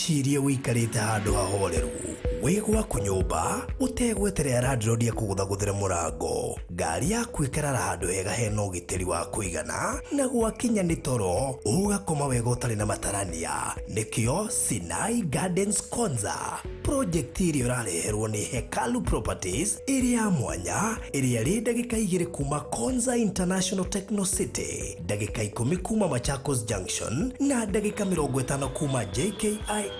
Wĩcirie ũikarĩte handũ hahoreru wĩ gwaku nyũmba ũtegweterera landlord akũgũthagũthĩre mũrango, ngari yaku ĩkarara handũ hega hena ũgitĩri wa kũigana, na gwakinya nĩ toro ũgakoma wega ũtarĩ na matarania. Nĩkĩo Sinai Gardens Konza project ĩrĩa ũrareherwo nĩ Hekalu Properties ĩrĩ ya mwanya, ĩrĩa ĩrĩ ndagĩka 2 kuma Konza International Techno City, ndagĩka 10 kuma Machakos Junction na ndagĩka 50 kuma JKIA.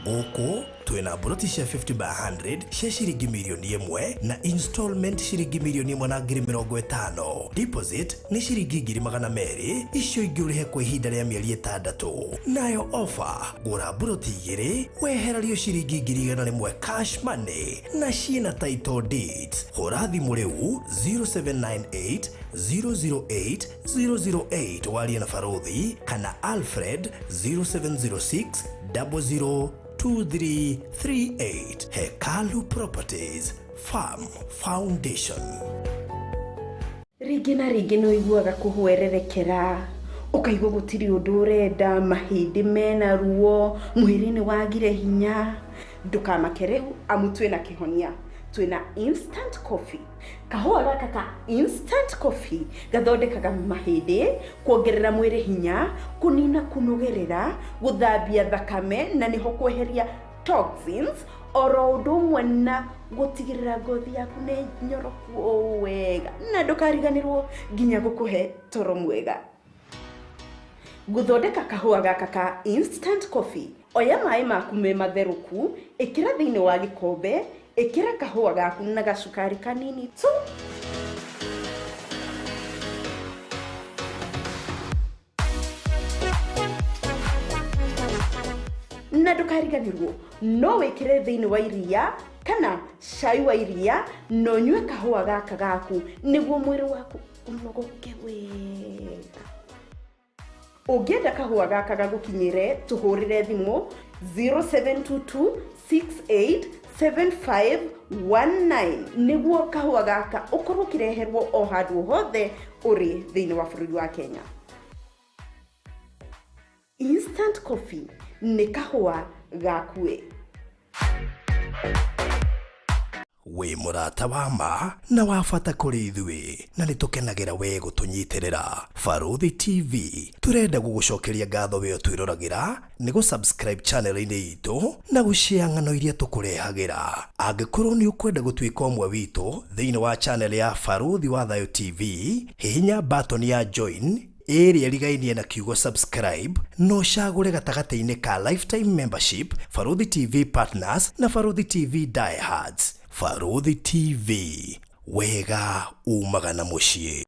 Gũkũ twĩna mburoti cia 50 by 100 cia ciringi mirioni 1 na installment ciringi mirioni 1 na ngiri 50. Deposit nĩ ciringi ngiri 200, icio ingĩ ũrĩhe kwa ihinda rĩa mĩeri 6. Nayo offer, gũra mburoti 2 wehererio ciringi ngiri 100 cash money na ciĩna title deeds. Hũra thimũ rĩu 0798 008 008 warie na Barothi kana Alfred 0706 00 2338. Hekalu Properties Farm Foundation. Rĩngĩ na rĩngĩ nĩ ũiguaga kũhwererekera, ũkaigua gũtirĩ ũndũ ũrenda, mahĩndĩ mena ruo, mwĩrĩ nĩ wagire hinya. Ndũkamake rĩu amu twĩna kĩhonia. Twĩna instant coffee. Kahũa gaka ka instant coffee gathondekaga mahĩndĩ, kuongerera mwĩrĩ hinya, kũnina kũnogerera, gũthambia thakame na nĩho kweheria toxins, oro ũndũ ũmwe na gũtigĩrĩra ngothi yaku nĩ nyoroku o wega, na ndũkariganĩrwo nginya gũkũhe toro mwega. Gũthondeka kahũa gaka ka instant coffee, oya maĩ maku me matherũku, ĩkĩra thĩinĩ wa gĩkombe, ĩkĩra kahũa gaku na gacukari kanini tu. Na ndũkariganĩrwo no wĩkĩre thĩinĩ wa iria kana cai wa iria na ũnyue kahũa gaka gaku nĩguo mwĩrĩ waku ũnogoke wega. Ũngĩenda kahũa gaka gagũkinyĩre, tũhũrĩre thimũ 0722 687519 nĩguo kahũa gaka ũkorwo ũkĩreherwo o handũ hothe ũrĩ thĩinĩ wa bũrũri wa Kenya. Instant coffee nĩ kahũa gakuĩ. Wĩ mũrata wa ma na wa bata kũrĩ ithuĩ, na nĩ tũkenagĩra we gũtũnyitĩrĩra. Barothi TV tũrenda gũgũcokeria ngatho we ũtwĩroragĩra nĩ gũ-subscribe channel-inĩ itũ na gũshare ng'ano iria tũkũrehagĩra. Angĩkorwo nĩ ũkwenda gũtuĩka ũmwe witũ thĩinĩ wa channel ya Barothi wa Thayo TV, hihinya button ya join ĩrĩa ĩrigainie na kiugo subscribe na ũcagũre gatagatĩ-inĩ ka lifetime membership, Barothi TV partners na Barothi TV diehards. Barothi TV, wega umaga na mũciĩ.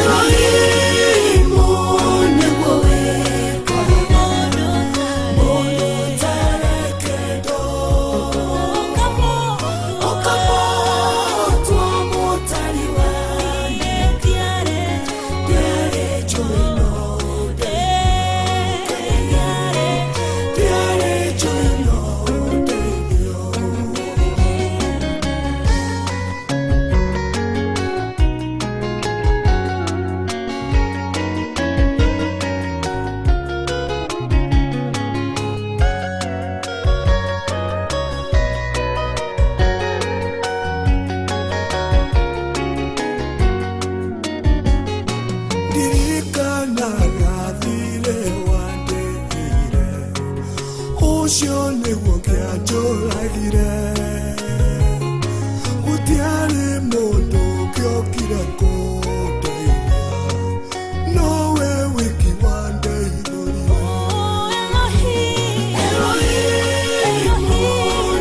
Elohim,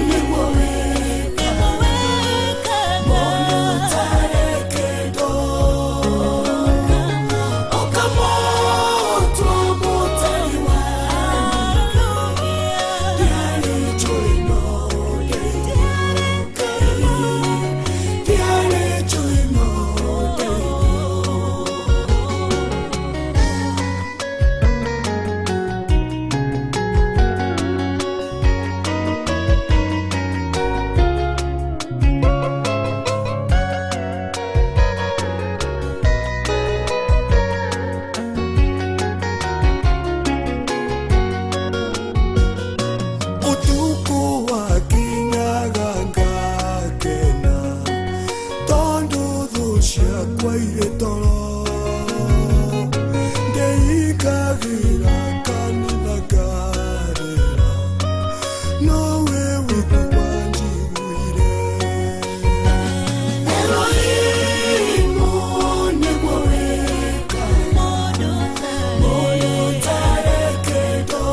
nĩguo wega. Ciakwa irĩ toro ndeikagĩra kanitha ngarĩra nowe wiki wanjiguire. Elohimu nĩguo wĩkaga mũndũ ũtareketwo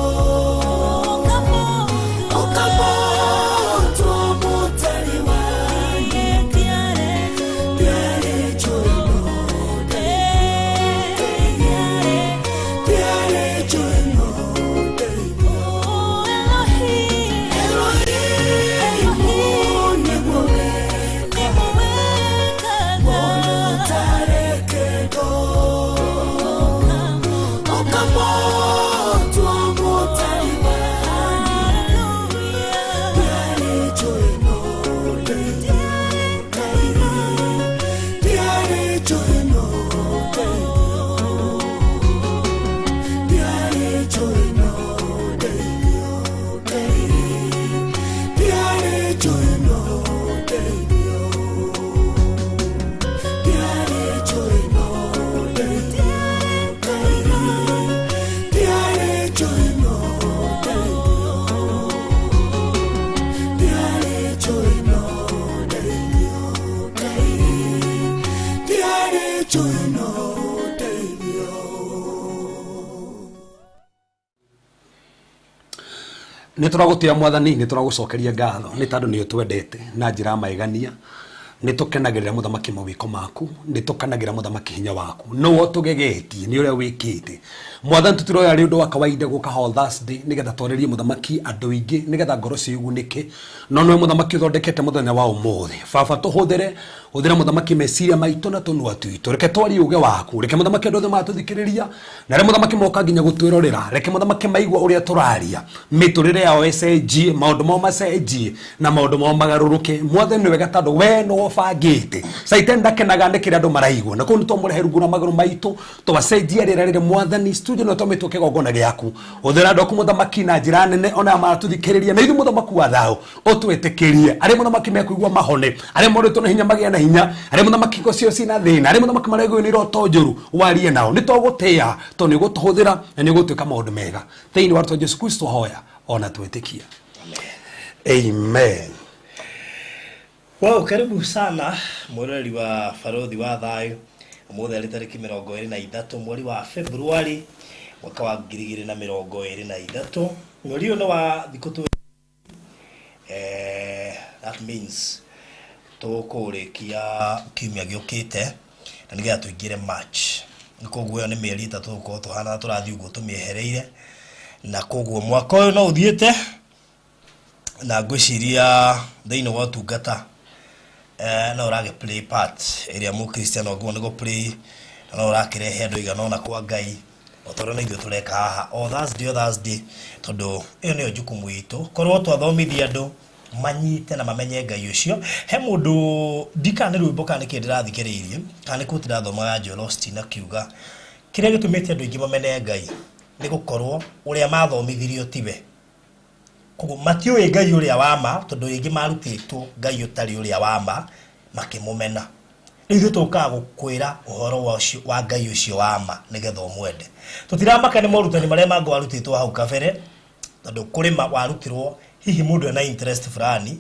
ũkamũtua mũtari wa ndiarĩ njũĩ no ndiarĩ njũĩ no ndeithio. Elohimu nĩguo wĩkaga mũndũ ũtareketwo ũkamũtua mũtari wa ndiarĩ njũĩ no ndeithio. Ndiarĩ njũĩ no ndeithio. Ndiarĩ njũĩ no ndeithio. Ndiarĩ njũĩ no ndeithio. Ndiarĩ njũĩ no ndeithio. Ndiarĩ njũĩ no ndeithio. Ndiarĩ njũĩ no ndeithio. Ndiarĩ njũĩ no ndeithio. Nä tå ragå tä a Mwathani, nä tå ragå cokeria ngatho nä tondå nä å twendete na njä ra maegania. Nä tå kenagä rä ra, Mũthamaki, mawĩko maku, nä tå kenagä ra, Mũthamaki, hinya waku no tå gegetie nä å rä a wä kä te. Mwathani, tå tiroya rä å ndå wa kawaida gå ka All Thursday nä getha twarĩrie, Mũthamaki, andå aingä nä getha ngoro cigunĩke, no nĩwe, Mũthamaki, ũthondekete mũthenya wa ũmũthĩ. Baba, tũhũthĩre, hũthĩra, Mũthamaki, meciria maitũ na tũnua twitũ. Reke twarie uge waku. Reke, Mũthamaki, andũ othe matũthikĩrĩria na arĩa, Mũthamaki, moka nginya gũtwĩrorera, reke, Mũthamaki, maigua ũrĩa tũraria, mĩtũrĩre yao ĩcenjie, maũndũ mao macenjie na maũndũ mao magarũrũke. Mwathani, nĩ wega tondũ we nĩwe ũbangĩte. Caitani ndakenaga nĩ kĩrĩa andũ maraigua, na kũu nĩ twamũrehe rungu rwa magũrũ maitũ, twacenjia rĩera rĩrĩ. Mwathani, studio no twamĩtwo kĩgongona gĩaku. Hũthĩra andũ aku, Mũthamaki, na njĩra nene, ona aya maratũthikĩrĩria na ithuĩ. Mũthamaki wa thayũ, ũtwĩtĩkĩrie arĩa, Mũthamaki, mekũigua mahone, arĩa morĩtwo na hinya magĩe na hinya, arĩa, Mũthamaki, ngo cio cina thĩna, arĩa, Mũthamaki, maraigua nĩ iroto njũru, warie nao. Nĩ twagũtĩĩa tondũ nĩ ũgũtũhũthĩra na nĩ ũgũtuĩka maũndũ mega thĩinĩ wa rĩtwa Jesu Kristo hoya ona twĩtĩkia, amen. Wow, karibu sana mwĩroreri wa Barothi wa Thayũ. Ũmũthĩ arĩ tarĩki 23 mweri wa Februari mwaka wa 2023. Mweri ũyũ nĩ wa thikũ tũ that means tũkũrĩkia kiumia gĩũkĩte na nĩgetha tũingĩre March. Nĩ koguo ĩyo nĩ mĩeri 3 tũgũkorwo tũhana tũrathiĩ ũguo tũmĩehereire, na koguo mwaka ũyũ no ũthiĩte na ngwĩciria thĩinĩ wa ũtungata no ũragĩ play part ĩrĩa mũkristiano agĩrĩirwo nĩ gũ play, na no ũrakĩrehe andũ aigana ũna kwa Ngai o ta ũrĩa na ithuĩ tũreka haha o Thursday, o Thursday, tondũ ĩyo nĩyo jukumu itũ, korwo twathomithia andũ manyite na mamenye Ngai ũcio. He mũndũ ndikana nĩ rwĩmbo kana nĩ kĩĩ ndĩrathikĩrĩirie kana nĩ kũti ndĩrathomaga Joel Osteen akiuga kĩrĩa gĩtũmĩte andũ aingĩ mamene Ngai nĩ gũkorwo ũrĩa mathomithirio tiwe, koguo matiũĩ Ngai ũrĩa wa ma, tondũ rĩngĩ marutĩtwo Ngai ũtarĩ ũrĩa wa ma makĩmũmena. Rĩu ithuĩ tũkaga gũkwĩra ũhoro wa ũcio wa Ngai ũcio wa ma nĩgetha ũmwende. Tũtiramaka nĩ morutani marĩa mangĩ warutĩtwo hau kabere, tondũ kũrĩ ma warutirwo hihi mũndũ ena interest fulani,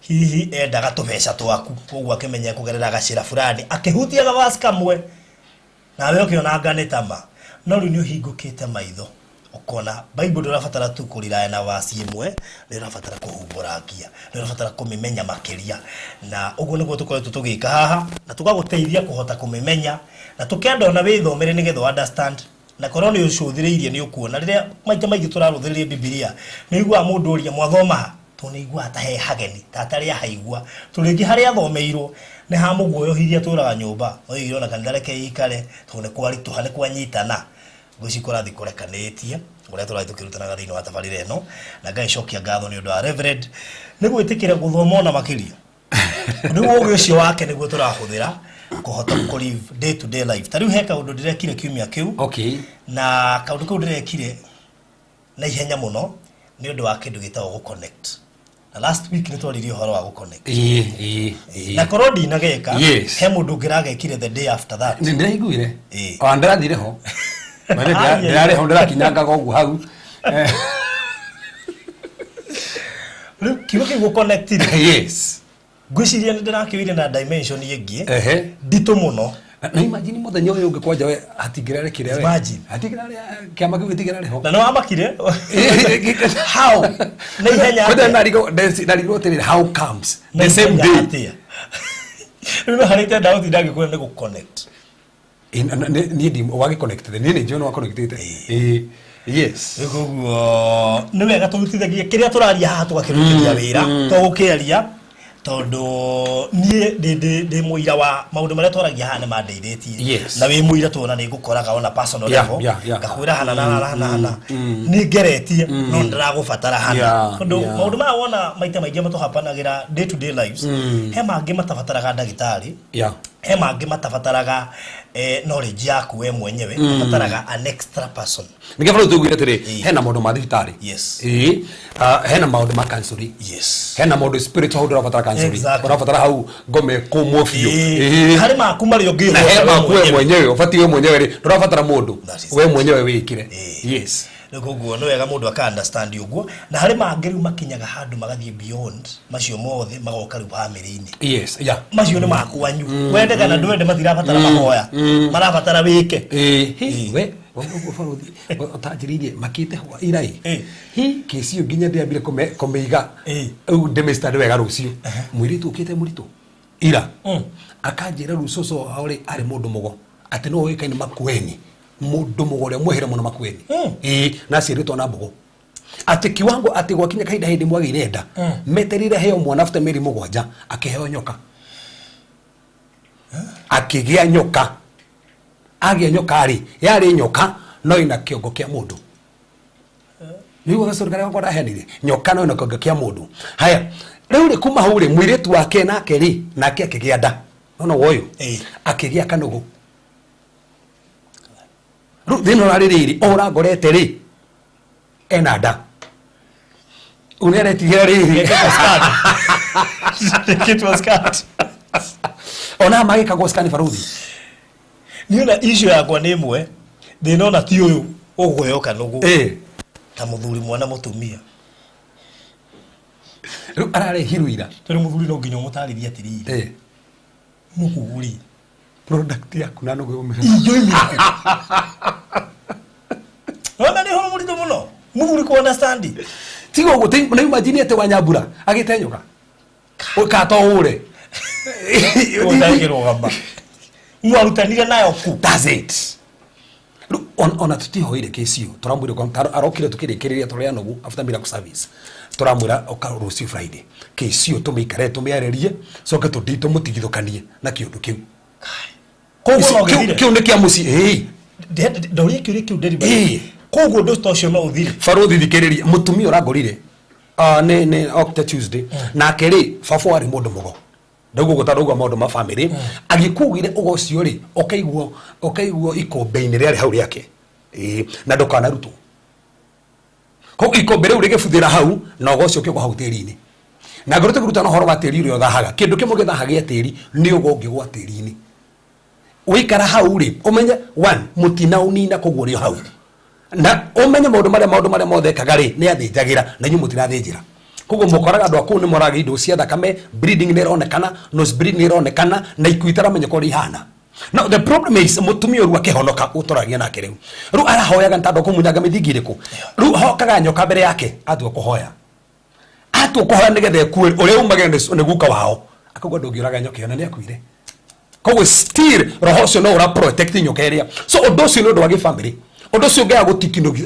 hihi endaga tũbeca twaku, koguo akĩmenya kũgerera gacĩra fulani akĩhutia gavaci kamwe nawe ũkĩona anga nĩ tama. No rĩu nĩ ũhingũkĩte maitho ũkona Bible ndũrabatara tu kũriraya na vaci ĩmwe, nĩ ũrabatara kũhumbũrangia, nĩ ũrabatara kũmĩmenya makĩria, na ũguo nĩguo tũkoretwo tũgĩka haha na tũgagũteithia kũhota kũmĩmenya, na tũkenda ona wĩthomere nĩgetha understand, na korwo nĩ ũcũthĩrĩirie nĩ ũkuona rĩrĩa maita maingĩ tũrarũthĩrĩria Bibilia nĩ ũiguaga mũndũ ũria mwathoma ha, tondũ nĩ aiguaga ta he hageni, ta atarĩ ahaigua, tondũ rĩngĩ harĩa athomeirwo nĩ hamũguoyohirie, atũraga nyũmba oigire ona kanitha reke ikare tondũ nĩ kwaritũha, nĩ kwanyitana. Ngwĩciria kũrathiĩ kũrekanĩtie ũrĩa tũrathiĩ tũkĩrutanaga thĩinĩ wa tabarĩra ĩno, na ngagĩcokia ngatho nĩ ũndũ wa Reverend nĩ gwĩtĩkĩra gũthoma ona makĩria. Rĩu ũgĩ ũcio wake nĩguo tũrahũthĩra kũhota kũ live day to day life. Ta rĩu he kaũndũ ndĩrekire kiumia kĩu, na kaũndũ kau ndĩrekire na ihenya mũno nĩ ũndũ wa kĩndũ gĩtagwo gũ connect. Na last week nĩ twaririe ũhoro wa gũconnect. Ĩĩ, ĩĩ, ĩĩ. Na korwo ndinageka, Yes. he mũndũ ũngĩ ragekire the day after that. Nĩ ndĩraiguire. Ĩĩ. Ona ndĩrathire ho. Mwene ndĩrarĩ ho ndĩrakinyangaga ũguo hau. Rĩu kiugo kĩu gũconnect rĩ, Yes. ngwĩciria nĩ ndĩrakĩoire na dimension ĩngĩ Ehe. nditũ mũno. Na imagine mũthenya ũyũ ũngĩ kwanja we hatingĩrarĩ kĩrĩa we. Imagine. Hatingĩrarĩ kĩama kĩu gĩtingĩrarĩ ho. Na nĩ wamakire? How? Na ihenya Kwanja atĩa? ndarigwo atĩrĩrĩ, how comes Na the same ihenya day. atĩa? Rĩu no harĩa itenda gũtinda ngĩkwĩra nĩ gũconnect. Ĩ, niĩ ndi wagĩconnected, niĩ nĩ njũĩ nĩ waconnectĩte. Ĩ, yes. Rĩu koguo nĩ wega tũrutithagie kĩrĩa tũraria haha tũgakĩrutithia wĩra, to gũkĩaria, tondũ niĩ ndĩ mũira wa maũndũ marĩa twaragia haha nĩ mandeithĩtie. Na wĩ mũira tuona nĩ ngũkoraga ona personal level, ngakwĩra hana na hana hana hana nĩ ngeretie no ndĩragũbatara hana, tondũ maũndũ maya wona maita maingĩ matũhapanagĩra day to day lives, he mangĩ matabataraga ndagĩtarĩ, he mangĩ matabataraga knowledge yaku we mwenyewe, mabataraga an extra person. Nĩkĩo bado tũiguire atĩrĩ, hena maũndũ ma thibitarĩ. Ĩĩ, hena maũndũ ma counseling. Hena maũndũ spiritual, hau ndũrabatara counseling. Ũrabatara hau ngome kũmwo biũ. Ĩĩ. Ĩĩ. Harĩ maku marĩa ũngĩhota Na he we maku we mwenyewe. mwenyewe ũbatiĩ we mwenyewe rĩ, ndũrabatara mũndũ. That is We it. mwenyewe wĩkĩre. Ĩĩ. Yes. Rĩu koguo nĩ wega mũndũ aka understand ũguo, na harĩ mangĩ rĩu makinyaga handũ magathiĩ beyond macio mothe, magoka rĩu bamĩrĩ-inĩ. Yes, yeah. Macio nĩ makwanyu, wende kana ndwende, matirabatara mahoya, marabatara wĩke. Ĩĩ, hi, we ũguo barothi ũtanjĩrĩirie makĩte hwa irai. Hi, kĩci ĩyo nginya ndĩambire kũmĩiga. Rĩu ndĩmĩstand wega rũciũ. Mũirĩtu ũkĩte mũritũ ira, akanjĩra rĩu cũcũ wao rĩ arĩ mũndũ mũgo, atĩ no ũĩkaine Makueni, mũndũ mũgo ũrĩa mwehere mũno Makueni. Ĩĩ, na aciarĩtwo na mbũgũ, atĩ kiwango atĩ gwakinya kahinda hĩndĩ mwagĩire nda, metereire heo mwana after mĩeri 7, akĩheo nyoka, akĩgĩa nyoka. Agĩa nyoka rĩ, yarĩ nyoka no ĩna kĩongo kĩa mũndũ. Nĩguo gacori karĩa gakwa ndaheanire, nyoka no ĩna kĩongo kĩa mũndũ. Haya, rĩu rĩ, kuma hau rĩ, mũirĩtu wake nake rĩ, nake akĩgĩa nda no ũyũ akĩgĩa kanũgũ. Rĩu thĩna ũrarĩ rĩrĩ, o ũrangorete rĩ, ena nda, rĩu nĩ aretigĩra rĩrĩ. Ĩkĩtwo scan. Ĩkĩtwo scan. Ona magĩkagwo scan, baruthi. Niĩ ona issue yakwa nĩ ĩmwe, thĩna ona ti ũyũ ũkũheo kanũgũ, ta mũthuri mwana mũtumia. Rĩu ararehirwo ira. Tondũ mũthuri no nginya ũmũtarĩrie atĩrĩrĩ, nũgũ rĩ, product yaku na nũgũ yumĩra. Ingĩoimire ona nĩ ũhoro mũritũ mũno mũthuri kũ understand. Tiga ũguo, nĩ imagine atĩ wanyambura agĩte nyoka ũkato ũre. Ũndangĩrũgama mwarutanire nayo ku. That's it. Rĩu ona tũtihoire kĩcio, tũramwĩra arokire tũkĩrĩkĩrĩria tũrĩ anogu after miracle service, tũramwĩra oka rũciũ Friday kĩcio, tũmĩikare tũmĩarĩrie, coke tũndi tũmũtigithũkanie na kĩũndũ kĩu. Koguo no Kĩu gĩthire. kĩu nĩ kĩa mũciĩ, ĩĩ. Ndoria kĩũria kĩu deliberately. Koguo ũndũ ta ũcio no ũthire? Barothi, thikĩrĩria, mũtumia ũrangorire, nĩ okte Tuesday nake rĩ, baba warĩ mũndũ mũgo, ndaigua ũguo tondũ maũndũ ma family agĩkugire ũgo ũcio rĩ, ũkaiguo ikũmbĩ-inĩ rĩarĩ hau rĩake. Ĩĩ, na ndũkanarutwo. Koguo ikũmbĩ rĩu rĩgĩbuthĩra hau na ũgo ũcio ũkĩgwa hau tĩri-inĩ, na ngorwo tũkĩrutana ũhoro wa tĩri ũrĩa ũthahaga, kĩndũ kĩmwe gĩthahagia tĩri nĩ ũgo ũngĩgwa tĩri-inĩ wĩikara hau rĩ, ũmenye one mũtinaũnina, koguo ũrĩ o hau, na ũmenye maũndũ marĩa mothe ekaga rĩ, nĩ athĩnjagĩra na inyuĩ mũtirathĩnjĩra. Koguo mũkoraga andũ a kũu nĩ moraga indo cia thakame, bleeding nĩ ĩronekana, nose bleeding nĩ ĩronekana, na ikuũ itaramenya ũrĩa ihana. No the problem is mũtumia ũyũ rĩu akĩhonoka ũtũragia nake rĩu arahoyaga nĩ tondũ kũmunyanga mĩthingi ĩrĩkũ. Rĩu hokaga nyoka mbere yake atua kũhoya, atua kũhoya nĩgetha ĩkue, ũrĩa umagĩra nĩ guka wao akauga ndũngĩũraga nyoka ĩyo, na nĩ akuire. Koguo still roho ũcio no ũra protect nyoka ĩrĩa. So ũndũ ũcio nĩ ũndũ wa gĩbamĩrĩ, ũndũ ũcio ũngĩaga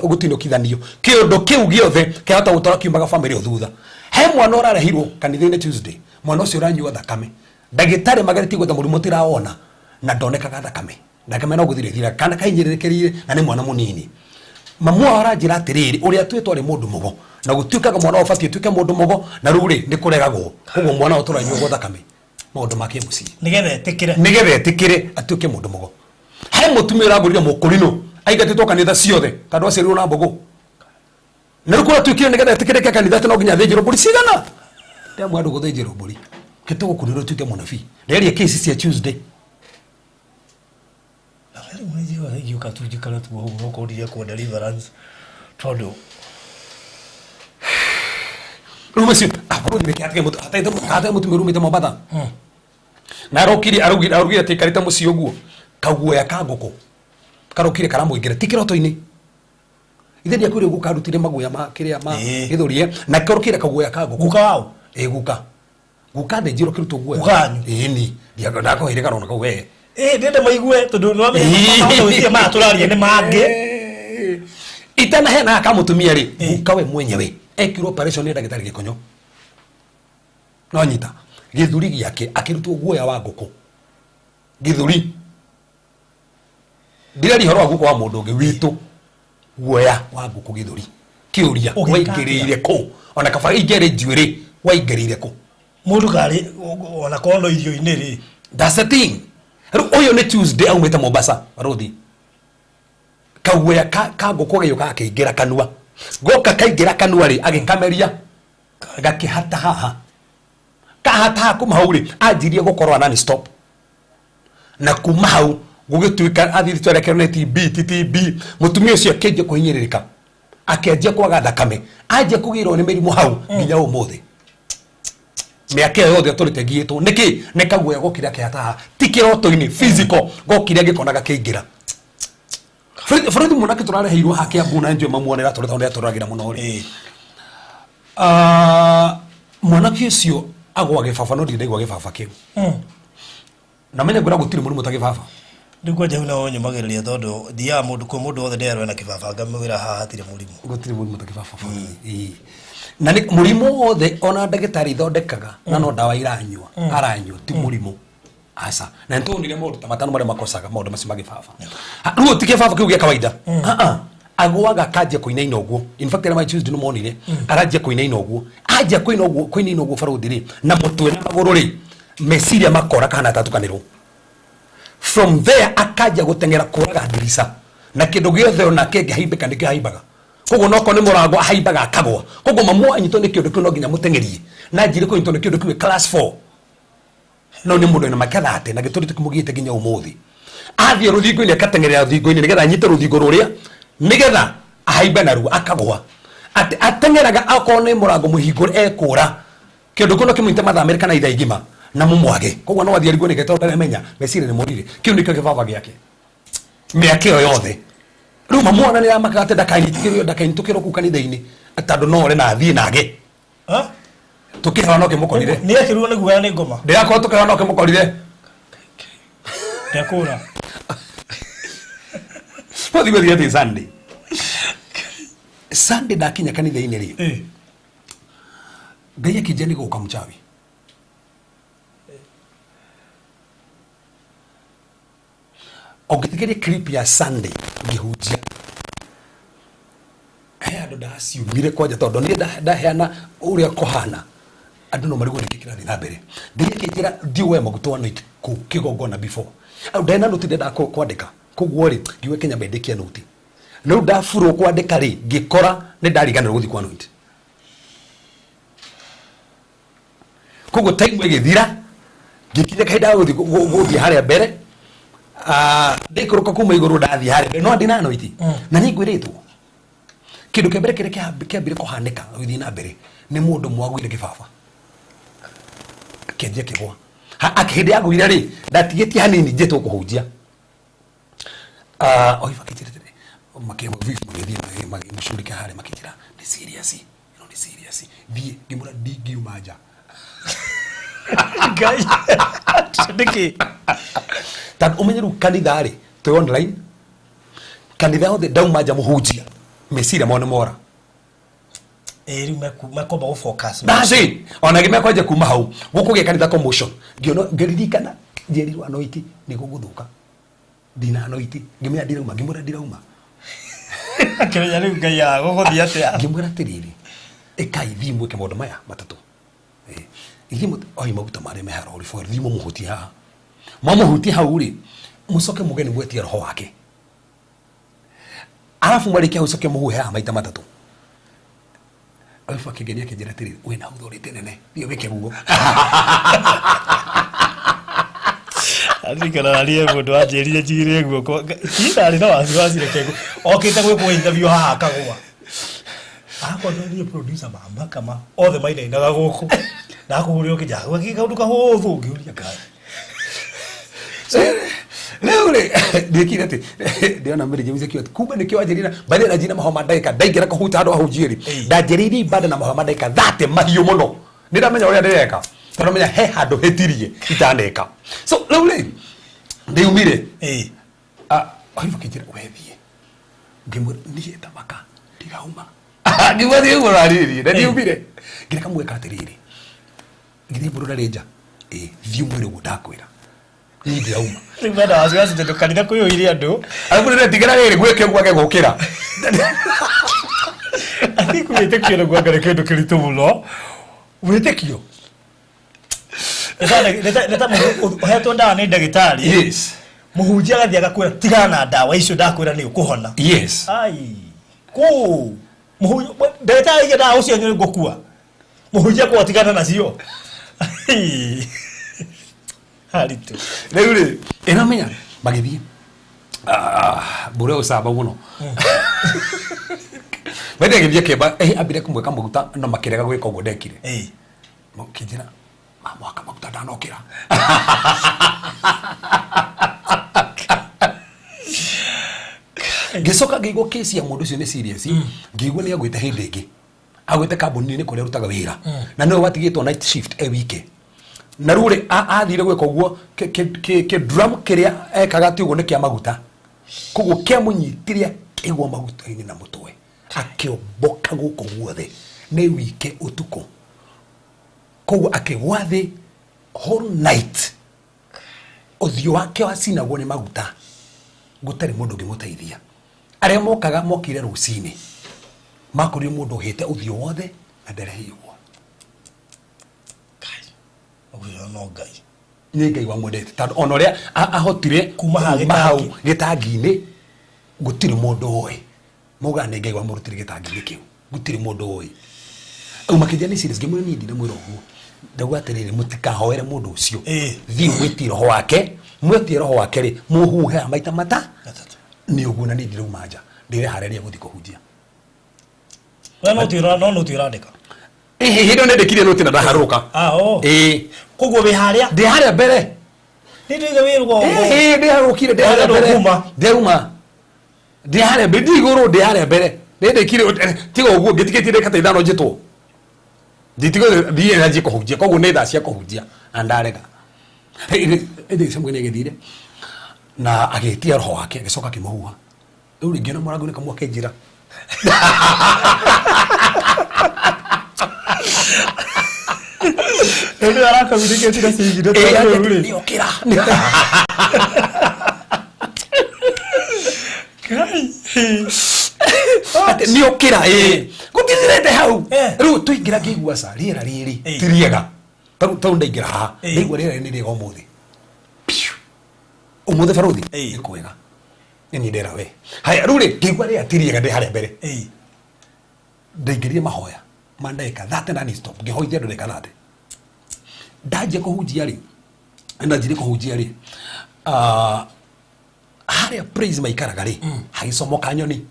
gũtinũkithanio, kĩũndũ kĩu gĩothe kĩahota gũtũra kiumaga bamĩrĩ ĩyo thutha. He mwana ũrarehirwo kanitha-inĩ Tuesday, mwana ũcio ũranyua thakame, ndagĩtarĩ mageretie gwetha mũrimũ tirawona na ndonekaga thakame, thakame no gũthira ĩthiraga, kana kahinyĩrĩrĩkĩrire, na nĩ mwana mũnini. Mamu wao aranjĩra atĩrĩrĩ, ũrĩa atuĩtwo arĩ mũndũ mũgo, na gũtuĩkaga mwana wao ũbatiĩ ũtuĩke mũndũ mũgo, na rĩu rĩ nĩ kũregagwo, koguo mwana wao tũranyuagwo thakame, maũndũ ma kĩmũciĩ. Nĩgetha ĩtĩkĩre. Nĩgetha ĩtĩkĩre atuĩke mũndũ mũgo. He mũtumia ũragũrire mũkũrinũ, aingatĩtwo kanitha ciothe tondũ aciarirwo na mbũgũ, na rĩu kũrĩa atuĩkire nĩgetha ĩtĩkĩrĩke kanitha atĩ no nginya athĩnjĩrwo mbũri cigana. Ndamwa andũ gũthĩnjĩrwo mbũri kĩtũgũkunĩrwo tuĩke mũnabii nderia kĩci cia Tuesday. Na rĩu nĩ njiguaga ingĩũka tu njikare tu ũguo okorwo ndirekwo deliverance tondũ rĩu macio bũrũri hatarĩ mũtumia rumĩte Mombatha na arokire arugire arugire atĩ aikarĩte mũciĩ ũguo kaguoya ka ngũkũ karokire karamũingĩra ti kĩroto-inĩ ithe ndiakwĩrire guka arutire maguoya ma kĩrĩa ma Ĩĩ. gĩthũri eh, na kĩrokire kaguoya ka ngũkũ. Guka waũ? Ĩĩ guka guka thĩnjirwo kĩrutwo guoya. Guka wanyu? Ĩĩ ni ndakũheire karona kau we. Ĩĩ ndĩrenda maigue tondũ nĩ wamenya gwĩciria maya tũraria nĩ mangĩ. Itanaheana ka mũtumia rĩ, guka we mwenyewe ekirwo operation nĩ ndagĩtarĩ gĩkonyo no nyita gĩthũri gĩake akĩrutwo guoya wa ngũkũ gĩthũri ndĩraria ũhoro wa guka wa mũndũ ũngĩ witũ guoya wa ngũkũ gĩthũri kĩũria. Ũgĩka waingĩrĩire kũ ona kaba ingĩarĩ njuĩrĩ waingĩrĩire kũ? Mũndũ karĩ ona korwo no irio-inĩ rĩ. That's the thing. Rĩu ũyũ nĩ Tuesday aumĩte Mombasa barothi kaguoya ka ngũkũ gagĩũka gakĩingĩra kanua goka kaingĩra kanua rĩ agĩkameria gakĩhata haha kahata haha kuma hau rĩ anjirie gũkorwo nani stop na kuma hau gũgĩtuĩka athiĩ thibitarĩ akĩrwo nĩ TB ti TB mũtumia ũcio akĩanjia kũhinyĩrĩrĩka akĩanjia kwaga thakame anjia kũgĩrwo nĩ mĩrimũ hau nginya ũmũthĩ mĩaka ĩyo yothe atũrĩte ngiĩtwo nĩkĩ nĩ kaguoya gokire akĩhata haha ti kĩroto-inĩ physical gokire agĩkona gakĩingĩra bũrũri mwanake tũrareheirwo haha Kĩambu na njũĩ mamuonera tũrĩ tondũ nĩatũragĩra mũno rĩ. Ah, mwanake ũcio agwa gĩbaba no ndirĩ ndaigua gĩbaba kĩu na menya ngwĩra gũtirĩ mũrimũ ta gĩbaba. Rĩu kwanja hau naho nyũmagĩrĩria tondũ thiaga mũndũ kwĩ mũndũ wothe ndĩrerwo ena kĩbaba ngamwĩra haha hatirĩ mũrimũ. Gũtirĩ mũrimũ ta gĩbaba bũrũri. Ĩĩ. Na nĩ mũrimũ wothe ona ndagĩtarĩ ithondekaga na no ndawa iranyua aranyua ti mũrimũ aca na nĩtũnire maũndũ ta matano marĩa makosaga maũndũ macio ma gĩbaba. Ha, rĩu ti gĩbaba kĩu gĩa kawaida. Ah, ah. Agwaga akanjia kũinaina ũguo. In fact arĩa Tuesday nĩmonire aranjia kũinaina ũguo anjia kũina ũguo kũinaina ũguo barũthi rĩ na mũtwe na magũrũ rĩ meciria makora kahana tatukanĩrwo. From there akanjia gũteng'era kũraga ndirica na kĩndũ gĩothe ona kĩngĩhaimbĩka nĩkĩo ahaimbaga koguo nokorwo nĩ mũrango ahaimbaga akagwa koguo mamu anyitwo nĩ kĩũndũ kĩu no nginya mũteng'erie na njire kũnyitwo nĩ kĩũndũ kĩu class 4 no nĩ mũndũ wĩna makethate na gĩtũri tũkĩmũgĩte nginya ũmũthĩ athiĩ rũthingo-inĩ akateng'erera rũthingo-inĩ nĩgetha anyite rũthingo rũrĩa nĩgetha ahaimbe naruo akagwa atĩ ateng'eraga akorwo nĩ mũrango mũhingũre ekũra kĩndũ kĩu no kĩmũnyite mathaa merĩ kana ithaa igima na mũmwage koguo no athiĩ arigwo nĩkĩ tondũ ndaramenya meciria nĩ morire kĩu nĩkĩo gĩbaba gĩake mĩaka ĩyo yothe rĩu mamuona nĩ aramakaga atĩ ndakanyitĩkĩrwo ndakanyitũkĩrwo kũu kanitha-inĩ tondũ no ore na athiĩ nage. Ha? Tũkĩheo no kĩmũkorire. Nĩ ekĩrirwo nĩ guoya nĩ ngoma. Ndĩrakorwo tũkĩheo no kĩmũkorire. Ndekũra. Tũthiĩ gũthiĩ atĩ Sunday Sunday ndakinya kanitha-inĩ rĩ Ngai akĩnjia nĩ gũka mũchawi ũngĩthikĩrĩria clip ya Sunday ngĩhunjia he andũ ndaciumire kwanja tondũ niĩ ndaheana ũrĩa kũhana andũ no marigwo nĩkĩ kĩrathiĩ na mbere. Ngai akĩnjĩra thiĩ woe maguta anoint kũu kĩgongona before au ndarĩ na nũti ndendaga kwandĩka koguo rĩ ngiuga Kenya mbendĩkie nũti rĩu ndaburwo kwandĩka rĩ ngĩkora nĩ ndariganĩrwo gũthiĩ kwa anoint koguo time ĩgĩthira ngĩkinya kahinda ga gũthiĩ gũthiĩ harĩa mbere. Ah, ndaikũrũka kuma igũrũ ndathiĩ harĩa mbere no ndina anoint na nĩ ngwĩrĩtwo kĩndũ kĩa mbere kĩrĩa kĩambire kũhanĩka gũthiĩ na mbere nĩ mũndũ mwagũire kĩbaba akĩanjia kĩgwa. Hĩndĩ yagũire rĩ ndatigĩtie hanini njĩtwo kũhunjia. Ah, oi makĩnjĩra atĩrĩ magĩthiĩ magĩmũcurika harĩa makĩnjĩra nĩ serious ĩno nĩ serious thiĩ ngĩmwĩra ndingiuma nja. Ngai. Nĩkĩ? Tondũ ũmenye rĩu kanitha rĩ twĩ online kanitha yothe ndauma nja mũhunjia meciria mao nĩ mora. Ĩĩ rĩu mekwamba gũ focus. That's it. Ona gĩmekwanja kuma hau gũkũgĩa kanitha commotion ngĩona ngĩririkana njerirwo anoiti nĩ gũgũthũka ndina anoiti ngĩmwĩra ndirauma ngĩmwĩra ndirauma. Akĩmenya rĩu Ngai ya gũgũthiĩ atĩa. Ngĩmwĩra atĩrĩrĩ ĩkai thiĩ mwĩke maũndũ maya matatũ. Ithuĩ oi maguta marĩa me harĩa olive oil thiĩ mũmũhutie haha mwamũhutie hau rĩ mũcoke muge nĩ mwetia roho wake arabu marĩkia hau coke mũhuhe haha maita matatũ. Alafu akĩngenia akĩnjĩra atĩrĩrĩ, wĩna authority nene, thiĩ wĩke guo. Aririkana nariĩ mũndũ wanjĩrire njigĩrĩre guoko ndarĩ na wasiwasi reke okĩte gwĩkwo interview haha akagũa akwa niĩ producer mama kama othe mainainaga gũkũ ndakũhũrĩra ũkĩnjaga gĩ kaũndũ kahũthũ ngĩũria ngai. Rĩu rĩ, ndĩkire atĩ ndĩrona Mary James akiuga atĩ kumbe nĩkĩo wanjĩrire mbathĩ na njina mahoya ma ndagĩka ndaingĩra kũhuta handũ hahunjie rĩ, ndanjĩrĩirie ibada na mahoya ma ndagĩka 30 mahiũ mũno. Nĩ ndamenya ũrĩa ndĩreka tondũ menya he handũ hĩtirie itaneka. So rĩu rĩ, ndĩumire. Waifu akĩnjĩra we thiĩ, ngĩmwĩra niĩ ndamaka ndirauma. Ngĩmwĩra thiĩ ũguo ũrarĩrĩria na ndiumire. Ngĩreka mweka atĩrĩrĩ, ngĩthiĩ mbũrũ ndarĩ nja, ĩ thiĩ ũmwĩre ũguo ndakwĩra, niĩ ndirauma. Rĩu mena wasiwasi tondũ kanitha kũiyũire andũ. Arabu rĩrĩa rĩrĩ gwĩke ũguo age gũkĩra. I think wĩtĩkio nĩguo anga nĩ kĩndũ kĩritũ mũno. Wĩtĩkio nĩ ta mũndũ ũhetwo ndawa nĩ ndagĩtarĩ. Mũhunjia agathiĩ agakwĩra tigana na ndawa icio, ndakwĩra nĩ ũkũhona. Ai kũ ndagĩtarĩ aiga ndawa ũcio nĩ ngũkua, mũhunjia kwa tigana nacio. Ai, haritũ. Rĩu rĩ, ĩramenya magĩthiĩ mbura ũcamba mũno. Maithe agĩthiĩ akĩamba, ambire kũmwĩka maguta no makĩrega gwĩka ũguo ndekire. Makĩnjĩra mamwaka maguta ndanokĩra. Ngĩcoka ngĩigua kesi ya mũndũ ũcio nĩ serious, ngĩigua nĩ agwĩte hĩndĩ ĩngĩ, agwĩte kambuni-inĩ kũrĩa arutaga wĩra, na nĩwe watigĩtwo night shift e wike. Na rĩu rĩ, athire gwĩka ũguo, kĩ drum kĩrĩa ekaga ti ũguo nĩ kĩa maguta, koguo kĩamũnyitire akĩgwa maguta-inĩ na mũtwe, akĩomboka gũkũ guothe nĩ wike ũtukũ. Koguo akĩgwa thĩ whole night, ũthiũ wake wacinagwo nĩ maguta, gũtarĩ mũndũ ũngĩmũteithia. Arĩa mokaga mokire rũcinĩ, makorire mũndũ ũhĩte ũthiũ wothe na ndereheirwo. Ũcio no Ngai. Nĩ Ngai wamwendete, tondũ ona ũrĩa ahotire kuma hau hau gĩtangi-inĩ, gũtirĩ mũndũ ũĩ. Maugaga nĩ Ngai wamũrutire gĩtangi-inĩ kĩu, gũtirĩ mũndũ ũĩ. Rĩu makĩnjĩra nĩ serious, ngĩmwĩra niĩ ndinamwĩra ũguo. Ndauga atĩrĩrĩ, mũtikahoere mũndũ ũcio. Thiĩ mwĩtie roho wake, mwetie roho wake rĩ, mũhuhe maita mata. Matatũ. Nĩ ũguo, na niĩ ndirauma nja, ndĩreharĩria gũthiĩ kũhunjia. We no twĩra, no no twĩrandĩka. Ĩhĩ, hĩndĩ ĩyo nĩndĩkirie nũti na ndaharũka. Ĩĩ. Koguo wĩ harĩa? Ndĩ harĩa mbere. Nĩ ndĩire wĩ rũgongo. Ĩhĩ, ndĩharũkire, ndĩ harĩa mbere. Ndũkuma. Ndĩrauma. Ndĩ harĩa mbere, ndi igũrũ, ndĩ harĩa mbere. Nĩndĩkire, tiga ũguo, ngĩtigĩtie ndagĩka ta ithano njĩtwo. Nditigo thiĩ na njiĩ kũhunjia, koguo nĩ thaa cia kũhunjia na ndarega. Ĩndĩ Samuel nĩagĩthire na agĩtia roho wake, agĩcoka akĩmũhuha. Rĩu rĩngĩ na mũrango-inĩ kamwe akĩnjĩra. Rĩu nĩwe arakommunicate na ciigire tondũ rĩu rĩ. Nĩokĩra. Ngai. Atĩ nĩokĩra, ĩĩ. Gũtithirĩte hau. Rĩu twaingĩra ngĩigua ca rĩera rĩrĩ ti rĩega. Tarĩu ndaingĩra haha, ndaigua rĩera nĩ rĩega ũmũthĩ. Piu. Ũmũthĩ barũthi nĩ kwega. Nĩ niĩ ndera we. Haya, rĩu rĩ, ngĩigua rĩera ti rĩega ndĩ harĩa mbere. Ndaingĩrire mahoya ma ndagĩka 30 non stop, ngĩhoithia andũ ndagĩka 30. Ndanjia kũhunjia rĩ, ndanjirie kũhunjia rĩ, harĩa praise maikaraga rĩ, hagĩcomoka nyoni.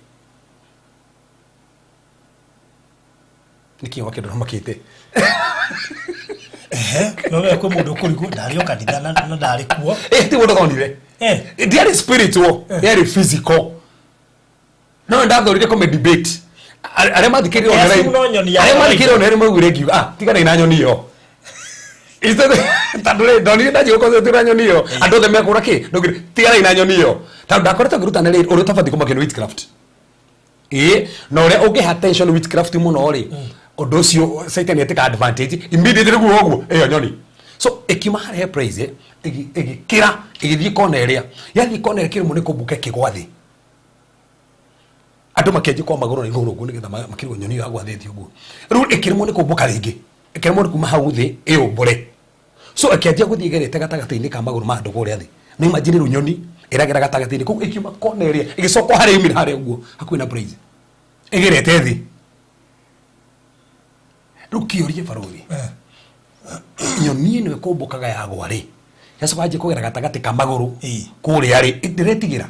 Nĩkĩ wakĩndora makĩte? No we kwĩ mũndũ ũkũrigwo ndarĩ o kanitha na ndarĩ kuo. Ti mũndũ thonire. Ndiarĩ spiritual, yarĩ physical. No ndathorire kũmĩ debate. Arĩa mathikĩrĩirie Yes, online, no nyoni ya arĩa kawaida. mathikĩrĩirie online maugire ngiuga, tiganai na nyoni ĩyo. Tondũ rĩ, ndonire ndanjia gũconcentrate na nyoni ĩyo, andũ othe mekũra kĩ? Ndaugire, tiganai na nyoni ĩyo. Tondũ ndakoretwo ngĩrutana rĩ, ũrĩa ũtabatiĩ kũmakio nĩ witchcraft. Ĩĩ, na ũrĩa ũngĩhe attention witchcraft mũno rĩ, ũndũ ũcio Satan etĩka advantage immediately guo ũguo ĩyo nyoni. So ĩkiuma harĩa he praise, ĩgĩkĩra, ĩgĩthiĩ kona ĩrĩa. Yathiĩ kona ĩrĩa kĩrĩmwo nĩ kũmbuka ĩkĩgwa thĩ. Andũ makĩanjia kwa magũrũ na igũrũ ũguo nĩgetha makĩrwo nyoni ĩyo yagwathĩte ũguo. Rĩu ĩkĩremwo nĩ kũmbũka rĩngĩ. Ĩkĩremwo nĩ kuma hau thĩ ĩũmbũre. So ĩkĩanjia gũthiĩ ĩgerete gatagatĩ-inĩ ka magũrũ ma andũ kũrĩa thĩ. Na imagine rĩu nyoni ĩragera gatagatĩ-inĩ. Koguo ĩkiuma kona ĩrĩa ĩgĩcoka harĩa yumire harĩa ũguo hakuhĩ na praise. Ĩgerete thĩ. Rĩu kĩũrie barũthi, nyoni ĩno ĩkũmbũkaga yagwa rĩ, yacoka yanjia kũgera gatagatĩ ka magũrũ kũrĩa rĩ, ndĩretigĩra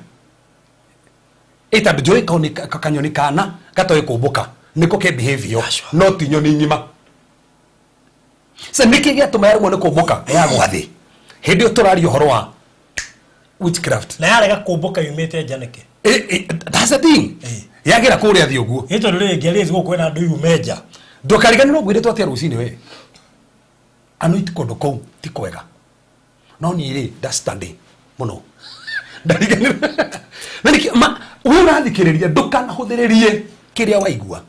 ĩ tondũ njũĩ kanyoni kana gatoĩ kũmbũka nĩko ke behavior no ti nyoni ng'ima. Sa nĩkĩ gĩatũma yaremwo nĩ kũmbũka yagwa thĩ hĩndĩ ĩyo tũraria ũhoro wa witchcraft? Na yarega kũmbũka yumĩte nja nĩkĩ? That's the thing. Yagera kũrĩa thĩ ũguo. Ĩ tondũ rĩngĩ rĩzi gũkũ kwĩna andũ yume nja. Ndũkariganĩrwo ngwĩrĩtwo atĩa rũcinĩ we anointi kũndũ kũu ti kwega, no niĩ rĩ ndastudy mũno ndariganĩrwo na nĩkĩ ma we ũrathikĩrĩria ndũkanahũthĩrĩrie kĩrĩa waigua.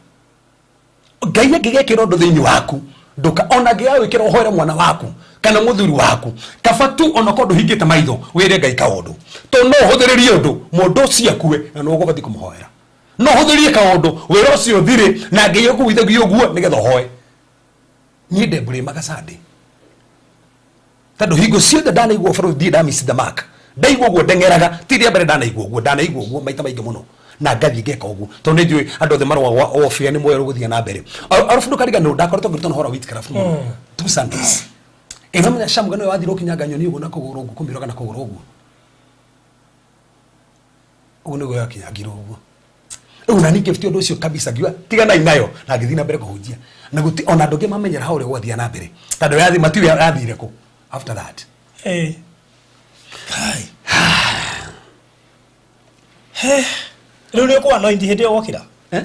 Ngai angĩgekĩra ũndũ thĩinĩ waku nduka ona angĩgagwĩkĩra ũhoere mwana waku kana mũthuri waku, kaba tu ona korwo ndũhingĩte maitho wĩre Ngai kaũndũ, tondũ no ũhũthĩrĩrie ũndũ mũndũ ũcio akue na nĩwe ũgũbatiĩ kũmũhoera. No ũhũthĩrie kaũndũ wĩra ũcio ũthire na Ngai ũkũguithagia ũguo nĩgetha ũhoe. Niĩ ndembũrĩmaga Sunday tondũ hingo ciothe ndanaigua ũboro thiĩ nda miss the mark, ndaigua ũguo ndeng'eraga. Ti rĩa mbere ndanaigua ũguo, ndanaigua ũguo maita maingĩ mũno na ngathiĩ ngeka ũguo tondũ nĩ njũĩ andũ othe marũaga warfare nĩ muoyo ũgũthiĩ na mbere. Arabu ndũkariganĩrwo ndakoretwo ngĩrutana ũhoro wa witchcraft mũno two Sundays. Ĩno menya Shamuga nĩwe wathire ũkinyanga nyoni ũguo na kũgũrũ ũguo, kũmĩroga na kũgũrũ ũguo ũguo nĩguo yakinyangirwo ũguo. Rĩu na ningĩ ũndũ ũcio kabisa ngiuga tiganai nayo na ngĩthiĩ na mbere kũhunjia na gũti ona andũ angĩ mamenyera hau ũrĩa gwathiĩ na mbere tondũ yathi matiũĩ yathire kũ after that. Kai. He. Rĩu nĩ ũkũ anoint hĩndĩ ĩyo wokĩra? Eh?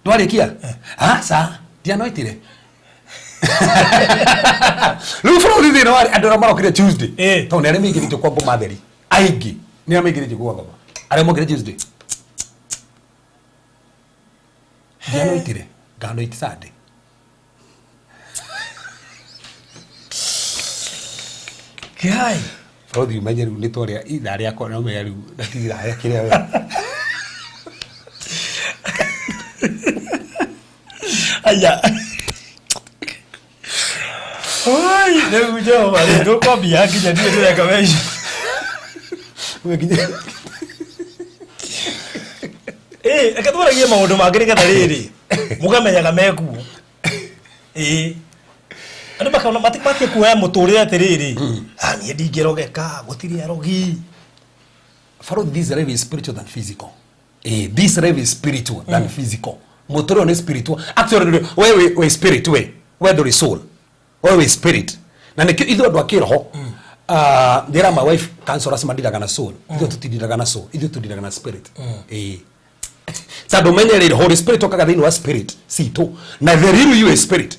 Twarĩkia aca ndianoitire. Rĩu bũrũri thĩna warĩ andũ arĩa marokire Tuesday tondũ nĩ arĩa maingĩrĩtio kwa ngoma theri aingĩ, nĩ arĩa maingĩrĩtio kwa ngoma arĩa mokire Tuesday. Ndianoitire, nganoiti Sunday. Kai. Bũrũri ũmenye rĩu nĩ twarĩa ithaa rĩakwa no menya rĩu ndatigĩra harĩa kĩrĩa we. Aya. Oi, rĩu Jehova rĩ ndũkwambia nginya niĩ ndĩreka meci. We nginya Ĩ, reke twaragie maũndũ mangĩ nĩgetha rĩrĩ mũkamenyaga mekuo. Ĩ. Andũ makona matige kuoya mũtũrĩre atĩrĩrĩ. Ah, niĩ ndingĩrogeka, gũtirĩ arogi. Follow, this life is spiritual than physical. This life is spiritual than physical. Mũtũrĩre nĩ spiritual. Actually, we spirit we ndũrĩ soul. We wĩ spirit. Na nĩkĩo ithuĩ andũ a kĩroho ndĩra my wife counselors mandiraga na soul. Ithuĩ tũtindiraga na soul. Ithuĩ tũndiraga na spirit. Tondũ menye rĩrĩ Holy Spirit okaga thĩinĩ wa spirit citũ na the real you is spirit.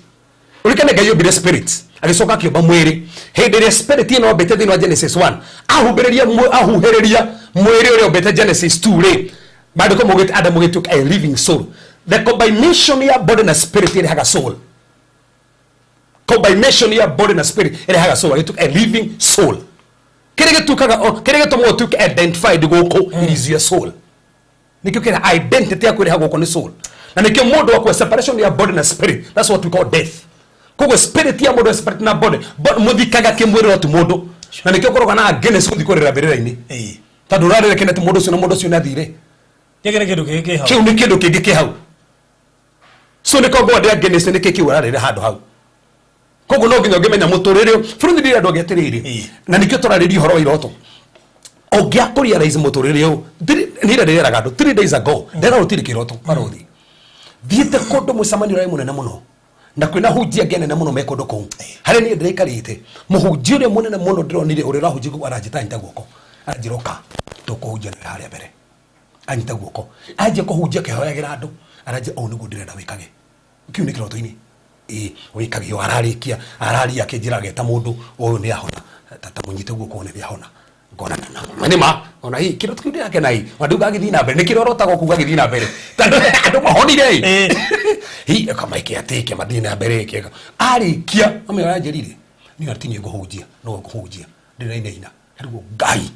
Ũrikane Ngai ombire spirit agĩcoka akĩũmba mwĩrĩ. Hĩndĩ ĩrĩa spirit ĩno ombĩte thĩinĩ wa Genesis 1 ahumbĩrĩria ahuhĩrĩria mwĩrĩ ũrĩa ombĩte Genesis 2 rĩ, maandĩko maugĩte Adam ũgĩtuĩka a living soul. The combination ya body na spirit ĩrehaga soul. Combination ya body na spirit ĩrehaga soul, agĩtuĩka a living soul. Kĩrĩa gĩtuĩkaga kĩrĩa gĩtũmaga ũtuĩke identified gũkũ, it is your soul. Nĩkĩo kĩrĩa identity yaku ĩreha gũkũ nĩ soul. Na nĩkĩo mũndũ akua separation ya body na spirit, that's what we call death. Koguo spirit ya mũndũ spirit na body mũthikaga kĩmwĩrĩ no ti mũndũ. Na nĩkĩo ũkoraga na Guinness gũthiĩ kũrĩra mbĩrĩra-inĩ tondũ ũrarĩra kĩne ti mũndũ ũcio na mũndũ ũcio nĩathire. Gĩkĩ nĩ kĩndũ kĩngĩ kĩ hau. Kĩu nĩ kĩndũ kĩngĩ kĩ hau. So nĩkĩo ngorwo ndĩ Guinness nĩkĩ kĩu ũrarĩra handũ hau. Koguo no nginya ũngĩmenya mũtũrĩre ũyũ bũrũri ndĩrĩ andũ angĩ atĩrĩrĩ, na nĩkĩo tũrarĩria ũhoro wa iroto. Ũngĩaga kũ realize mũtũrĩre ũyũ, niĩ ndĩreraga andũ 3 days ago ndĩrera gũtirĩ kĩroto barũthi. Thiĩte kũndũ mũcemanio ũrarĩ mũnene mũno na kwĩna hunjia angĩ anene mũno me kũndũ kũu harĩa niĩ ndĩraikarĩte. Mũhunjia ũrĩa mũnene mũno ndĩronire ũrĩa ũrahunjia kũu aranjĩta anyita guoko aranjĩra ũka tũkũhunjia nawe harĩa mbere. Anyita guoko anjia kũhunjia akĩhoyagĩra andũ aranjĩra ũũ nĩguo ndĩrenda wĩkage. Kĩu nĩ kĩroto-inĩ. Ĩĩ wĩkage ũũ. Ararĩkia araria akĩnjĩra ageta mũndũ ũyũ nĩ ahona ta mũnyite guoko one nĩ ahona. Ngona na nĩ ma ona hii kĩroto kĩu ndĩrakena ĩ ona ndauga gĩthiĩ na mbere nĩkĩo ũrotaga ũkuga gĩthiĩ na mbere tondũ andũ mahonire ĩ hi kamaike atĩ kĩmathiĩ na mbere kĩega. Arĩkia amwe aranjĩrire niĩ ona ti niĩ ngũhunjia no ngũhunjia ndĩrainaina rĩu Ngai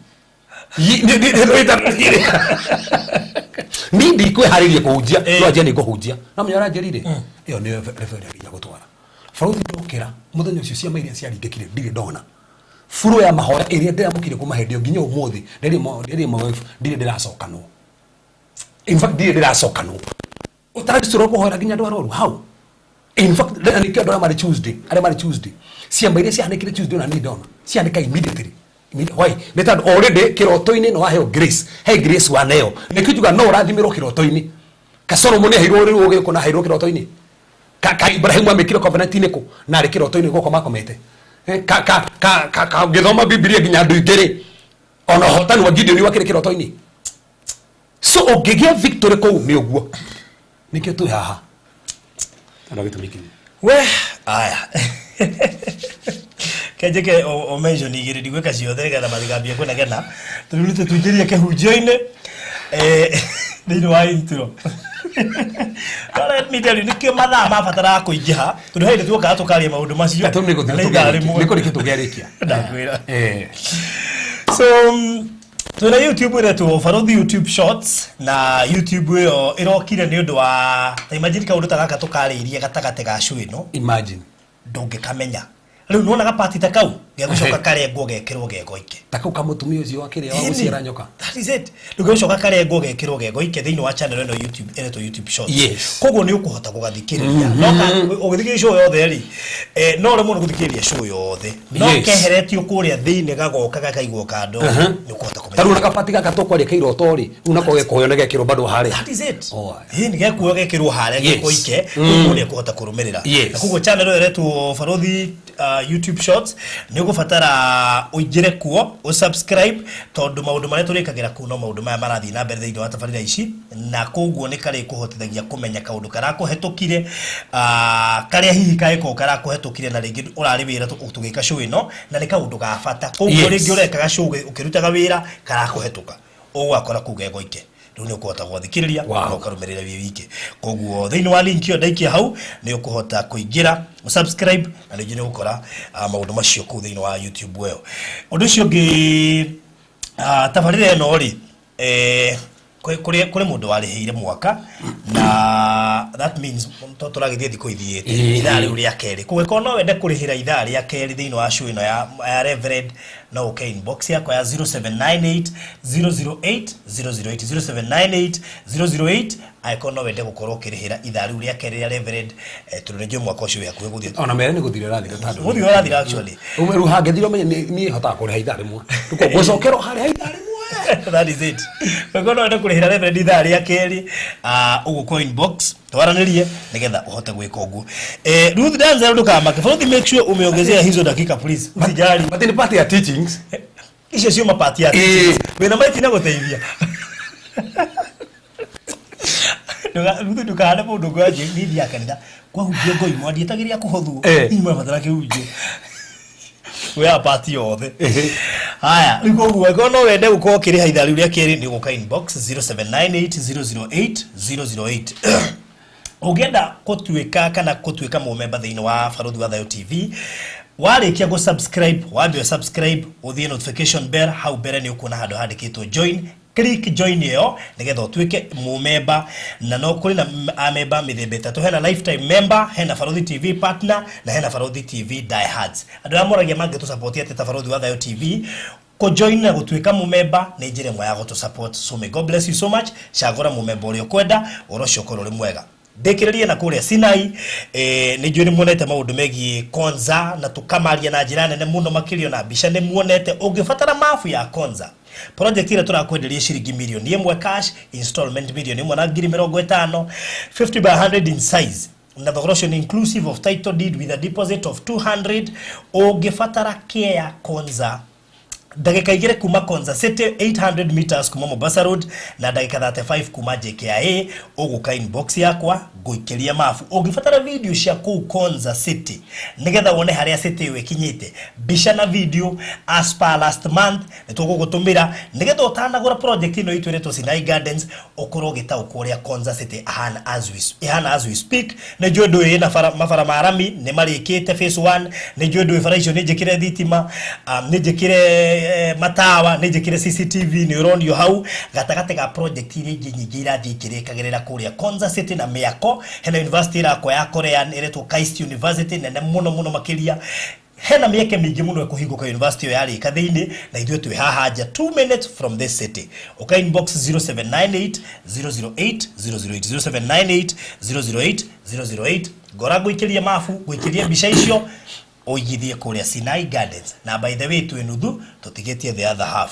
niĩ ndikwĩharĩria kũhunjia no anjia nĩ ngũhunjia no menya aranjĩrire ĩyo nĩyo level ĩrĩa nginya gũtwara bũrũri. Ndokĩra mũthenya ũcio ciama iria ciaringĩkire ndirĩ ndona buru ya mahoya ĩrĩa ndĩramũkire kuma hĩndĩ ĩyo nginya ũmũthĩ nderĩ my wife ndirĩ ndĩracokanwo. In fact ndirĩ ndĩracokanwo ũtaracũra kũhoera nginya andũ arwaru hau. In fact, nĩkĩo andũ arĩa marĩ Tuesday, arĩa marĩ Tuesday, ciama iria ciahanĩkire Tuesday ona niĩ ndona ciahanĩka immediately. Why? Nĩ tondũ already kĩroto-inĩ nĩ waheo grace, he grace waneo. Nĩkĩo njuga no ũrathimĩrwo kĩroto-inĩ. Ka Solomon aheirwo rĩu ũgĩ kũna aheirwo kĩroto-inĩ. Ka Ibrahimu amĩkire covenant-inĩ kũ na arĩ kĩroto-inĩ gũkoma akomete. Ka ũngĩthoma Bibilia nginya andũ aingĩ rĩ, ona ũhotani wa Gideon wakĩrĩ kĩroto-inĩ. So ũngĩgĩa victory kũu nĩ ũguo. Nĩkĩo twĩ haha. Tondũ gĩtũmi kĩu. We aya, kenjeke o mention igĩrĩ, ndigwĩka ciothe nĩgetha matigambie kũnegena, tondũ rĩu tũingĩrie kĩhunjio-inĩ thĩinĩ wa intro. No let me tell you, nĩkĩo mathaa mabataraga kũingĩha, tondũ he hĩndĩ tuokaga tũkaria maũndũ macio Tondũ nĩ na nĩ ithaa rĩmwe. Nĩ kũrĩkia tũngĩarĩkia. Ndakwĩra. Eh. So twĩna YouTube ĩretwo Barothi YouTube Shorts, na YouTube ĩyo ĩrokire nĩ ũndũ wa ta imagine kaũndũ ta gaka tũkarĩirie gatagatĩ ga show ĩno. Imagine. Ndũngĩkamenya rĩu nĩwona gapati ta kau gegũcoka karengwo gekĩrwo gegoike. Ta kau kamũtumia ũcio wa kĩrĩa wa gũciara nyoka. That is it. Ndũngĩgũcoka karengwo gekĩrwo gegoike thĩinĩ wa channel ĩno YouTube ĩretwo YouTube Shorts. Koguo nĩ ũkũhota gũgathikĩrĩria, no ũgĩthikĩrĩria show yothe rĩ, no ũremwo nĩ gũthikĩrĩria show yothe, no keheretio kũrĩa thĩinĩ gagoka gakaigwo kando, nĩ ũkũhota kũmenya. Ta rĩu na gabati gaka tũkwaria kĩiroto rĩ, rĩu nako gekuoyo nĩ gekĩrwo bado harĩa. That is it. Oh, ĩĩ, nĩ gekuoyo gekĩrwo harĩa gekoike, koguo nĩ ũkũhota kũrũmĩrĩra. Na koguo channel ĩyo ĩretwo Barothi YouTube Shorts, nĩ ũgũbatara ũingĩre kuo, ũsubscribe, tondũ maũndũ marĩa tũrĩkagĩra kũu no maũndũ maya marathiĩ na mbere thĩinĩ wa tabarĩra ici, na koguo nĩ karĩkũhotithagia kũmenya kaũndũ karakũhetũkire, karĩa hihi kangĩkorwo karakũhetũkire na rĩngĩ ũrarĩ wĩra tũgĩka show ĩno, na nĩ kaũndũ ga bata, koguo rĩngĩ ũrekaga show ũkĩrutaga wĩra karakũhetũka, ũgũgakora kũu gegoike. Rĩu nĩ ũkũhota gwathikĩrĩria na ũkarũmĩrĩra wĩ wike. Koguo thĩinĩ wa link ĩyo ndaikia hau nĩ ũkũhota kũingĩra, subscribe, na rĩngĩ nĩ ũgũkora maũndũ macio kũu thĩinĩ wa YouTube ĩyo. Ũndũ ũcio ũngĩ, tabarĩra ĩno rĩ, kũrĩ mũndũ warĩhĩire mwaka, na that means to tũragĩthiĩ thikũ ithiĩte ithaa rĩu rĩa kerĩ. Kũngĩkorwo no wende kũrĩhĩra ithaa rĩa kerĩ thĩinĩ wa show ĩno ya Reverend, no ũke inbox yakwa ya 0798 008 008, 0798 008, angĩkorwo no wende gũkorwo ũkĩrĩhĩra ithaa rĩu rĩa kerĩ rĩa Reverend, tondũ nĩ njũĩ mwaka ũcio wĩ hakuhĩ gũthiĩ. Ona mere nĩ gũthira ĩrathira tondũ Gũthira ũrathira actually. Rĩu hangĩthira ũmenye niĩ hotaga kũrĩha ithaa rĩmwe. Rĩu ngũcokerwo harĩa ithaa rĩmwe. That is it. Ũngĩkorwo no wende kũrĩhĩra Reverend ithaa rĩa kerĩ, ũgũkwo inbox twaranĩrie nĩgetha ũhote gwĩka ũguo. Ruth Danzel, ndũkamake. Barothi, make sure umeongezea hizo dakika, please, usijali. But ni part ya teachings. Icio ciuma part ya wĩna maiti na gũteithia. Ruth, ndũkahane mũndũ ngwanjie niĩ thiaga kanitha kwahunjio ngoimwo ndietagĩrĩra kũhothwo. Hihi mwabatara kĩhunjio wea part yothe. Haya, rĩu koguo angĩkorwo no wende gũkorwo ũkĩrĩha ithaa rĩu rĩa kerĩ, nĩ ũgũka inbox 0798 008 008. Ũngĩenda gũtuĩka kana gũtuĩka mũmemba thĩinĩ wa Barothi wa Thayo TV, warĩkia gũ subscribe, wambe subscribe, ũthiĩ notification bell, hau mbere nĩ ũkuona handũ handĩkĩtwo "join". Click join ĩyo nĩgetha ũtuĩke mũmemba. Na no kũrĩ na amemba mĩthemba ĩtatũ: hena lifetime member, hena Barothi TV partner, na hena Barothi TV diehards. Andũ arĩa moragia mangĩtũsupport atĩ ta Barothi wa Thayo TV, kũjoin na gũtuĩka mũmemba nĩ njĩra ĩmwe ya gũtũ support. So may God bless you so much. Cagũra mũmemba ũrĩa ũkwenda, ũhoro ũcio ũkorwo ũrĩ mwega. Ndĩkĩrĩrie na kũrĩa Sinai, nĩ njũĩ nĩ muonete maũndũ megiĩ Konza na tũkamaria na njĩra nene mũno makĩria na mbica nĩ muonete. Ũngĩbatara mabu ya Konza project ĩrĩa tũrakwenderia ciringi 1 million cash, installment 1,050,000, 50 by 100 in size, na thogora ũcio nĩ inclusive of title deed with a deposit of 200. Ũngĩbatara Kea Konza, ndagĩka 2 kuma Konza City, 800 meters kuma Mombasa Road, na ndagĩka 35 kuma JKIA, ũgũka inbox yakwa ngũikĩria mabu. Ũngĩbatara video cia kũu Konza City nĩgetha wone harĩa city ĩyo ĩkinyĩte, mbica na video as per last month, nĩ tũgũgũtũmĩra nĩgetha ũtanagũra project ĩno itũ ĩretwo Sinai Gardens, ũkorwo ũgĩtaũkwo ũrĩa Konza City ahana as we, ĩhana as we speak. Nĩ njũĩ ndũĩ ĩna bara, mabara ma rami nĩ marĩkĩte phase 1. Nĩ njũĩ ndũĩ bara icio nĩ njĩkĩre thitima, nĩ njĩkĩre matawa, nĩ njĩkĩre CCTV, nĩ ũronio hau gatagatĩ ga project iria ingĩ nyingĩ irathiĩ ikĩrĩkagĩrĩra kũrĩa Konza City na mĩako. Hena university ĩrakwo ya Korean ĩretwo KAIST University, nene mũno mũno makĩria. Hena mĩeke mĩingĩ mũno ĩkũhingũka university ĩyo yarĩka thĩinĩ, na ithuĩ twĩ haha nja, 2 minutes from this city. Ũka inbox 0798 008 008, 0798 008 008. Ngora ngũikĩrie mabu, ngũikĩrie mbica icio ũigithie kũrĩa Sinai Gardens. Na by the way, twĩ nuthu tũtigĩtie the other half.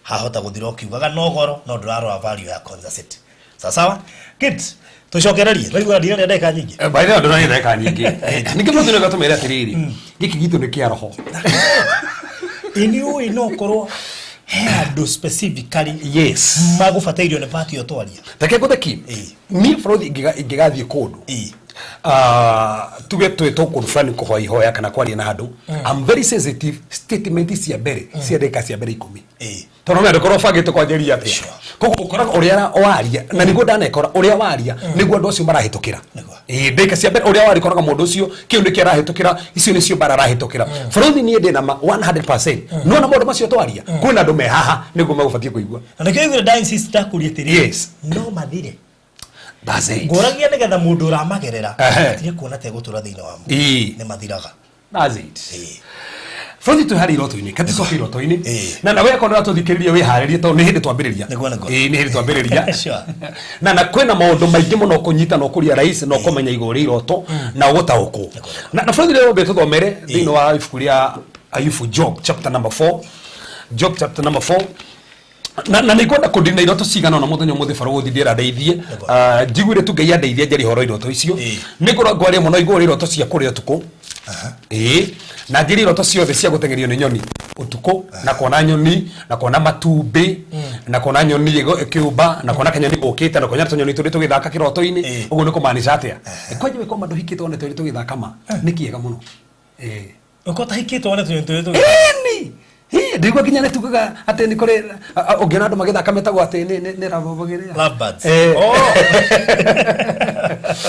Hahota gũthira ũkiugaga no goro, no ndũrarora value ya Konza City. Sawa sawa? Good. Tũcokererie. Waigua ndirarĩa ndagĩka nyingĩ. By the way, ndũrarĩa ndagĩka nyingĩ. Ningĩ mũndũ nĩ gatũmĩre atĩrĩrĩ, gĩkĩ gitũ nĩ kĩa roho. Ĩ nĩ ũĩ no ũkorwo he andũ specifically Yes. magũbatairio nĩ part ĩyo twaria. Reke ngũtheki. Ĩĩ. Niĩ bũrũri ingĩgathiĩ kũndũ, Ĩĩ. Tuge twĩtwo kũndũ fulani kũhoya ihoya kana kwaria na andũ, I'm very sensitive. Statement cia mbere cia ndagĩka cia mbere 10, tondũ no ndũkorwo ũbangĩte kwanjĩrĩria atĩa. Koguo ũkoraga ũrĩa waria na nĩguo ndanekora, ũrĩa waria nĩguo andũ acio marahĩtũkĩra. Ĩĩ, ndagĩka cia mbere ũrĩa waria, ũkoraga mũndũ ũcio kĩu nĩkĩo arahĩtũkĩra, icio nĩcio mbara arahĩtũkĩra. Bũrũri niĩ ndĩ na ma 100% nona maũndũ macio twaria, kwĩna andũ me haha nĩguo megũbatiĩ kũigua. Na nĩkĩo iguire nda insist ndakũria atĩrĩrĩ, no mathire? That's it. Ngũragia nĩgetha mũndũ ũramagerera atige kuona ta egũtũra thĩinĩ wamo. Nĩ mathiraga. That's it. Bũrũri twĩ harĩ iroto-inĩ, kati coke iroto-inĩ. Na nawe akorwo nĩũratũthikĩrĩria, wĩharĩrie tondũ nĩ hĩndĩ twambĩrĩria. Nĩguo. Ĩĩ, nĩ hĩndĩ twambĩrĩria. Na kwĩna maũndũ maingĩ mũno ũkũnyita na ũkũria rahisi na ũkũmenya igũrũ rĩa iroto na ũgũtaũkwo. Na bũrũri rĩrĩa wambire tũthomere thĩinĩ wa ibuku rĩa Ayubu, Job chapter number 4. Job chapter number 4. Na nĩ ngwenda kũndina iroto cigana ona mũthenya ũmũthĩ, barũthi ndĩra ndeithie. Ah, njiguire tu Ngai andeithie njarie ũhoro wa iroto icio. Nĩ ngorwo ngwaria mũno igũrũ rĩa iroto cia kũrĩa ũtukũ, ĩĩ, na njĩre iroto ciothe cia gũteng'erio nĩ nyoni ũtukũ, na kuona nyoni, na kuona matumbĩ, na kuona nyoni ĩkĩũmba, na kuona kanyoni gũkĩte, na kuona tũnyoni tũrĩ tũgĩthaka kĩroto-inĩ. Ũguo nĩ kũmaanisha atĩa? Kwanja wĩkoma ndũhikĩte wone tũrĩ tũgĩthaka, ma nĩ kĩega mũno. Ĩĩ. Ũkorwo ũtahikĩte wone tũnyoni tũrĩ tũgĩthaka. Ĩni. Hĩ, ndĩgua nginya nĩ tugaga atĩ nĩ kũrĩ ũngĩona andũ magĩthaka metagwo atĩ nĩ love. Lovebirds. Eh.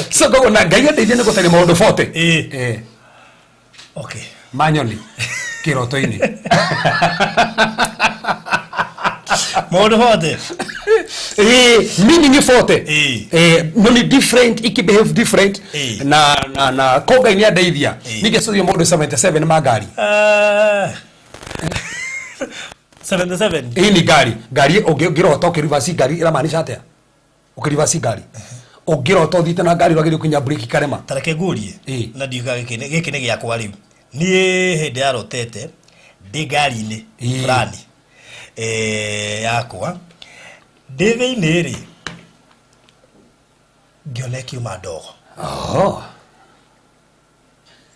So koguo na Ngai andeithie nĩ gũtarĩ maũndũ 40. Eh. Ma nyoni kĩroto-inĩ. Maũndũ 40. Meaning 40. Nyoni different iki behave different. Na ko Ngai nĩ andeithia ningĩ cũthio maũndũ 77 ma ngari. 77. Ĩĩ, nĩ ngari. Ngari ũngĩrota ũkĩrivasi ngari ĩramaanisha atĩa? Ũkĩrivasi ngari, ũngĩrota ũthiĩte na ngari wagĩrĩire kũinya breki karema. Ta reke ngũrie. Na ndiuga gĩkĩ nĩ gĩakwa rĩu. Niĩ hĩndĩ yarotete ndĩ ngari-inĩ fulani yakwa, ndĩ thĩinĩ rĩ, ngĩona ĩkiuma ndogo.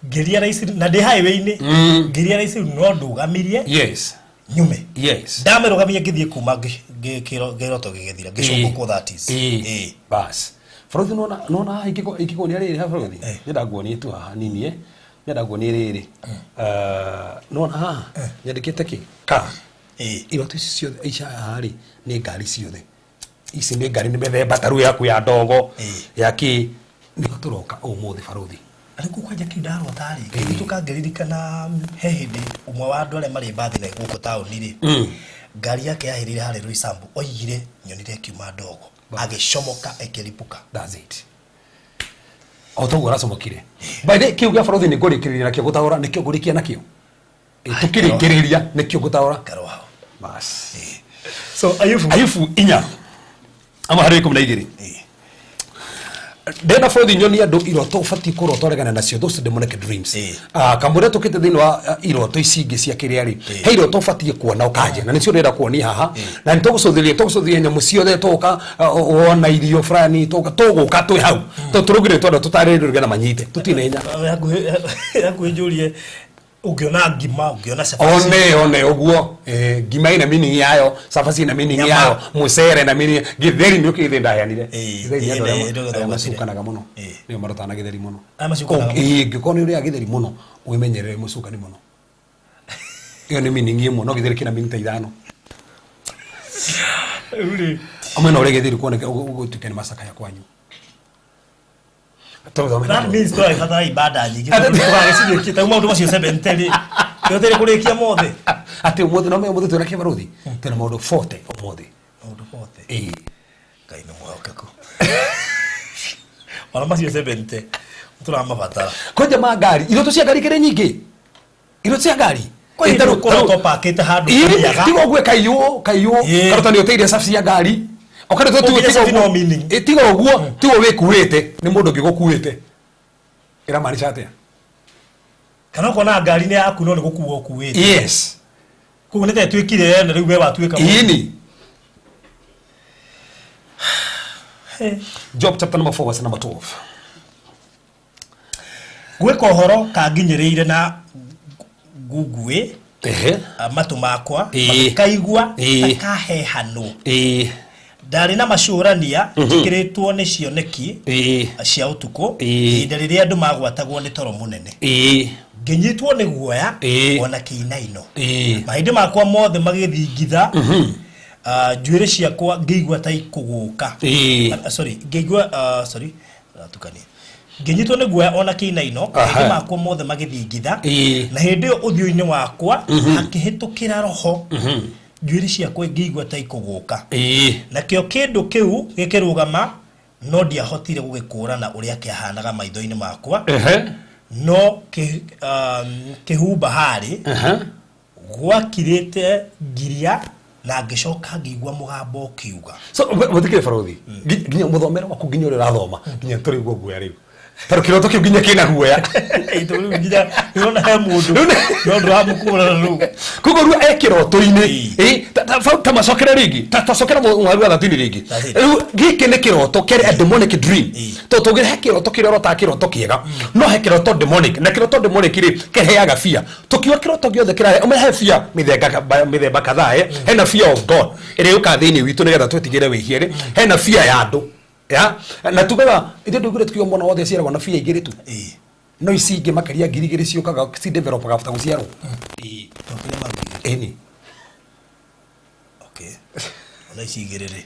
Ngĩrealize na ndĩ highway-inĩ, ngĩrealize rĩu no ndũgamirie nyume. Ndamĩrũgamia ngĩthiĩ kuma kĩroto gĩgĩthira, ngĩcũmbũkwo, that is. Bas bũrũthi, nona nona haha ingĩkuonia rĩrĩ ha bũrũthi, nyenda nguonie tu haha nini, nyenda nguonie rĩrĩ. Nona haha nyandĩkĩte kĩ ka iroto ici ciothe ici haha rĩ, nĩ ngari ciothe ici, nĩ ngari, nĩ mĩthemba ta rĩu yaku ya ndogo ya kĩ, nĩho tũroka ũmũthĩ barũthi. Rĩu kwanja kĩu ndarota rĩ, ngĩhĩtũka ngĩririkana he hĩndĩ ũmwe wa andũ arĩa marĩ mbathi na gũkũ taũni rĩ, ngari yake yahĩrĩire harĩ Roysambu, oigire nyonire ĩkiuma ndogo, agĩcomoka ĩkĩripũka. That's it. O toguo aracomokire. By the way, kĩu gĩa barũthi nĩ ngũrĩkĩrĩria nakĩo gũtaũra, nĩkĩo ngũrĩkia nakĩo. Tũkĩrĩkĩrĩria nĩkĩo ngũtaũra. Karwaho. Bas. So Ayubu. Ayubu 4 ama harĩ 12. Ndenda bũrũri nyoni andũ iroto ũbatiĩ kũrota ũregane nacio, those demonic dreams. Kamũira tũkĩte thĩinĩ wa iroto ici ingĩ cia kĩrĩa rĩ, he iroto ũbatiĩ kuona ũkanja, na nĩcio ndĩrenda kuonia haha, na nĩ tũgũcũthĩrĩria nyamũ ciothe, tũgũka wona irio fulani, tũgũka twĩ hau tondũ tũrũgire twenda tũtarĩrĩrio nĩgetha manyite tũtirĩ na hinya. Hakuhĩ njũrie, ũngĩona ngima, ũngĩona cabaci? One ũguo, ngima ĩna meaning yayo, cabaci ĩna meaning Nyama. yayo, mũcere na meaning, gĩtheri nĩ ũkĩ gĩtheri ndaheanire. Gĩtheri nĩ andũ arĩa ĩĩ, arĩa ĩĩ, macukanaga mũno, nĩo marotaga na gĩtheri mũno. Arĩa macukanaga mũno. Ĩĩ, angĩkorwo nĩ ũrĩaga gĩtheri mũno, wĩmenyerere mũcukani mũno. Ĩyo nĩ meaning ĩmwe, no gĩtheri kĩna meaning ta ithano. Rĩu rĩ, Amwe no ũrĩe gĩtheri kuoneke ũgũtuĩke nĩ macakaya kwanyu. That means tũragĩbatara ibada nyingĩ tondũ tũgagĩcirĩkia ta maũndũ macio 70 rĩ, twetereire kũrĩkia mothe. Atĩ ũmũthĩ no ũmũthĩ twĩna kĩbarũthi, twĩna maũndũ 40 ũmũthĩ. Maũndũ 40. Ĩĩ. Ngai nĩ mwĩhokeku, ona macio 70 tũramabatara. Kwanja ma ngari, iroto cia ngari kĩrĩ nyingĩ, iroto cia ngari. Kwa Ĩ, hĩndĩ ũkorwo tũpakĩte handũ kũrĩaga. Tiga ũguo, kaiyũ kaiyũ. Karota nĩ ũteire cabi cia ngari. Okarĩ Ũngĩnya cabi no meaning. Tiga ũguo, tiga wĩkuĩte, nĩ mũndũ ũngĩ gũkuĩte. Ĩramaanisha atĩa? Kana ũkona ngari nĩ yaku no nĩ gũkuo ũkuĩte. Yes. Koguo nĩ ta ĩtuĩkire yene rĩu we watuĩka mũndũ. Ĩni. Job chapter number 4 verse number 12. Gwĩka ũhoro kanginyĩrĩire na ngunguĩ. Ehe. Matũ makwa Ĩĩ. magĩkaigua Ĩĩ. ta kahehanwo. Ĩĩ. Ndarĩ na macũrania njĩkĩrĩtwo nĩ cioneki Ĩĩ. cia ũtukũ, Ĩĩ. ihinda rĩrĩa andũ magwatagwo nĩ toro mũnene. Ĩĩ. Ngĩnyitwo nĩ guoya Ĩĩ. ona kĩinaino. Ĩĩ. Mahĩndĩ makwa mothe magĩthingitha. Njuĩrĩ ciakwa ngĩigua ta ikũgũka. Ĩĩ. Sorry, ngĩigua, sorry, ratukania. Ngĩnyitwo nĩ guoya ona kĩinaino, mahĩndĩ makwa mothe magĩthingitha. Ĩĩ. Na hĩndĩ ĩyo ũthiũ-inĩ wakwa hakĩhĩtũkĩra roho, njuĩrĩ ciakwa ngĩigua ta ikũgũka. Ĩĩ. Nakĩo kĩndũ kĩu gĩkĩrũgama, no ndiahotire gũgĩkũũrana ũrĩa kĩahanaga maitho-inĩ makwa. Ehe. No kĩhumba harĩ gwakirĩte ngiria, na ngĩcoka ngĩigua mũgambo ũkiuga. So muthikire barothi, nginya muthomere waku, nginya ũrĩa ũrathoma, nginya tũrĩgua guoya rĩu, tondũ kĩroto kĩu nginya kĩna guoya. Ĩ, rĩu nginya nĩrona he mũndũ no ndũramũkũrana rĩu. Koguo rĩu e kĩroto-inĩ. Ĩĩ. Ĩ, ta macokere rĩngĩ, ta cokera mũhari wa 13 rĩngĩ. 13. Rĩu gĩkĩ nĩ kĩroto kĩarĩ a demonic dream. Ĩĩ. Tondũ tũngĩre he kĩroto kĩrĩa ũrotaga kĩroto kĩega, no he kĩroto demonic, na kĩroto demonic rĩ kĩheaga fear. Tũkiuga kĩroto gĩothe kĩrahe ũmenye he fear mĩthemba mĩthemba kadhaa. Hena fear of God ĩrĩa yũkaga thĩinĩ witũ nĩgetha twĩtigĩre wĩhia rĩ, hena fear ya andũ ya na tugaga ithuĩ ndũiguire tukiuga mwana wothe aciaragwo na fear igĩrĩ tu. Ĩĩ. No ici ingĩ makĩria 2000 ciũkaga ci developaga after gũciarwo. Ĩĩ. Tũkĩrĩ maru igĩrĩ. Ĩni. Okay, ona ici igĩrĩ rĩ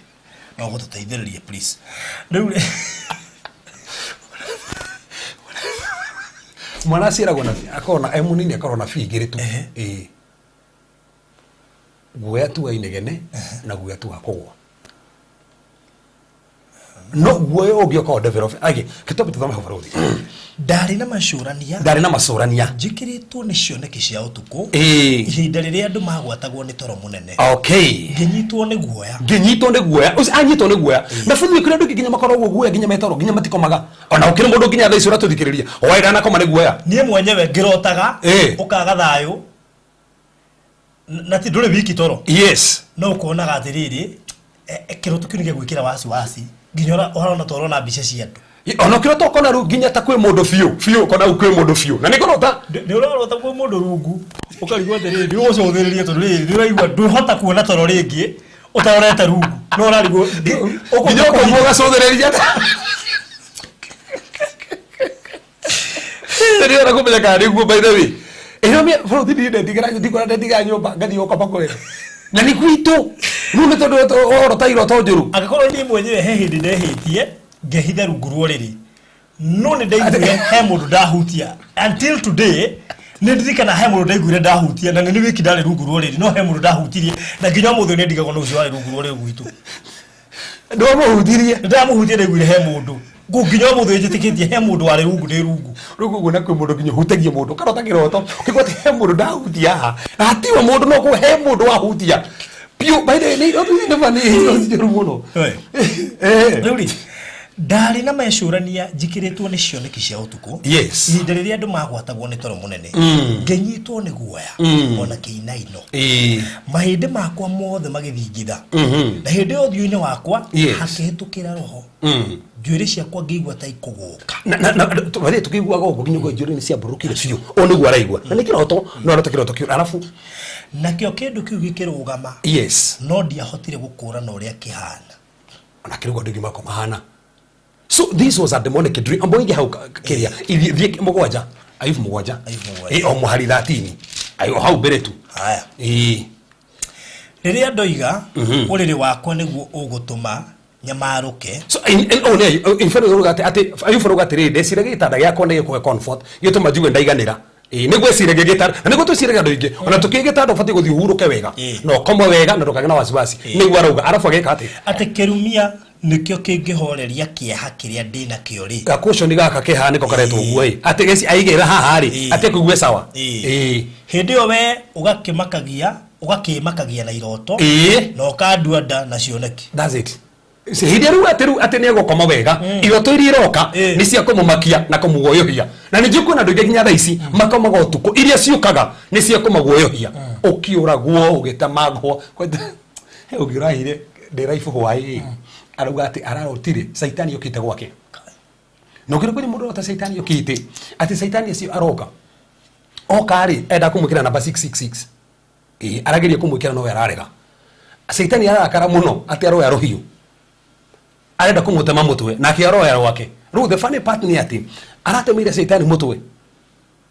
no gũtũteithĩrĩria please rĩu rĩ. Mwana aciaragwo na akorwo na e mũnini, akorwo na fear igĩrĩ tu. Ehe. Ĩĩ, guoya tu wa inegene na guoya tu wa kũgwa, no guoya ũngĩ ũkorwo develop age kĩtobi. Tũthome hau, barothi. Ndarĩ na macũrania Ndarĩ na macũrania njĩkĩrĩtwo nĩ cioneki cia ũtukũ, Ĩĩ. ihinda rĩrĩa andũ magwatagwo nĩ toro mũnene. Okay. Ngĩnyitwo nĩ guoya. Ngĩnyitwo nĩ guoya. Ũcio anyitwo nĩ guoya na bũthĩ kũrĩ andũ aingĩ nginya makoragwo guoya nginya metoro, nginya matikomaga, ona ũkĩrĩ mũndũ nginya thaa ici ũratũthikĩrĩria waĩ ndanakoma nĩ guoya. Niĩ mwenyewe ngĩrotaga Ĩĩ. ũkaga thayũ na ti ndũrĩ wiki toro. Yes. No ũkonaga atĩrĩrĩ, kĩroto kĩu nĩ gĩgwĩkĩra wasiwasi nginya ũrona ta ũrona mbica cia andũ. Ona kĩroto ũkona rĩu nginya ta kwĩ mũndũ biũ biũ, ũkona rĩu kwĩ mũndũ biũ na nĩ kũrota. Nĩ ũrarota kwĩ mũndũ rungu, ũkarigwo atĩrĩrĩ, nĩ ũgũcũthĩrĩria tondũ rĩrĩ nĩ ũraigua ndũhota kuona toro rĩngĩ ũtarorete rungu, no ũrarigwo nginya ũkauma ũgacũthĩrĩria ndĩrona kũmenya kana nĩguo. By the way, ĩno mĩ bũrũri niĩ ndetigĩra ndikora ndetiga nyũmba ngathiĩ gũkoma kwene na nĩ gwitũ rĩu nĩ tondũ ũrota iroto njũru. Angĩkorwo niĩ mwenyewe he hĩndĩ ndehĩtie ngehitha rungu rwa ũrĩrĩ, no nĩ ndaiguire he mũndũ ndahutia. Until today nĩ ndirikana he mũndũ ndaiguire ndahutia, na nĩ wiki ndarĩ rungu rwa ũrĩrĩ, no he mũndũ ndahutirie, na nginya ũmũthĩ nĩ ndigagwo na ũcio warĩ rungu rwa ũrĩrĩ gwitũ. Ndwamũhutirie? Nĩ ndamũhutia, ndaiguire he mũndũ ngũ nginya ũmũthĩ njĩtĩkĩtie he mũndũ warĩ rungu ndĩ rungu. Rĩu koguo na kwĩ mũndũ nginya ũhutagia mũndũ ũkarota kĩroto ũkĩgwa atĩ he mũndũ ndahutia haha na hatiwe mũndũ, no kũ he mũndũ wahutia biũ. By the way, nĩ iroto ici nĩ bani, iroto njũru mũno. Rĩu rĩ, ndarĩ na mecũrania njikĩrĩtwo nĩ cioneki cia ũtukũ, Yes. ihinda rĩrĩa andũ magwatagwo nĩ toro mũnene. Mm. Ngĩnyitwo nĩ guoya ona kĩinaino. Ĩĩ. Mahĩndĩ makwa mothe magĩthingitha, na hĩndĩ ĩyo ũthiũ-inĩ wakwa Yes. hakĩhĩtũkĩra roho, njuĩrĩ ciakwa ngĩigua ta ikũgũka. Na bathĩ tukiguaga ũguo nginya ũguo njuĩrĩ nĩ ciambũrũkire biũ, ũũ nĩguo araigua na nĩ kĩroto, no arota kĩroto kĩu arabu Nakĩo kĩndũ kĩu gĩkĩrũgama, no ndiahotire gũkũrana ũrĩa kĩhana. Ona kĩrĩguo andũ aingĩ makwa mahana. So this was a demonic dream. Ambo ingi hau kĩrĩa ithiĩ 7, Ayubu 7. Ayubu 7. Ĩ, o mũhari 13. Ayo hau mbere tu. Haya. Ĩĩ. Rĩrĩa ndoiga ũrĩrĩ wakwa nĩguo ũgũtũma nyamarũke. So oh nĩ in fact uruga atĩ Ayubu aruga atĩrĩrĩ, ndeciragia gĩtanda gĩakwa nĩ gĩkũhe comfort, gĩtũma njigue ndaiganĩra. Ĩĩ, nĩguo eciragia gĩtanda, na nĩguo twĩciragia andũ aingĩ ona tũkĩ gĩtanda ũbatiĩ gũthiĩ ũhurũke wega na ũkome wega na ndũkagĩe na wasiwasi. Ĩĩ. Nĩguo arauga, arabu ageka atĩ atĩ kĩrumia nĩkĩo kĩngĩhoreria kĩeha kĩrĩa ndĩnakĩo rĩ. Gakuconi gaka keha nĩko karetwo ũguo ĩ, atĩ geci aigĩra haha rĩ, atĩ kũigue sawa. Ĩĩ. Hĩndĩ ĩyo we ũgakĩmakagia ũgakĩmakagia na iroto na ũkandua nda na cioneki. That's it. Hĩndĩ rĩu atĩ rĩu atĩ nĩ egũkoma wega, iroto iria iroka nĩ cia kũmũmakia na kũmũguoyohia. Na nĩ njũĩ kwĩna andũ aingĩ nginya thaa ici makomaga ũtukũ, iria ciũkaga nĩ cia kũmaguoyohia, ũkĩũragwo, ũgĩtemangwo. He ũngĩ ũrahire ndĩ raibu hwaĩ, arauga atĩ ararotire caitani okĩte gwake, na ũkĩra kwĩrĩ mũndũ arota caitani okĩte, atĩ caitani acio aroka oka rĩ, enda kũmwĩkĩra namba 666. Ĩĩ, arageria kũmwĩkĩra nowe ararega. Caitani ararakara mũno atĩ aroya rũhiũ arenda kũmũtema mũtwe, nake aroya rwake. Rĩu the funny part nĩ atĩ aratemeire caitani mũtwe,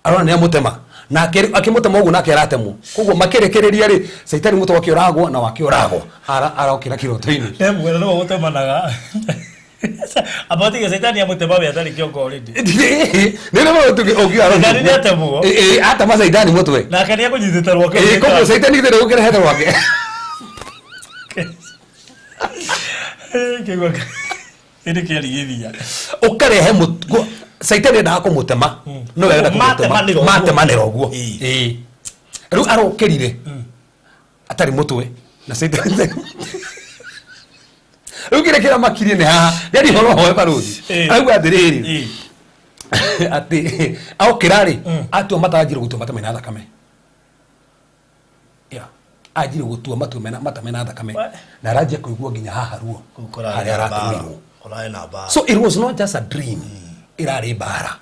arona nĩ amũtema, nake rĩu akĩmũtema ũguo nake aratemwo. Koguo makĩrĩkĩrĩria rĩ, caitani mũtwe wake ũragwo na wake ũragwo. Arokĩra kĩroto-inĩ. Ndemwĩra nĩwe ũtemanaga. Amba ũtige caitani amũtema we atarĩ kĩongo already. Nĩ rĩu ũngiuga Caitani nĩ atemwo. Ĩĩ, atema caitani mũtwe. Nake nĩ ekũnyitĩte rwake. Ĩĩ, koguo caitani githĩ ndegũkĩrehete rwake. Kĩigua ĩndĩ kĩarigithia. Ũkarehe caitani endaga kũmũtema, no we arenda kũmũtema. Matemanĩra ũguo. Matemanĩra ũguo. Ĩĩ. Ĩĩ, rĩu arokĩrire atarĩ mũtwe na caitani. Rĩu kĩrĩa kĩramakirie nĩ haha rĩari horo hoe barũthi. Arauga atĩrĩrĩ, atĩ aokĩra rĩ, atua mata, anjire gũtua mata mena thakame. Yeah. Anjire gũtua matua mena mata mena thakame. Na aranjia kũigua nginya haha ruo Kũu kũrarĩ harĩa na mbara. aratemirwo. Kũrarĩ na mbara. So it was not just a dream, ĩrarĩ mbara.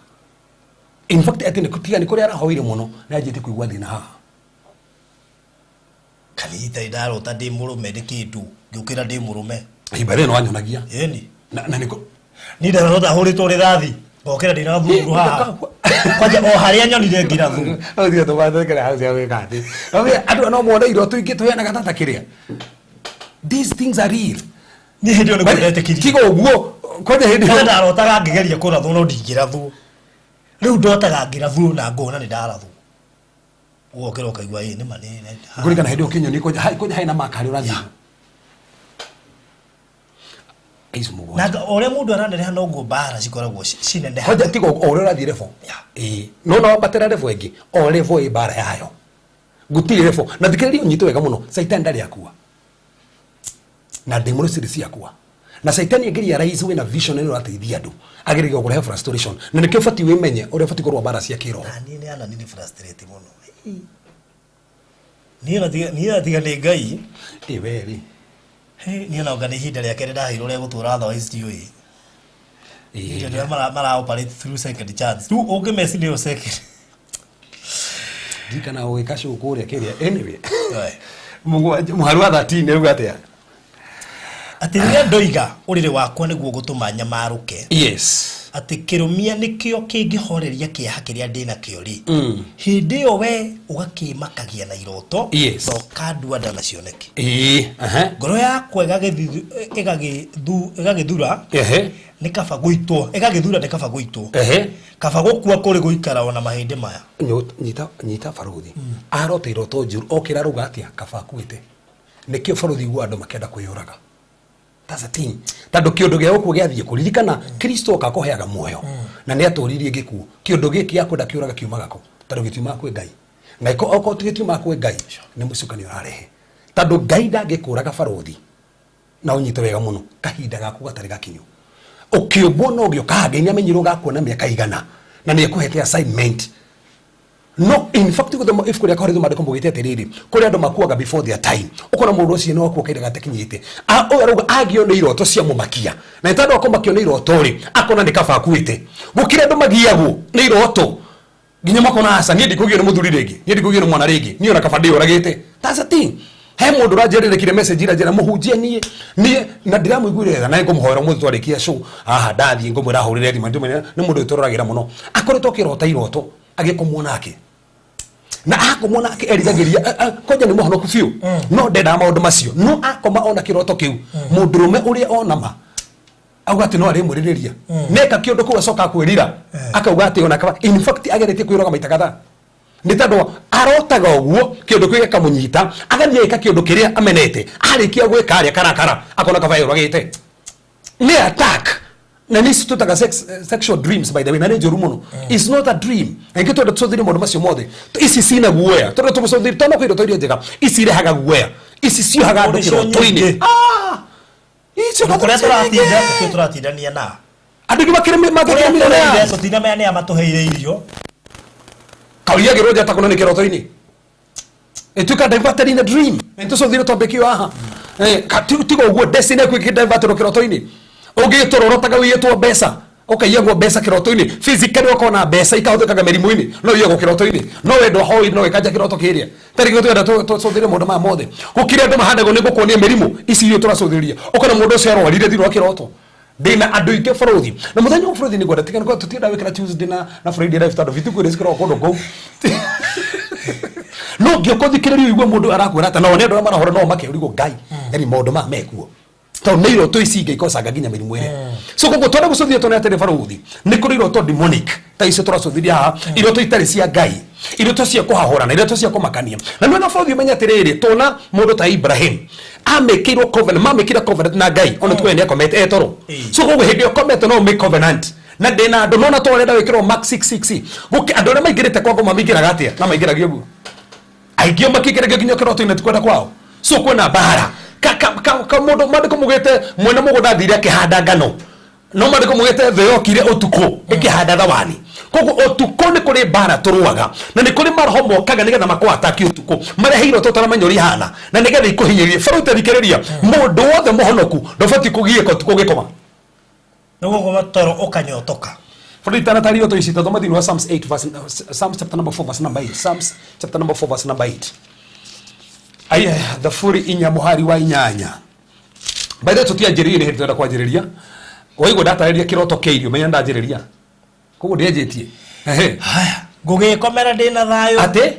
In fact, atĩ nĩ tiga nĩ kũrĩa arahoire mũno, nĩ anjĩtie kũigua thĩna haha. Kanitha ndarota ndĩ mũrũme nĩ kĩndũ ngĩũkĩra ndĩ mũrũme. Ibare no wanyonagia. Ĩni. Na nĩkũ Niĩ ndarota hũrĩtwo rĩthathi ngokĩra ndĩna thururu haha kwanja o harĩa nyonire ngira thuru. Ũthiĩ tũmathekere hau cia gwĩka atĩ. Andũ no mone iroto ingĩ tũheanaga tata kĩrĩa. These things are real. Niĩ hĩndĩ ĩyo nĩguo ndetĩkirie. Tiga ũguo kwanja hĩndĩ Kana ĩyo ndarotaga ngĩgeria kũrathwo no ndingĩrathwo. Rĩu ndotaga ngĩrathwo na ngona nĩ ndarathwo. Ũgokĩra ũkaigua ĩ nĩma nĩ Ngũririkana hĩndĩ ĩyo ũkĩnyonia kwanja harĩ na maka harĩa ũrathiĩ. Ici mũgwanja. Na ũrĩa mũndũ araneneha noguo mbara cikoragwo cineneha. Kwanja tiga o ũrĩa ũrathiĩ level. Ĩĩ. No no wambatĩra level ĩngĩ, o level ĩ mbara yayo. Gũtirĩ level. Na thikĩrĩria ũnyite wega mũno, caitani ndarĩ akua. Na ndemoni cirĩ ciakua. Na caitani angĩrealize wĩna vision ĩno ũrateithia andũ, ageragia gũkũrehe frustration. Na nĩkĩo ũbatiĩ wĩmenye ũrĩa ũbatiĩ kũrũa mbara cia kĩroho. Na niĩ nĩ ana nĩ frustrate mũno. Niĩ ona tiga niĩ ona tiga nĩ Ngai. Ĩ we rĩ. Niĩ ona anga nĩ ihinda rĩa kerĩ ndaheirwo rĩa gũtũra otherwise ndiũĩ. Ĩ. Ihinda rĩrĩa mara operate through second chance. Rĩu ũngĩmeci nĩyo second. Ndirikana ũgĩka show kũrĩa kĩrĩa. Anyway. Oe. Mũgwanja mũharu wa 13 rĩu atĩa? Atĩ rĩrĩa ndoiga ũrĩrĩ wakwa nĩguo gũtũma nyamarũke. Yes. Atĩ kĩrũmia nĩkĩo kĩngĩhoreria kĩeha kĩrĩa ndĩ nakĩo rĩ. Hĩndĩ ĩyo we ũgakĩmakagia na iroto. Yes. Na ũkandua nda na cioneki. Ĩĩ. Aha. Ngoro yakwa ĩgagĩthura nĩ kaba gũitwo, ĩgagĩthura nĩ kaba gũitwo. Kaba gũkua kũrĩ gũikara ona mahĩndĩ maya. Nyita nyita barũthi. Arota iroto njũru okĩra arauga atĩa kaba akuĩte. Nĩkĩo barũthi iguaga andũ makĩenda kwĩyũraga. That's the thing. Tondũ kĩũndũ gĩa gũkua gĩathiĩ kũririkana Kristo oka akũheaga muoyo na nĩ atũririe gĩkuũ. Kĩũndũ gĩkĩ gĩa kwenda kĩũraga kiumaga kũ? Tondũ gĩtiumaga kwĩ Ngai. Na okorwo gĩtiumaga kwĩ Ngai nĩ mũcukani ũrarehe. Tondũ Ngai ndangĩkũraga barũthi na ũnyite wega mũno kahinda gaku gatarĩ gakinyu. Ũkĩũmbwo no ũgĩũka Ngai nĩ amenyire ũgakuona mĩaka igana na nĩ ekũhete assignment. No in fact gũthoma ibuku rĩa Korinitho maandĩko maugĩte atĩrĩrĩ, kũrĩ andũ makuaga before their time. Ũkona mũndũ ũcio nĩ wakua kahinda gatakinyĩte. Ũyũ arauga agio nĩ iroto cia mũmakia. Na nĩ tondũ wa kũmakio nĩ iroto rĩ, akona nĩ kaba akuĩte. Gũkĩra andũ magiagwo nĩ iroto nginya makona aca niĩ ndikũgio nĩ mũthuri rĩngĩ, niĩ ndikũgio nĩ mwana rĩngĩ, niĩ ona kaba ndĩyũragĩte. That's the thing. He mũndũ ũranjĩrĩrĩkire message ira njĩra mũhunjie niĩ niĩ na ndiramũiguire tha na ngũmũhoera ũmũthĩ twarĩkia show haha ndathiĩ ngũmwĩra ahũrĩre thimũ ndĩmwĩre nĩ mũndũ ũyũ tũroragĩra mũno akoretwo akĩrota iroto agĩkomwo nake na akomwo nake erigagĩria kwanja nĩ mũhonoku biũ no ndendaga maũndũ macio no akoma ona kĩroto kĩu mũndũrũme ũrĩa ona ma auga atĩ no arĩmwĩrĩrĩria neka kĩũndũ kĩu acoka kwĩrira akauga atĩ ona kaba in fact ageretie kwĩroga maita kadhaa nĩ tondũ arotaga ũguo kĩũndũ kĩu gĩkamũnyita agathiĩ agĩka kĩũndũ kĩrĩa amenete arĩkia gwĩka arĩa karakara akona kaba yũragĩte nĩ attack. Na nĩ ici tũtaga sexual dreams, by the way, na nĩ njũru mũno. It's not a dream. Na ingĩ twenda tũcũthĩrĩrie maũndũ macio mothe ici cina guoya tondũ tũmũcũthĩrĩrie tondũ kwĩ iroto iria njega, ici irehaga guoya, ici ciohaga andũ Nĩcio kĩroto-inĩ. nyingĩ. Ah! Icio Kũrĩa icio tũratinda nyingĩ. tũtio tũratindania na Andũ aingĩ makĩrĩ kũrĩa mangĩkĩra tũraire millionaires. tũtinamenya nĩa matũheire irio. Kaũiyagĩrwo njata kũna nĩ kĩroto-inĩ, ĩtuĩka diverted in a dream. Na nĩtũcũthire twambĩkio haha. Tiga ũguo, destiny yaku ĩkĩdivertĩrwo kĩroto-inĩ. Ũngĩtũra ũrotaga ũiyĩtwo mbeca, ũkaiyagwo mbeca kĩroto-inĩ physically, ũkona mbeca ikahũthĩkaga mĩrimũ-inĩ, no ũiyagwo kĩroto-inĩ, no wendo hoi no ĩkanja kĩroto kĩrĩa tarĩ gĩo. Twenda tũcũthĩrĩrie maũndũ maya mothe. Gũkĩrĩ andũ mahandagwo nĩ gũkuonia mĩrimũ ici irio tũracũthĩrĩria, ũkona mũndũ ũcio arwarire thĩinĩ wa kĩroto. Ndĩna andũ aingĩ bũrũri na mũthenya wa bũrũri nĩngwenda tigana kwa tũtienda wĩkĩra Tuesday na Friday live, tondũ vituko iria cikoragwo kũndũ kũu no ngĩũka ũthikĩrĩrie ũigue mũndũ arakwĩra atĩ nao nĩ andũ arĩa marahũra no makĩũrigwo Ngai, yani maũndũ maya mekuo tondũ nĩ iroto ici ingĩ ikocanga nginya mĩrimũ ĩrĩa. So koguo twenda gũcũthia tuone atĩrĩ, barũthi, nĩ kũrĩ iroto demonic ta icio tũracũthiria haha, iroto itarĩ cia Ngai, iroto cia kũhahũrana, iroto cia kũmakania. Na nĩwega barũthi ũmenye atĩrĩrĩ, tuona mũndũ ta Ibrahim amĩkĩirwo covenant, mamĩkĩra covenant na Ngai ona tukũrĩa nĩ akomete etoro. So koguo hĩndĩ ĩyo komete no make covenant na ndĩna andũ nona twarenda wĩkĩrwo mark 666 gũkĩ andũ arĩa maingĩrĩte kwa ngoma maingĩraga atĩa na maingĩragio ũguo aingĩ o makĩingĩragio nginya kĩroto-inĩ ti kwenda kwao. So kwĩna mbara ka, ka, ka, ka mũndũ mandĩko mugĩte mwene mũgũnda athire akĩhanda ngano, no mandĩko mugĩte thĩ yokire ũtukũ ĩkĩhanda thawani. Koguo ũtukũ nĩ kũrĩ mbara tũrũaga na nĩ kũrĩ maroho mokaga nĩgetha makũataki ũtukũ, marehe iroto ũtaramenya ũrĩa ihana na nĩgetha ikũhinyĩrĩrie. Bũrũri thikĩrĩria, mũndũ wothe mũhonoku ndũbatiĩ kũgiĩka ũtukũ ũgĩkoma. Nĩguo gũkoma toro ũkanyotoka. Bũrũri tana iroto ici tathoma thĩinĩ wa Psalms 8 verse, Psalms chapter number 4 verse number 8, Psalms chapter number 4 verse number 8. Aya, thaburi 4 mũhari wa 8. By the way, tũtianjĩrĩirie, nĩ hĩndĩ twenda kwanjĩrĩria. Waigua ndatarĩria kĩroto kĩa irio, menya ndanjĩrĩria, koguo ndianjĩtie. Ehe. Haya, ngũgĩkomera ndĩna thayũ. Atĩ?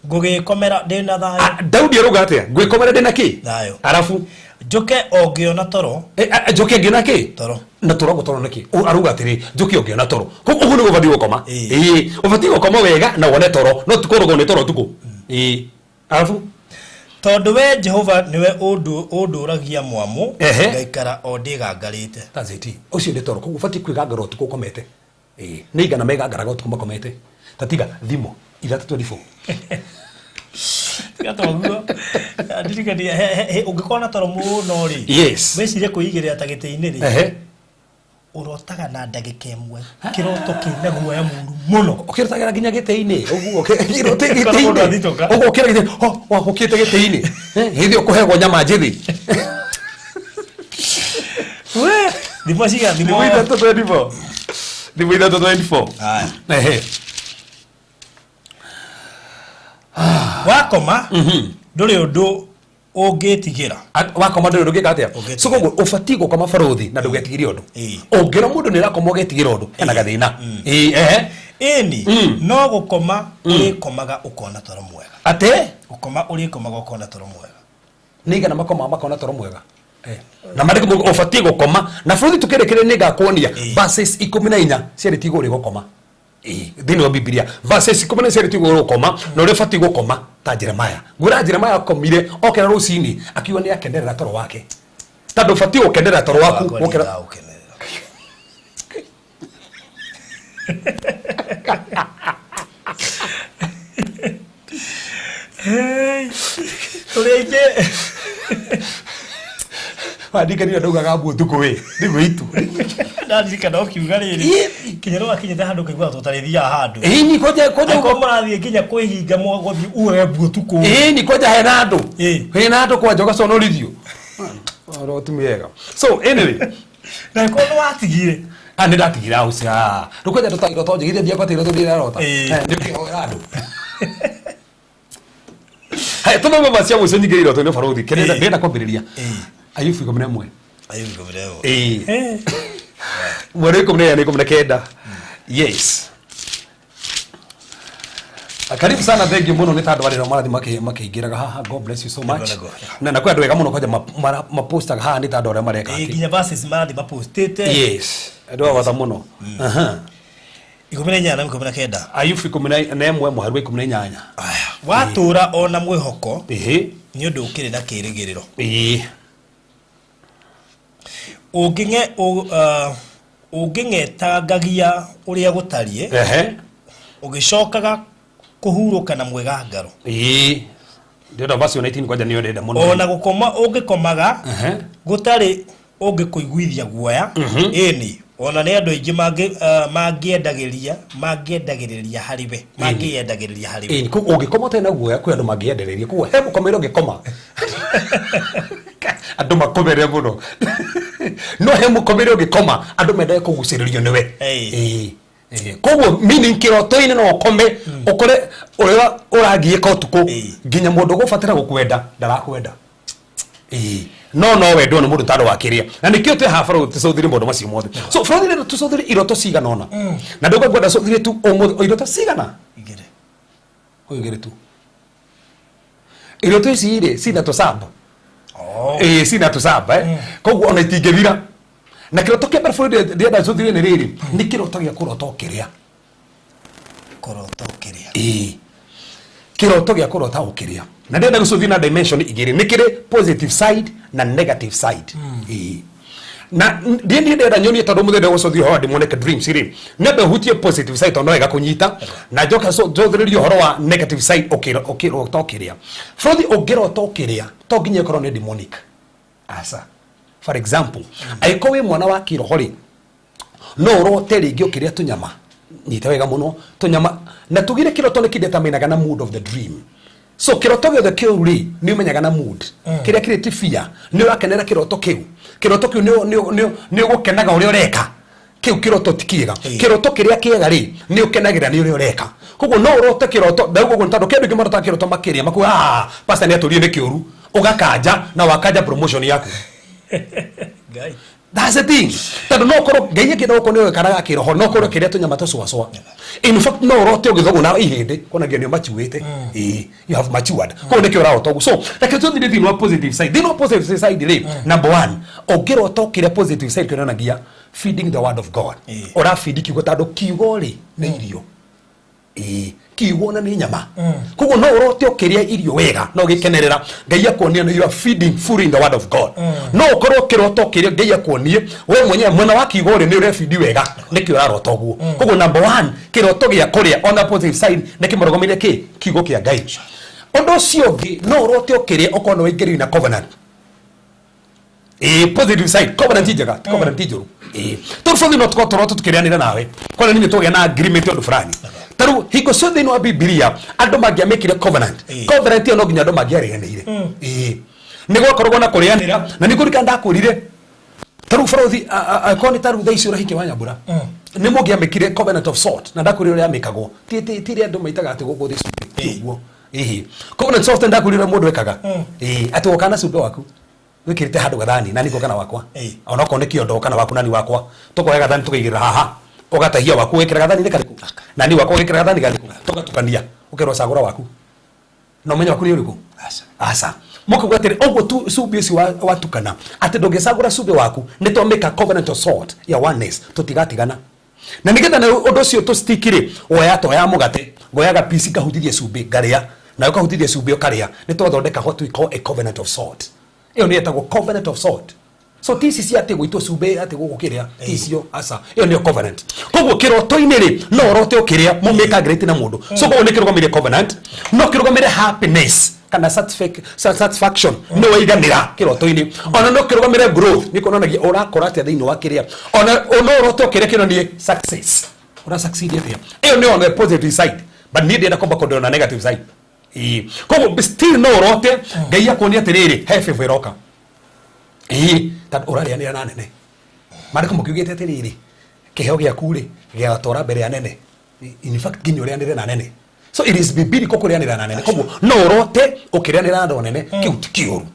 Ngũgĩkomera ndĩna thayũ. Ah, Daudi arauga atĩa? Ngwĩkomera ndĩna kĩ? Thayũ. Arabu? Njũke o ngĩona toro. Njoke ngĩona kĩ? Toro. Na tũragwo toro nĩkĩ? Arauga atĩrĩ, njoke ũngĩona toro. Koguo ũguo nĩguo ũbatiĩ gũkoma. Ĩĩ, ũbatiĩ gũkoma wega na wone toro, no ti kũrogwo nĩ toro ũtukũ. Ĩĩ, arabu? Tondũ we Jehova nĩwe ũndũragia mwamũ. Ngaikara o ndĩgangarĩte. That's it. Ũcio nĩ toro. Koguo ũbatiĩ kwĩgangara ũtukũ ũkomete. Ĩĩ, nĩ igana megangaraga ũtukũ makomete. Tatiga thimo 3:24. Tiga toguo ndirikania ũngĩkorwo na toro mũno rĩ, wĩcirie kwĩigĩrĩra ta gĩtĩ-inĩ rĩ, ũrotaga na ndagĩka ĩmwe kĩroto kĩna guoya mũru mũno. Ũkĩrotagĩra nginya gĩtĩ-inĩ ũguo kĩrote Kana mũndũ gĩtĩ-inĩ. athitũka. Ũguo ũkĩra gĩtĩ ho wahũkĩte gĩtĩ-inĩ. Hĩndĩ ĩyo kũheagwo nyama njĩthĩ. We, thimo ciga thimo. Thimo 3:24, thimo 3:24. Haya. Ehe. Wakoma ndũrĩ ũndũ ũngĩtigĩra. Wakoma ndũrĩ ũngĩka atĩa? Ũngĩtigĩra. So koguo ũbatiĩ gũkoma, barũthi, na ndũgetigĩre ũndũ. Ũngĩra mũndũ nĩ ũrakoma ũgetigĩra ũndũ, hena gathĩna. Ĩĩ, ehe. Ĩni, no gũkoma ũrĩkomaga ũkona toro mwega. Atĩ? Gũkoma ũrĩkomaga ũkona toro mwega. Nĩ igana makomaga makona toro mwega. Na mandĩko ũbatiĩ gũkoma na bũrũri tũkĩrĩkĩrĩria nĩ ngakuonia verses 14 ciarĩtie igũrũ rĩa gũkoma. Ĩĩ, thĩinĩ wa Bibilia verses 14 ciarĩtie igũrũ rĩa gũkoma na ũrĩa ũbatiĩ gũkoma. Ta Jeremiah, ngwĩra Jeremiah akomire okĩra rũcinĩ akiuga nĩ akenerera toro wake, tondũ ũbatiĩ gũkenerera toro waku. Wakwa. Gũkĩra ndindaũkenerera. Hey, tũrĩ aingĩ. Wandikania ndaugaga mbu ũtukũ wĩ nĩguo itu. Ndaririkana ũkiuga rĩrĩ kinya nĩ wakinyĩte handũ ũkaigua tũtarĩthiaga handũ. Ĩni koja koja. Angĩkorwo mũrathiĩ nginya kwĩhinga gũthiĩ uge mbu ũtukũ. Ĩni kwanja hena andũ. Ĩĩ. Hena andũ kwanja ũgaconorithio ro ti mĩega. So anyway, na ĩkorwo nĩ watigire. Ah, nĩ ndatigire house. Ah, rĩu kwanja tũtairwo to njigithie ndiakwa tairwo tũndirarota. Ĩĩ. Nĩ ũkĩhoera andũ. Haya, tũthome ma cia mũico nyingĩ iroto-inĩ, barũthi. Kĩrĩa ndĩrenda kwambĩrĩria. Ayubu 11. Ayubu 11. Ĩĩ. Mweri wa 14 na 19. Yes. Karibu sana, thank you mũno nĩ tondũ arĩa marathiĩ makĩingĩraga haha. God bless you so much. Nĩguo, nĩguo. Na kwĩ andũ ega mũno kwanja mapostaga haha nĩ tondũ arĩa mareka Ĩĩ, atĩ. Nginya verses marathiĩ mapostĩte. Yes, andũ a bata mũno. Aha. 18 na 19. Ayubu 11 mũhari wa 18. Aya, watũra ona mwĩhoko nĩ ũndũ ũkĩrĩ na kĩrĩgĩrĩro. Ũngĩng'etangagia ũrĩa gũtariĩ, ũgĩcokaga kũhurũka na mwĩgangaro. Ĩĩ, ndĩrenda verse 19 kwanja nĩyo ndĩrenda mũno. Ona gũkoma ũngĩkomaga gũtarĩ Ũngĩkũiguithia guoya, ĩni ona nĩ andũ aingĩ mangĩendagĩrĩria harĩ we, mangĩyendagĩrĩria harĩ we. Ĩni, koguo ũngĩkoma ũtarĩ na guoya, kwĩ andũ mangĩendereria. Koguo he mũkomere ũngĩkoma andũ makomere mũno, no he mũkomere ũngĩkoma andũ mendage kũgucĩrĩrio nĩwe. Ĩĩ. Ĩĩ. Koguo meaning kĩroto-inĩ no ũkome ũkore ũrĩa ũragiĩka ũtukũ, nginya mũndũ ũgũbatara gũkwenda ndarakwenda. Ĩĩ. No wendwo nĩ mũndũ tandũ wa kĩrĩa, na nĩkĩo twĩ haha bro tũcũthĩrĩrie maũndũ macio mothe. So bro, tũcũthĩrĩrie iroto cigana ũna, na ndauga ngwenda cũthĩrĩrie tu ũmũthĩ iroto cigana. 2. O 2 tu. Iroto ici rĩ cina tũcamba. Oh. Ĩĩ, cina tũcamba, eh. Koguo ona itingĩthira. Na kĩroto kĩa mbere bũrũri ndĩrenda cũthĩrĩrie nĩ rĩrĩ, nĩ kĩroto gĩa kũrota ũkĩrĩa. Kũrota ũkĩrĩa. Ĩĩ, kĩroto gĩa kũrota ũkĩrĩa, na ndĩrenda gũcũthia na dimension igĩrĩ, nĩ kĩrĩ positive side na negative side. Ĩĩ, na ndiĩ ndĩrenda nyonie, tondũ mũthĩ gũcũthia ũhoro wa demonic dreams rĩ, nyambe hutie positive side tondũ no wega kũnyita, na njoke njũthĩrĩrie ũhoro wa negative side. Ũkĩrota ũkĩrĩa, bũrũthi, ũngĩrota ũkĩrĩa to nginya ĩkorwo nĩ demonic, aca. For example, angĩkorwo wĩ mwana wa kĩroho rĩ, no ũrote rĩngĩ ũkĩrĩa tũnyama. Nyita wega mũno, tũnyama, na tugire kĩroto nĩ kĩdeterminaga na mood of the dream. So kĩroto gĩothe kĩũru rĩ, nĩ ũmenyaga na mood. Kĩrĩa kĩrĩ ti fear, nĩ ũrakenera kĩroto kĩu, kĩroto kĩu nĩ ũgũkenaga ũrĩa ũreka kĩu kĩroto ti kĩega. Kĩroto kĩrĩa kĩega rĩ, nĩ ũkenagĩra nĩ ũrĩa ũreka. Koguo no ũrote kĩroto, ndauga ũguo nĩ tondũ kĩndũ kĩngĩ marotaga kĩroto makĩria makuga, "Ah, pastor nĩ atũrie nĩ kĩũru." Ũgakanja na wakanja promotion yaku. Ngai. That's the thing. Tondũ no ũkorwo Ngai akĩenda gũkorwo nĩ ũgĩkaraga kĩroho, no ũkorwo ũkĩrĩa tũnyama tũcwacwa. In fact, no ũrote ũgĩthũgũna ihĩndĩ, kuonagia nĩ ũmachuĩte. Ĩĩ, you have matured. Koguo nĩkĩo ũrarota ũguo. So, reke tũthiĩ thĩinĩ wa positive side. Thĩinĩ wa positive side rĩ, number one, ũngĩrota ũkĩrĩa, positive side kĩonanagia feeding the word of God. Ũrafeed kiugo, tondũ kiugo rĩ nĩ irio. Ĩĩ, kiugo na nĩ nyama. Koguo no ũrote ũkĩrĩa irio wega na ũgĩkenerera, Ngai akuonia you are feeding fully in the word of God. No ũkorwo ũkĩrota ũkĩrĩa, Ngai akuonie we mwenyewe mwena wa kiugo rĩ, nĩ ũrebindi wega, nĩkĩo ũrarota ũguo. Koguo number one, kĩroto gĩa kũrĩa on the positive side nĩ kĩmũrũgamĩrĩire kĩ kiugo kĩa Ngai. Ũndũ ũcio ũngĩ, no ũrote ũkĩrĩa ũkorwo nĩ waingĩrire na covenant. Ĩĩ, positive side, covenant njega ti covenant njũru. Ĩĩ, tondũ bũrũri no tũkorwo tũroto tũkĩrĩanĩra nawe kwana nĩ tũgĩa na agreement ũndũ fulani. Ta rĩu hingo ciothe thĩinĩ wa Bibilia andũ mangĩamĩkire covenant, covenant ĩyo no nginya andũ mangĩarĩanĩire. Ĩĩ, nĩ gwakoragwo na kũrĩanĩra, na nĩ ngũririkana ndakwĩrire ta rĩu bũrũri angĩkorwo nĩ ta rĩu thaa ici ũrahikia wa Nyambura, nĩ mũngĩamĩkire covenant of salt, na ndakwĩrire ũrĩa yamĩkagwo. Ti ĩrĩa andũ maitaga atĩ gũkũ thĩ cumbĩ, ti ũguo. Ĩhĩ, covenant salt, ndakwĩrire ũrĩa mũndũ ekaga. Ĩĩ, atĩ woka na cumbĩ waku wĩkĩrĩte handũ gathani, nani ngoka na wakwa, onokorwo nĩ kĩondo, kana waku nani wakwa, tũkoya gathani tũkaigĩrĩra haha, ũgatahia waku ũgekĩra gathani-inĩ karĩkũ, nani wakwa ũgekĩra gathani karĩkũ, tũgatukania, ũkerwo cagũra waku na ũmenye waku nĩ ũrĩkũ. Aca, mũkauga atĩrĩ ũguo tu cumbĩ ũcio watukana atĩ ndũngĩcagũra cumbĩ waku, nĩ twamĩka covenant of salt ya oneness, tũtigatigana. Na nĩgetha na ũndũ ũcio tũstiki rĩ, woya toya mũgate, ngoyaga piece ngahutithia cumbĩ ngarĩa, nawe ũkahutithia cumbĩ ũkarĩa, nĩ twathondeka what we call a covenant of salt. Ĩyo nĩ ĩtagwo covenant of salt. So ti ici cia atĩ gũitwo cumbĩ atĩ gũkũ kĩrĩa, ti icio, aca. Ĩyo nĩyo covenant. Koguo kĩroto-inĩ rĩ, no ũrote ũkĩrĩa mũmĩka great na mũndũ. So koguo nĩ kĩrũgamĩrĩire covenant, no kĩrũgamĩrĩre happiness kana satisfaction, nĩ waiganĩra kĩroto-inĩ. Ona no kĩrũgamĩrĩre growth, nĩ kuonanagia ũrakũra atĩa thĩinĩ wa kĩrĩa. Ona no ũrote ũkĩrĩa kĩonanie success, ũra succeed atĩa. Ĩyo nĩ on the positive side, but niĩ ndĩrenda kwamba kũndora na negative side. Ĩĩ, koguo still no ũrote Ngai akuonia atĩrĩrĩ, he favor ĩroka. Ĩĩ, tondũ ũrarĩanĩra na nene. Maandĩko makiugĩte atĩrĩrĩ, kĩheo gĩaku rĩ gĩgatwara mbere ya nene. In fact, nginya ũrĩanĩre na nene. So it is biblical kũrĩanĩra na nene. Koguo no ũrote ũkĩrĩanĩra na andũ anene, kĩu ti kĩũru.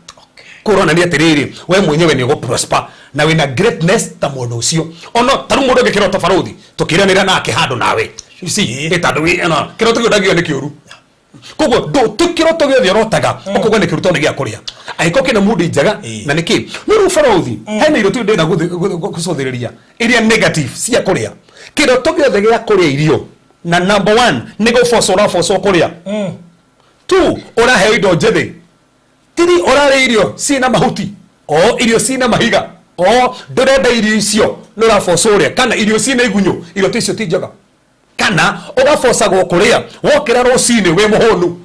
Kũronania atĩrĩrĩ, we mwenyewe nĩ ũgũ prosper na wĩna greatness ta mũndũ ũcio. Ona ta rĩu mũndũ ũngĩ kĩroto barũthi tũkĩrĩanĩra nake handũ nawe, you see, ĩ tondũ ĩno kĩroto kĩu ndagiuga nĩ kĩũru. Koguo ti kĩroto gĩothe ũrotaga ũkauga nĩ kĩũru tondũ nĩ gĩa kũrĩa, angĩkorwo kĩna mood njega. Na nĩkĩ no rĩu barũthi hena irio tu ndĩrenda gũcũthĩrĩria iria negative cia kũrĩa. Kĩroto gĩothe gĩa kũrĩa irio, na number one nĩ gũboco, ũrabocwo kũrĩa. Two, ũraheo indo njĩthĩ. Three, ũrarĩa irio ciĩna mahuti o irio ciĩna mahiga, o ndũrenda irio icio nĩ ũrabocwo ũrĩa, kana irio ciĩna igunyũ, irio ta icio ti njega. Kana ũgabocagwo kũrĩa, wokĩra rũcinĩ wĩ mũhũnu,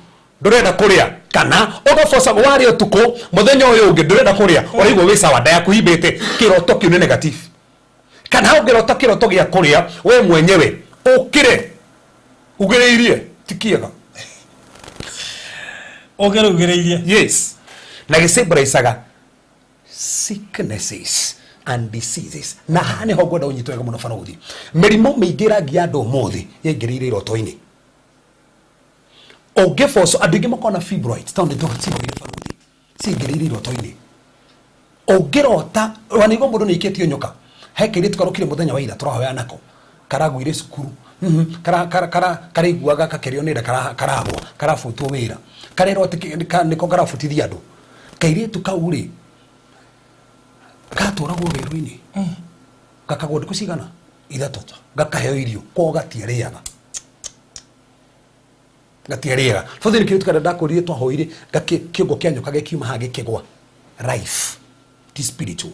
ndũrenda kũrĩa. Kana Kana ũgaboca warĩa ũtukũ, mũthenya ũyũ ũngĩ ndũrenda kũrĩa, ũraigua wĩ sawa, nda yaku imbĩte, kĩroto kĩu nĩ negative. Kana ũngĩrota kĩroto gĩa kũrĩa we mwenyewe ũkĩre ugĩrĩirie, ti kĩega. Ũkĩre ugĩrĩirie. Yes, na gĩsymbolizaga sicknesses and diseases. Na haha nĩho ngwenda ũnyite wega mũno, barothi. Mĩrimũ mĩingĩ ĩrangia andũ ũmũthĩ yaingĩrĩire iroto-inĩ. Ũngĩboco, andũ aingĩ makona fibroids tondũ nĩ cingĩrĩire, barothi, cingĩrĩire iroto-inĩ. Ũngĩrota wanaigua mũndũ nĩ aikĩtio nyoka, he kairĩtu karokire mũthenya wa ira tũrahoya nako, karagũire cukuru, karaiguaga kakerio nĩ nda, karagwa, karabutwo wĩra, karerwo atĩ nĩko karabutithia andũ. Kairĩtu kau rĩ, gatwaragwo werũ-inĩ, gakagwo ndukũ cigana 3, gakaheo irio kwao, gatiarĩaga, gatiarĩaga. Bũthĩ nĩ kĩrĩtu karĩa ndakũrire, twahoire, kĩongo kĩa nyoka gĩkiuma haha gĩkĩgwa. Life ti spiritual.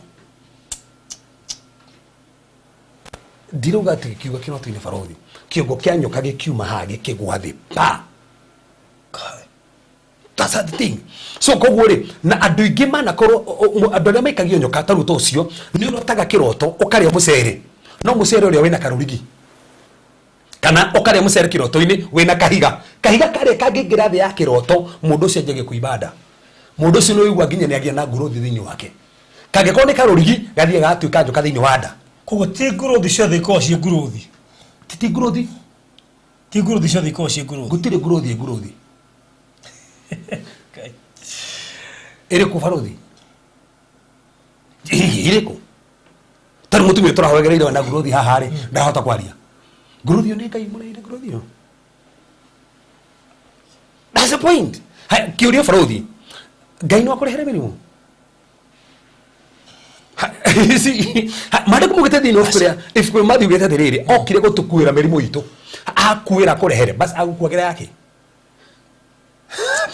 Ndirauga atĩ gĩkiuga kĩroto-inĩ, barothi, kĩongo kĩa nyoka gĩkiuma haha gĩkĩgwa thĩ pa. That's the thing. So koguo rĩ, na andũ aingĩ manakorwo andũ arĩa maikagio nyoka ta ruto ũcio, nĩ ũrotaga kĩroto ũkarĩa mũcere, no mũcere ũrĩa wĩna karũrigi, kana ũkarĩa mũcere kĩroto-inĩ wĩna kahiga. Kahiga karĩa kangĩingĩra thĩ ya kĩroto, mũndũ ũcio anjagie kũimba nda. Mũndũ ũcio nĩ ũigua nginya nĩ agĩa na nguruthi thĩinĩ wake. Kangĩkorwo nĩ karũrigi, gathiĩ gagatuĩka njoka thĩinĩ wa nda. Koguo ti nguruthi ciothe ikoragwo ciĩ nguruthi? Ti nguruthi. Ti nguruthi ciothe ikoragwo ciĩ nguruthi? Gũtirĩ nguruthi nguruthi. Ĩrĩkũ, barothi? Ĩrĩkũ? Tarĩ mũtumia tũrahoegereire na nguruthi haha rĩ, ndahota kwaria. Nguruthi ĩyo nĩ Ngai mũreire nguruthi ĩyo. That's the point. Kĩũria, barothi, Ngai no akũrehere mĩrimũ? Maandĩko maugĩte thĩinĩ wa ibuku rĩa, ibuku rĩa Matthew ugĩte atĩrĩrĩ, okire gũtũkuĩra mĩrimũ itũ. Akuĩra kũrehere bas agũkuagĩra yake.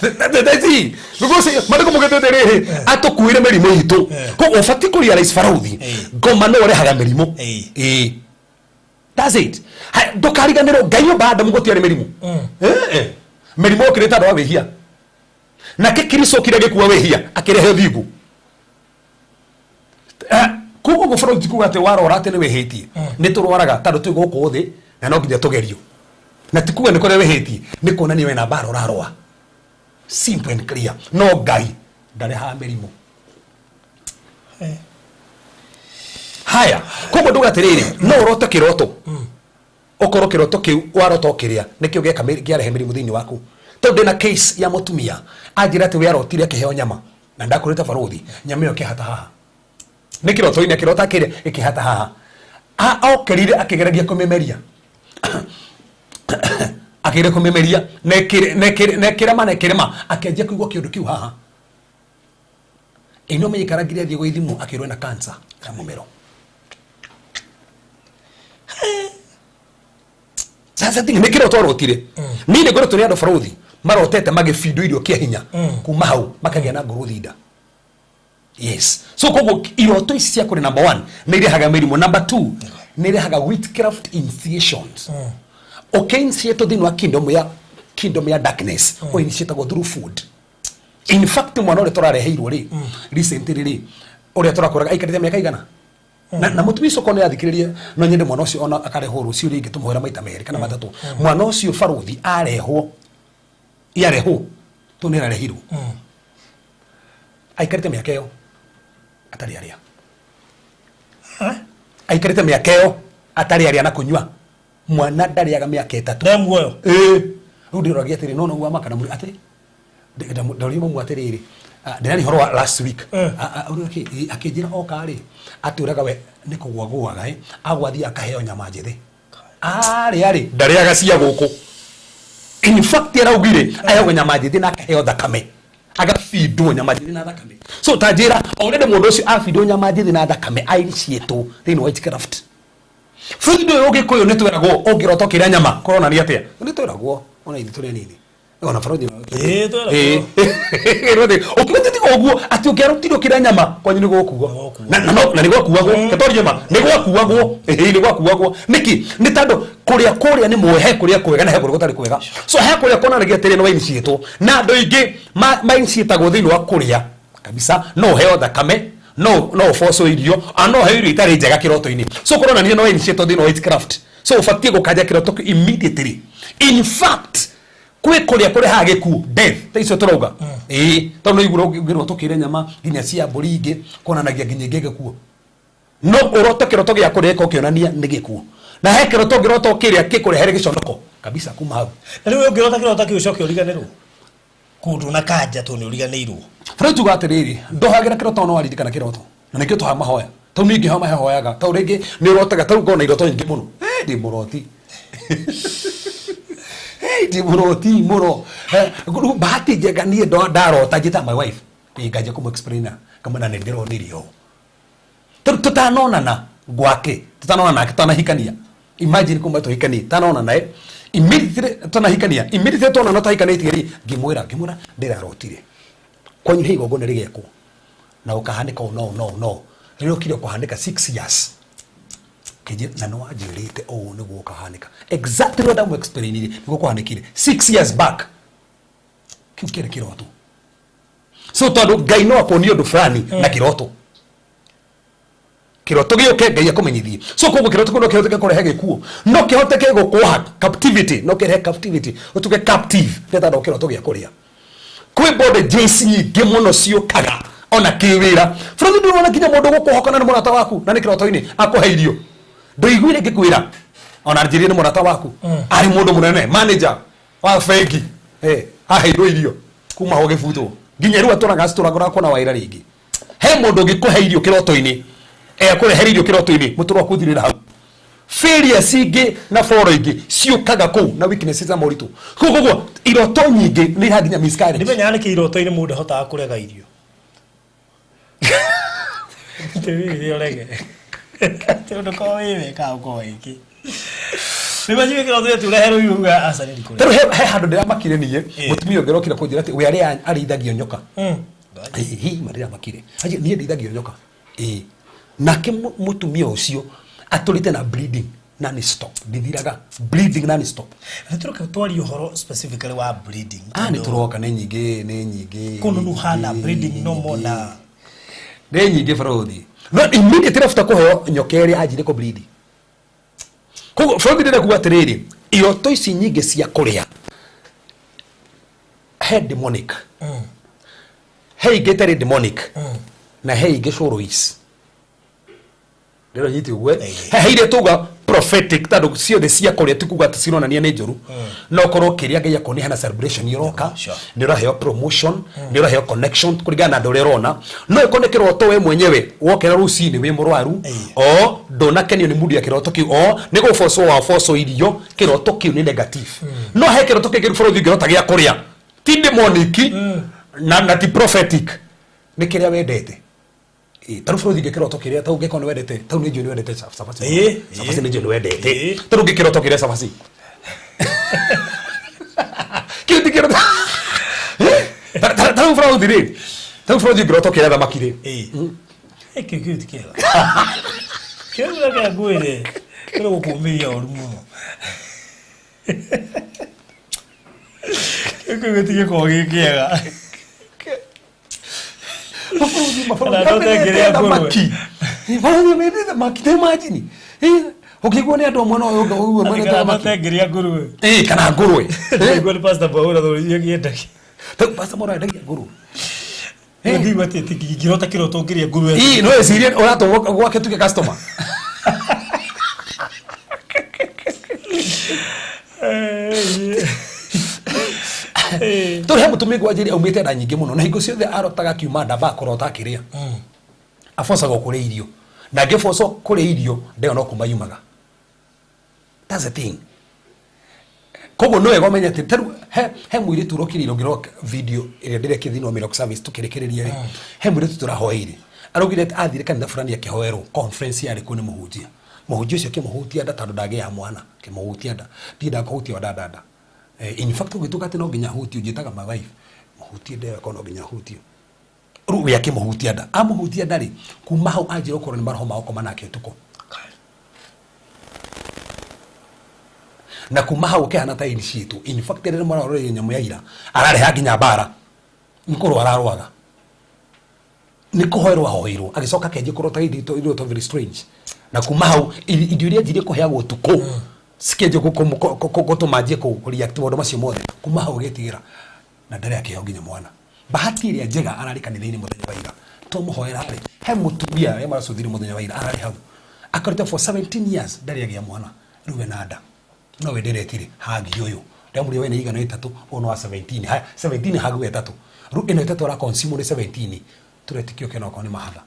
That's because maandĩko maugĩte atĩrĩrĩ, atũkuĩre mĩrimũ itũ. Koguo ũbatiĩ kũ realize, barothi, ngoma no ũrehaga mĩrimũ. Ĩĩ, that's it. Ndũkariganĩrwo Ngai omba Adamu gũtiarĩ mĩrimũ. Mĩrimũ yokĩrĩte andũ a wĩhia. Nake Kristo okire agĩkua wĩhia, akĩrehe ũthingu. Koguo ũguo, bũrũri, ti kuga atĩ warwara atĩ nĩ wĩhĩtie. Nĩ tũrwaraga tondũ twĩ gũkũ thĩ na no nginya tũgerio, na ti kuga nĩ kũrĩa wĩhĩtie, nĩ kuonania wĩna mbara ũrarũa. Simple and clear. No Ngai ndarehaga mĩrimũ. Haya, koguo nduga atĩrĩrĩ, no ũrote kĩroto, ũkorwo kĩroto kĩu warota ũkĩrĩa nĩkĩo gĩeka kĩarehe mĩrimũ thĩinĩ waku. Tondũ ndĩna case ya mũtumia anjĩra atĩ we arotire akĩheo nyama, na ndakũrĩte, barothi, nyama ĩyo ĩkĩhata haha. Nĩ kĩroto-inĩ akĩrota akĩrĩa, ĩkĩhata haha. Okĩrire akĩgeragia kũmĩmeria, akĩgeria kũmĩmeria na ĩkĩrema na ĩkĩrema, akĩanjia kũigua kĩũndũ kĩu haha. Ĩno mĩikarangire, athiĩ gwĩthimwo, akĩrwo ena cancer ya mũmero. Sasa thing nĩ kĩroto arotire. Niĩ nĩ ngoretwo nĩ andũ, barothi, marotete magĩbindwo irio kĩa hinya, kuma hau makagĩa na ngũrũthi nda. Yes, so koguo iroto ici cia kũrĩ, number one, nĩ irehaga mĩrimũ. Number two, nĩ irehaga witchcraft initiations. Ũkĩinitiatwo thĩinĩ wa kingdom ya darkness, ũinitiatagwo through food. In fact, mwana ũrĩa tũrareheirwo rĩ recently rĩ, ũrĩa tũrakoraga aikarĩte mĩaka igana na mũtumia ũcio, korwo nĩ athikĩrĩria, no nyende mwana ũcio ona akarehwo rũciũ rĩngĩ, tũmũhoera maita merĩ kana matatũ. Mwana ũcio, barothi, arehwo, yarehwo to nĩ ararehirwo, aikarĩte mĩaka ĩyo atarĩ arĩa, aikarĩte mĩaka ĩyo atarĩ arĩa na kũnyua. Mwana ndarĩaga mĩaka 3. Nde muoyo? Ĩĩ, rĩu ndĩroragia atĩrĩ, no noguo amaka na mũri atĩ ndoria mamu atĩrĩrĩ, ndĩraria ũhoro wa last week. Ũrĩa akĩnjĩra oka rĩ, atwĩraga we nĩ kũgwa gũaga, agwa athiĩ akaheo nyama njĩthĩ arĩa rĩ, ndarĩaga cia gũkũ. In fact, araugire aheagwo nyama njĩthĩ na akaheo thakame, agabindwo nyama njĩthĩ na thakame. So ta njĩra, already mũndũ ũcio abindwo nyama njĩthĩ na thakame, ainitiatwo thĩinĩ wa witchcraft. Bũrũri ũyũ Ũgĩkũyũ nĩ tweragwo ũngĩrota ũkĩrĩa nyama kũronania atĩa? Nĩ tweragwo ona ithuĩ tũrĩ anini. Ona barothi. Ĩĩ, tweragwo. Ũkiuga tiga ũguo atĩ ũngĩarutire ũkĩrĩa nyama kwanyu nĩ gũkuo. Nĩ gũkuo. Na nĩ gwakuagwo ketorie ma nĩ gwakuagwo. Ĩĩ, nĩ gwakuagwo. Nĩkĩ? Nĩ tondũ kũrĩa kũrĩa nĩ mwe he kũrĩa kwega na he kũrĩa gũtarĩ kwega. So he kũrĩa kuonanagia atĩrĩ nĩ wainiciĩtwo na andũ aingĩ mainiciĩtagwo thĩinĩ wa kũrĩa kabisa. No ũheo thakame, no ũbocwo irio, a no ũheo irio itarĩ njega kĩroto-inĩ. So kũronania nĩ wainiciĩtwo thĩinĩ wa witchcraft. So ũbatiĩ gũkanja kĩroto kĩu immediately. In fact, kwĩ kũrĩa kũrehaga gĩkuũ, death, ta icio tũrauga. Ĩĩ, tondũ nĩ ũiguire ũngĩrwo tũkĩre nyama nginya cia mbũri ingĩ kuonanagia nginya ingĩ gĩkuũ. No ũrote kĩroto gĩa kũrĩa gĩkorwo kĩonania nĩ gĩkuũ, na he kĩroto ũngĩrota ũkĩrĩa gĩkũrehere gĩconoko kabisa kuma hau. Na rĩu ũngĩrota kĩroto kĩu ũcoke ũriganĩrwo kũndũ na kanja tondũ nĩ ũriganĩirwo. Bũrũri tuga atĩrĩrĩ, ndohagĩra kĩroto no waririkana kĩroto, na nĩkĩo tũhaga mahoya. Tau niĩ ngĩhoya mahoyaga tau rĩngĩ nĩ ũrotaga tau ngona iroto nyingĩ mũno. Eh, ndĩ mũroti. Eh, ndĩ mũroti mũno. Eh, rĩu bahati njega niĩ ndarota njĩtaga my wife. Ĩ, nganjia kũmũ explain ngamwĩra nĩ ndĩronire ũũ. Tondũ tũtanonana gwake, tũtanonana nake, tũtanahikania. Imagine kuma tũhikanie, tanona naye immediately tũtanahikania, immediately tuonana tũtahikanĩtie rĩ, ngĩmwĩra ndĩrarotire kwanyu he igongona rĩgekwo na ũkahanĩka ũũ no no no rĩrĩa ũkire kũhanĩka 6 years kĩnjĩ na nĩ wanjĩrĩte ũũ nĩguo ũkahanĩka exactly ũrĩa ndamũ explainire nĩguo kũhanĩkire 6 years back. Kĩu kĩarĩ kĩroto. So tondũ Ngai no akuonie ũndũ fulani na kĩroto, kĩroto gĩũke Ngai akũmenyithie. So koguo kĩroto kĩu no kĩhoteke kũrehe gĩkuũ, no kĩhoteke gũkwoha captivity, no kĩrehe captivity, ũtuĩke captive nĩ tondũ kĩroto gĩa kũrĩa. Kwĩ bondages nyingĩ mũno ciũkaga ona kĩwĩra. Bũrũri ndũrona nginya mũndũ gũkũhoka na nĩ mũrata waku na nĩ kĩroto-inĩ akũhe irio. Ndũiguire ngĩkwĩra ona njĩrire nĩ mũrata waku arĩ mũndũ mũnene, manager wa bengi, aheirwo irio kuma ho gĩbutwo nginya rĩu atũraga acitũragũra kuona wĩra rĩngĩ. He mũndũ ũngĩkũhe irio kĩroto-inĩ, akũrehere irio kĩroto-inĩ, mũtũrũ waku ũthirĩra hau. Failures ingĩ na foro ingĩ ciũkaga kũu na weaknesses na moritũ. Koguo iroto nyingĩ nĩ irehaga nginya miscarriage. Ndimenyaga nĩkĩ iroto-inĩ mũndũ ahotaga kũrega irio. Atĩ ũrege. Atĩ ũndũ korwo wĩ wekaga ũkorwo wĩkĩ. Rĩu acio kĩroto gĩatu ũrehe rũhiũ uga aca nĩ ndikũrega. Tarĩu he handũ ndĩramakire niĩ, mũtumia ũngĩ ũrokire kũnjĩra atĩ we arĩa arĩithagio nyoka. Hihi ma ndĩramakire. Anjĩra, niĩ ndĩithagio nyoka. Ĩĩ. Nake mũtumia ũcio atũrĩte na bleeding non stop. Ndĩthiraga bleeding non stop. Nĩ tũroka twarie ũhoro specifically wa bleeding. Ah, nĩ tũroka, nĩ nyingĩ, nĩ nyingĩ. Kũnunuha na bleeding no more na nĩ nyingĩ bũrũri. No immediately after kũheo nyoka ĩrĩa anjire kũ bleed. Koguo bũrũri ndĩrenda kuga atĩrĩrĩ, iroto ici nyingĩ cia kũrĩa he demonic, he ingĩ itarĩ demonic, na he ingĩ cũrũis. Ndĩrona nyiti ũguo, eh? He iria tuga prophetic, tondũ ciothe cia kũrĩa ti kuga atĩ cironania nĩ njũru. No korwo kĩrĩa Ngai akuonia hena celebration ĩroka, nĩ ũraheo promotion, nĩ ũraheo connection kũringana na andũ ũrĩa ũrona. No ĩkorwo nĩ kĩroto we mwenyewe wokĩra rũcinĩ wĩ mũrwaru, o ndũnakenio nĩ mood ya kĩroto kĩu, o nĩ gũbocwo wabocwo irio, kĩroto kĩu nĩ negative. No he kĩroto kĩngĩ bũrũri ũngĩrota gĩa kũrĩa ti demonic na ti prophetic, nĩ kĩrĩa wendete. Ĩ, ta rĩu bũrũri ngĩkĩroto kĩrĩa ta ũngĩkorwo nĩ wendete, ta rĩu nĩ njũĩ nĩ wendete cabaci. Cabaci nĩ njũĩ nĩ wendete. Ta rĩu ngĩkĩroto kĩrĩa cabaci kĩu ti kĩroto. Ta rĩu bũrũri rĩ, ta rĩu bũrũri ngĩroto kĩrĩa thamaki rĩ. Kĩu kĩu ti kĩega. Kĩu reke ngwĩre kĩrĩ gũkũmĩria ũru mũno. Kĩu kĩu gĩtigĩkorwo gĩ kĩega. Kana ndũtengĩrĩa ngũrwe. Bũrũri mendete thamaki, ta imagine. Ũkĩigua nĩ andũ amwe no ũyũ ũyũ mwene Kana thamaki. ndũtengĩrĩa ngũrwe. Kana ngũrwe. Ndaigua nĩ Pastor Paul thũririe kĩendagia. Ta Pastor Paul endagia ngũrwe. Ngĩigua atĩ ngĩrota kĩroto ngĩrĩa ngũrwe. Ĩĩ, no ecirie ũratũmwo gwake tuke customer. Tondũ he mũtumia ngwanjĩria aumĩte nda nyingĩ mũno, na hingo ciothe arotaga akiuma nda ambaga kũrota akĩrĩa. Abocagwo kũrĩa irio, na angĩbocwo kũrĩa irio nda ĩyo no kuma yumaga. That's the thing. Koguo nĩ wega ũmenye atĩ tarĩu he mũirĩtu ũrokire ũngĩrora video ĩrĩa ndĩrekire thĩinĩ wa Miracle Service tũkĩrĩkĩrĩria rĩ, he mũirĩtu tũrahoeire araugire atĩ athire kanitha fulani akĩhoerwo conference yarĩ kuo nĩ mũhunjia. Mũhunjia ũcio akĩmũhutia nda tondũ ndagĩaga mwana, akĩmũhutia nda, ndiendaga kũhutia nda nda nda. In fact ũgĩtuĩka atĩ no nginya hutio, njĩtaga my wife, mũhutie nda ĩyo, no nginya hutio. Rĩu we akĩmũhutia nda, amũhutia nda rĩ, kuma hau anjĩra okorwo nĩ maroho ma gũkoma nake ũtukũ. Na kuma hau ũkĩhana ta initiate. In fact rĩrĩa mũraroreire nyamũ ya ira, arareha nginya mbara. Nĩ kũrũa ararũaga. Nĩ kũhoerwo ahoeirwo, agĩcoka akĩanjia kũrota iroto very strange. Na kuma hau irio iria anjirie kũheagwo ũtukũ cikĩanjia gũtũma anjie kũ react maũndũ macio mothe. Kuma hau agĩtigĩra na ndarĩ akĩheo nginya mwana. Bahati ĩrĩa njega ararĩ kanitha-inĩ mũthenya wa ira. Twamũhoera rĩ, he mũtumia arĩa maracũthire mũthenya wa ira ararĩ hau. Akoretwo for 17 years ndarĩ agĩa mwana. Rĩu ena nda. No we ndĩretire hagi ũyũ. Ndamũria we nĩ igana ĩtatũ, ũyũ nĩ wa 17. Haya, 17 hagi we ĩtatũ. Rĩu ĩno ĩtatũ ara consume nĩ 17. Tũretĩkia ũkĩona okorwo nĩ mahatha.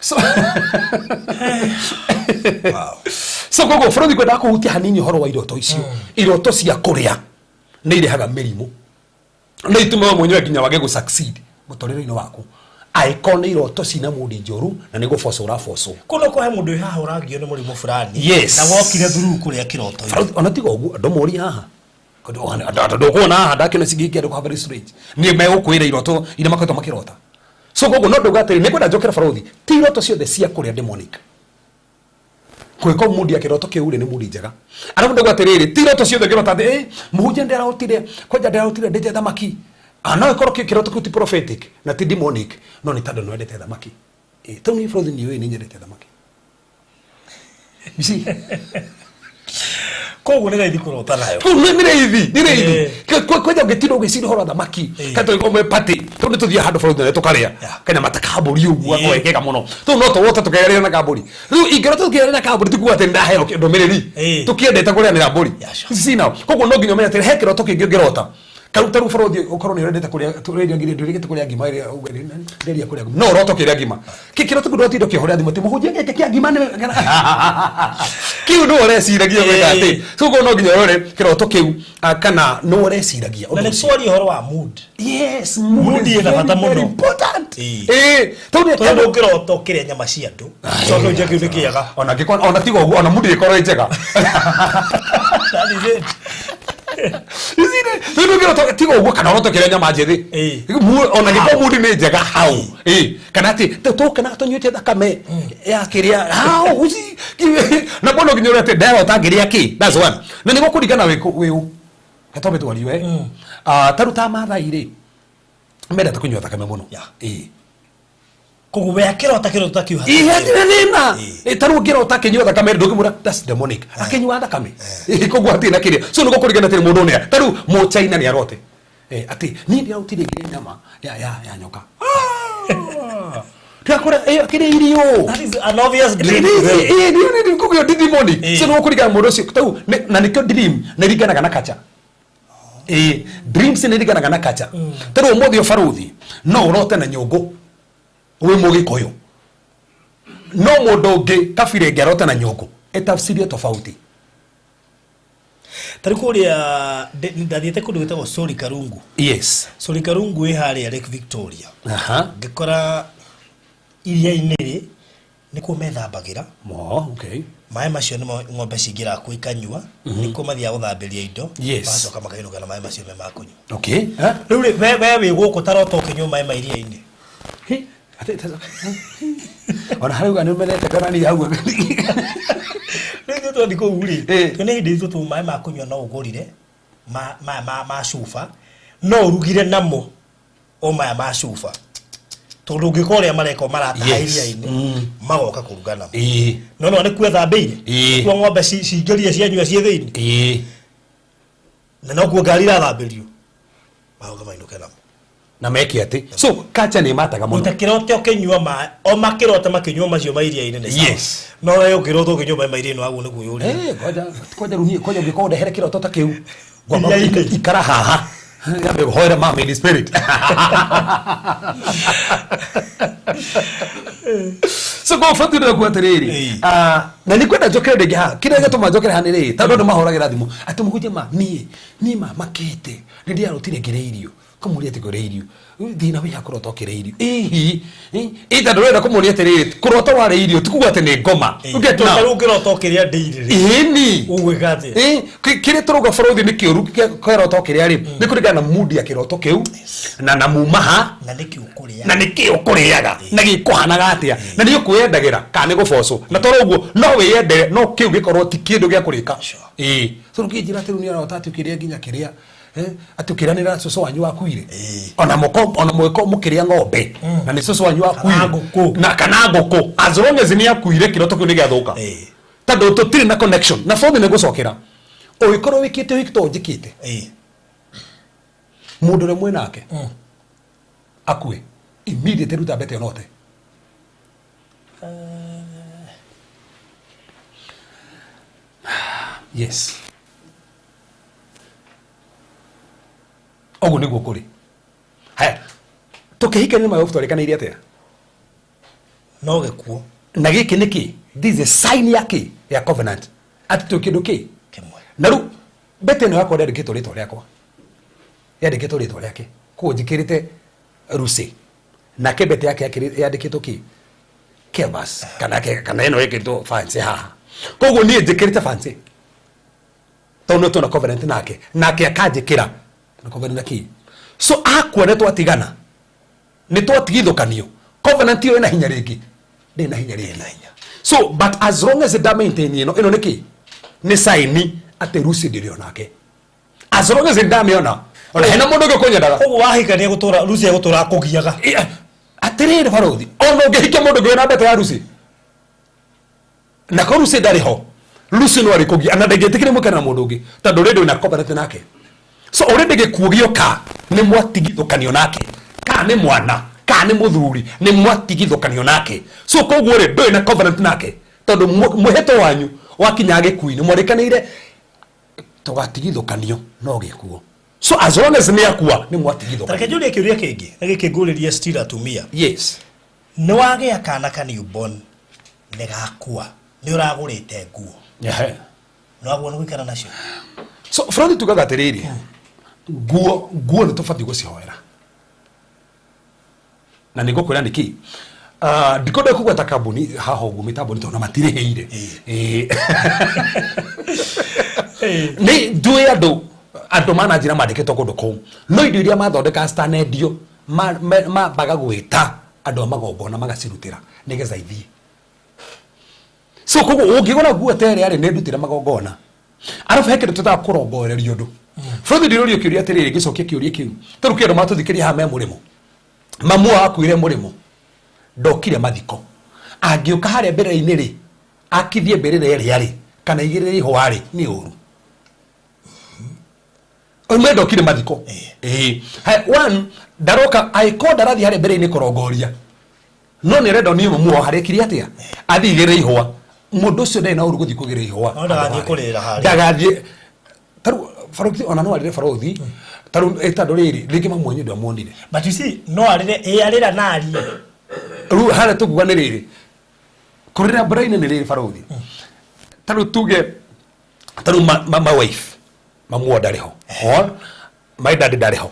So, so koguo bũrũri kwendaga kũhutia hanini ũhoro wa iroto icio. Iroto cia kũrĩa nĩ irehaga mĩrimũ. Nĩ itũmaga we mwenyewe nginya wage gũ succeed mũtũrĩre-inĩ waku. Angĩkorwo nĩ iroto cina mood njũru na nĩ gũbocwo ũrabocwo. Kũno kwa he mũndũ wĩ haha ũragio nĩ mũrimũ fulani. Yes. Na wokire through kũrĩa kĩroto-inĩ. Bũrũri, ona tiga ũguo andũ morie haha. Andũ ndũkuona haha ndakĩona cingĩingĩ andũ kwa very strange. Nĩ megũkwĩra iroto iria makoretwo makĩrota. So koguo no ndauga atĩrĩ, nĩngwenda njokere barũthi, ti iroto ciothe cia kũrĩa demonic. Kũngĩkorwo mood ya kĩroto kĩu rĩ nĩ mood njega. Arabu ndauga atĩrĩrĩ, ti iroto ciothe ũngĩrota atĩ mũhunjia ndĩrarotire, kwanja ndĩrarotire ndĩte thamaki. Ah, no ĩkorwo kĩroto kĩu ti prophetic na ti demonic, no nĩ tondũ nĩwendete thamaki. Tondũ niĩ bũrũri nĩũĩ nĩ nyendete thamaki. You see? Koguo nĩ raithi kũrota nayo. Kũu nĩ raithi, nĩ raithi. Kwanja ũngĩtinda ũgĩciria ũhoro wa thamaki, kana tũgĩkorwo party, tondũ nĩ tũthiaga handũ bũrũri na tũkarĩa kanyama ta kambũri ũguo, gakorwo kega mũno. Tũu no tũrote tũkĩrĩa na kambũri. Rĩu ingĩrota tũkĩrĩa na kambũri ti kuga atĩ nĩndaheo ndũmĩrĩri. Tũkĩendete kũrĩanĩra mbũri. Yeah, sure. See now, koguo no nginya ũmenye atĩ he kĩroto kĩngĩ ũngĩrota. Tarĩu tarĩu bũrũri ũkorwo nĩ ũrendete kũrĩa tũrĩria ngiri ndũrĩgĩte kũrĩa ngima ĩrĩa ndĩrĩa kũrĩa ngima. No ũrote ũkĩrĩa ngima. Kĩroto kĩu ndũratinda ũkĩhũrĩra thimũ atĩ mũhunjia gĩkĩ kĩa ngima nĩ kĩu nĩwe ũreciragia gwĩka atĩ. So koguo no nginya ũrore kĩroto kĩu kana nĩwe ũreciragia Na ũndũ nĩ ũcio. twaria ũhoro wa mood. Yes, mood Mood is ĩna very, bata very mũno. important. Tondũ Tondũ ndũngĩrota ũkĩrĩa nyama cia andũ, coke ũnjie kĩu nĩ kĩega. Ona angĩkorwo ona tiga ũguo ona mood ĩkorwo ĩ njega. That is it. Rĩu ndũngĩrota tiga ũguo kana ũrote ũkĩrĩa nyama njĩthĩ. Ona angĩkorwo mood nĩ njega hau. Kana atĩ tũkenaga tũnyuĩte thakame ya kĩrĩa hau. Na mbona nginya ũrĩa atĩ ndarota ngĩrĩa kĩ. That's one. Na nĩguo kũringana wĩ wĩ ũ. Reke twambe twarie we. Ta rĩu ta Maathai rĩ, mendete kũnyua thakame mũno. Koguo we akĩrota kĩroto ta kĩu Ĩĩ, hatirĩ thĩna. Ta rĩu ũngĩrota akĩnyua thakame ndũngĩmwĩra that's demonic. Akĩnyua thakame. Koguo hatirĩ na kĩrĩa. So nĩguo kũringana atĩ mũndũ nĩ ta rĩu mũchaina nĩ arote. Atĩ niĩ ndĩrarutire ngĩrĩa nyama ya nyoka. Ndĩrakora akĩrĩa irio. That is an obvious dream. Koguo ndi demonic. So nĩguo kũringana mũndũ ũcio tau na nĩkĩo dream nĩ ringanaga na culture. Dreams nĩ ringanaga na culture. Ta rĩu ũmũthĩ ũbarũthi no ũrote na nyũngũ wĩ mũgĩkũyũ, no mũndũ ũngĩ kabira ĩngĩ arote na nyũngũ ĩtafsirio tofauti. Ta rĩu kũrĩa ndathiĩte kũndũ gwĩtagwo Sori Karungu. Yes. Sori Karungu ĩ harĩa Lake Victoria. Ngĩkora iria-inĩ rĩ nĩkuo methambagĩra. Oh, okay. Maĩ macio nĩmo ng'ombe cingĩraga kuo ikanyua, nĩkuo mathiaga gũthambĩria indo, Yes. magacoka makainũka na maĩ macio me ma kũnyua. Okay. Eh? Rĩu rĩ, we wĩ gũkũ ta rota ũkĩnyua maĩ ma iria-inĩ. Hi, ona harĩ uga nĩ ũmenete kana nĩ hau. Rĩu ithuĩ twathiĩ kũu rĩ, twĩna indo itũ tũ maĩ ma kũnyua no ũgũrire, ma cuba, no ũrugire namo o maya ma cuba. Tondũ ũngĩka ũrĩa mareka marataha Yes. iria-inĩ, magoka kũruga namo. No no nĩ kuo ethambĩire, Ĩĩ. kuo ng'ombe cingĩrire cianyua ciĩ thĩinĩ. Na nokuo ngari irathambĩrio. Magoka mainũke namo. Na meke atĩ. So culture nĩ ĩmataga mũno. Ũtakĩrote ũkĩnyua maĩ, o makĩrote makĩnyua macio ma iria-inĩ nĩ sawa. Yes. No we ũngĩrota ũkĩnyua maĩ ma iria-inĩ waguo nĩ kwĩyũria. Ngoja rĩu niĩ, ngoja ũngĩkorwo ndehere kĩroto ta kĩu. Ngwamba Iria-inĩ. ikara haha. Nyambe ngũhoere mama in spirit. So kwa bati ndĩrenda kuga atĩrĩrĩ, na nĩ kwenda njokere rĩngĩ haha. Kĩrĩa gĩatũma njokere haha nĩ rĩrĩ, tondũ andũ mahũragĩra thimũ atĩ mũhunjia ma niĩ ma makĩte nĩ ndĩrarotire ngĩrĩa irio. Kũmũria atĩ kũrĩa irio thĩna wĩ hakũrota ũkĩrĩa irio ĩhi ĩ tondũ ũrenda kũmũria atĩrĩrĩ, kũrota warĩa irio ti kuga atĩ nĩ ngoma. You get now? Tondũ ũngĩrota ũkĩrĩa ndĩirĩ rĩ, Ĩni. Ũgwĩka atĩa? Kĩrĩa tũrauga bũrũri nĩ kĩũru kĩroto kĩrĩa rĩ, nĩ kũringana na mood ya kĩroto kĩu na mumaha na nĩkĩ ũkũrĩa, na nĩkĩ ũkũrĩaga, na gĩkũhanaga atĩa, na nĩ ũkwĩyendagĩra kana nĩ gũbocwo. Na toro ũguo no wĩyendere, no kĩu gĩkorwo ti kĩndũ gĩa kũrĩka. Ĩĩ, so ũngĩnjĩra atĩ rĩu nĩ arota atĩ ũkĩrĩa nginya kĩrĩa, atĩ ũkĩranĩra cũcũ wanyu wakuire, ona mũko ona mũgĩkorwo mũkĩrĩa ng'ombe na nĩ cũcũ wanyu wakuire, Kana ngũkũ. Na kana ngũkũ, as long as nĩ akuire, kĩroto kĩu nĩ gĩathũka, tondũ tũtirĩ na connection na bothe. Nĩ gũcokera ũgĩkorwo wĩkĩte ũhiki to njĩkĩte, mũndũ ũrĩa mwĩ nake akue, immediately ruta mbete onote. Yes, ũguo nĩguo kũrĩ. Haya, tũkĩhikania nĩ twarĩkanĩire atĩa? No gĩkuũ. Na gĩkĩ nĩ kĩ? This is a sign ya kĩ? Ya covenant, atĩ twĩ kĩndũ kĩ kĩmwe. Na rĩu mbete ĩno yakwa ndĩandĩkĩtwo rĩtwa rĩakwa, yandĩkĩtwo rĩtwa rĩake. Koguo njĩkĩrĩte Lucy, nake mbete yake yandĩkĩtwo kĩ? Kevas, kana ĩno ĩkĩrĩtwo Fancy haha. Koguo niĩ njĩkĩrĩte Fancy tondũ nĩ twĩna covenant nake, nake akanjĩkĩra na covenant na kĩ. So akua nĩ twatigana, nĩ twatigithũkanio. Covenant ĩyo ĩna hinya rĩngĩ? Ndĩrĩ na hinya rĩngĩ. So but as long as nda maintain ĩno, ĩno nĩ kĩ? Nĩ sign atĩ Lucy ndĩrĩ onake, as long as ndamĩona ona hena mũndũ ũngĩ kũnyendaga. Koguo wahikania gũtũra Lucy egũtũra akũgiaga. Atĩrĩrĩ barothi, ona ũngĩhikia mũndũ ũngĩ wĩna mbete ya Lucy na ko Lucy ndarĩ ho, Lucy no arĩkũgia na ndangĩtĩkĩria mũikare na mũndũ ũngĩ, tondũ already wĩna covenant nake. So already gĩkuũ gĩoka, nĩ mwatigithũkanio nake, kana nĩ mwana kana nĩ mũthuri, nĩ mwatigithũkanio nake. So koguo rĩ, ndũrĩ na covenant nake, tondũ mwĩhĩtwa wanyu wakinyaga gĩkuũ-inĩ, mwarĩkanĩire tũgatigithũkanio no gĩkuũ. So as long as nĩ akua, nĩ Tareke mwatigithũkanio. Njũrie kĩũria kĩngĩ na gĩkĩ ngũrĩrie still atumia. Yes. Nĩ wagĩa kana ka newborn, nĩ gakua, nĩ ũragũrĩte nguo, nĩ wagũa nĩ gũikara nacio. So Frodi, tugaga atĩrĩrĩ, nguo nĩ tũbatiĩ gũcihoera, na nĩ ngũkwĩra nĩkĩ. Ndikwenda kũgweta kambuni haha ũguo mĩtambo nĩ tondũ matirĩhĩire. Ĩĩ. Nĩ njũĩ andũ mananjĩra mandĩkĩtwo kũndũ kũu, no indo iria mathondekaga citanendio, mambaga gwĩta andũ a magongona magacirutĩra nĩgetha ithiĩ. So koguo ũngĩgũra nguo ta ĩrĩa rĩ, nĩ ndutĩre magongona, arabu he kĩndũ twĩtaga kũrongoreria ũndũ. Bũrũri, ndĩrũrio kĩũria atĩrĩrĩ, ngĩcokia kĩũria kĩu, tarĩu kĩ andũ matũthikĩria haha me mũrĩmo, mamu wao akuire mũrĩmo, ndokire mathiko. Angĩũka harĩa mbĩrĩra-inĩ rĩ, akithie mbĩrĩra ĩrĩa rĩ, kana igĩrĩre ihũa rĩ, nĩ ũru. Ũmwe ndokire mathiko. Ĩĩ. Haya, one ndaroka, angĩkorwo ndarathiĩ harĩa mbere-inĩ kũrongoria, no nĩ arenda niĩ mamu wao harĩa ekire atĩa, athiĩ igĩrĩre ihũa, mũndũ ũcio ndarĩ na ũru gũthiĩ kũgĩrĩra ihũa. No ndagathiĩ kũrĩrĩra harĩa. Ndagathiĩ. Tarĩu barothi, ona no arĩre barothi, tarĩu tondũ rĩrĩ rĩngĩ mamu wanyu ndwamuonire. But you see, no arĩre, ĩ arĩra na arie. Rĩu harĩa tũkuga nĩ rĩrĩ, kũrĩra mbura-inĩ nĩ rĩrĩ barothi, tarĩu tuge tarĩu ma wife, mamu wao ndarĩ ho or my dad ndarĩ ho,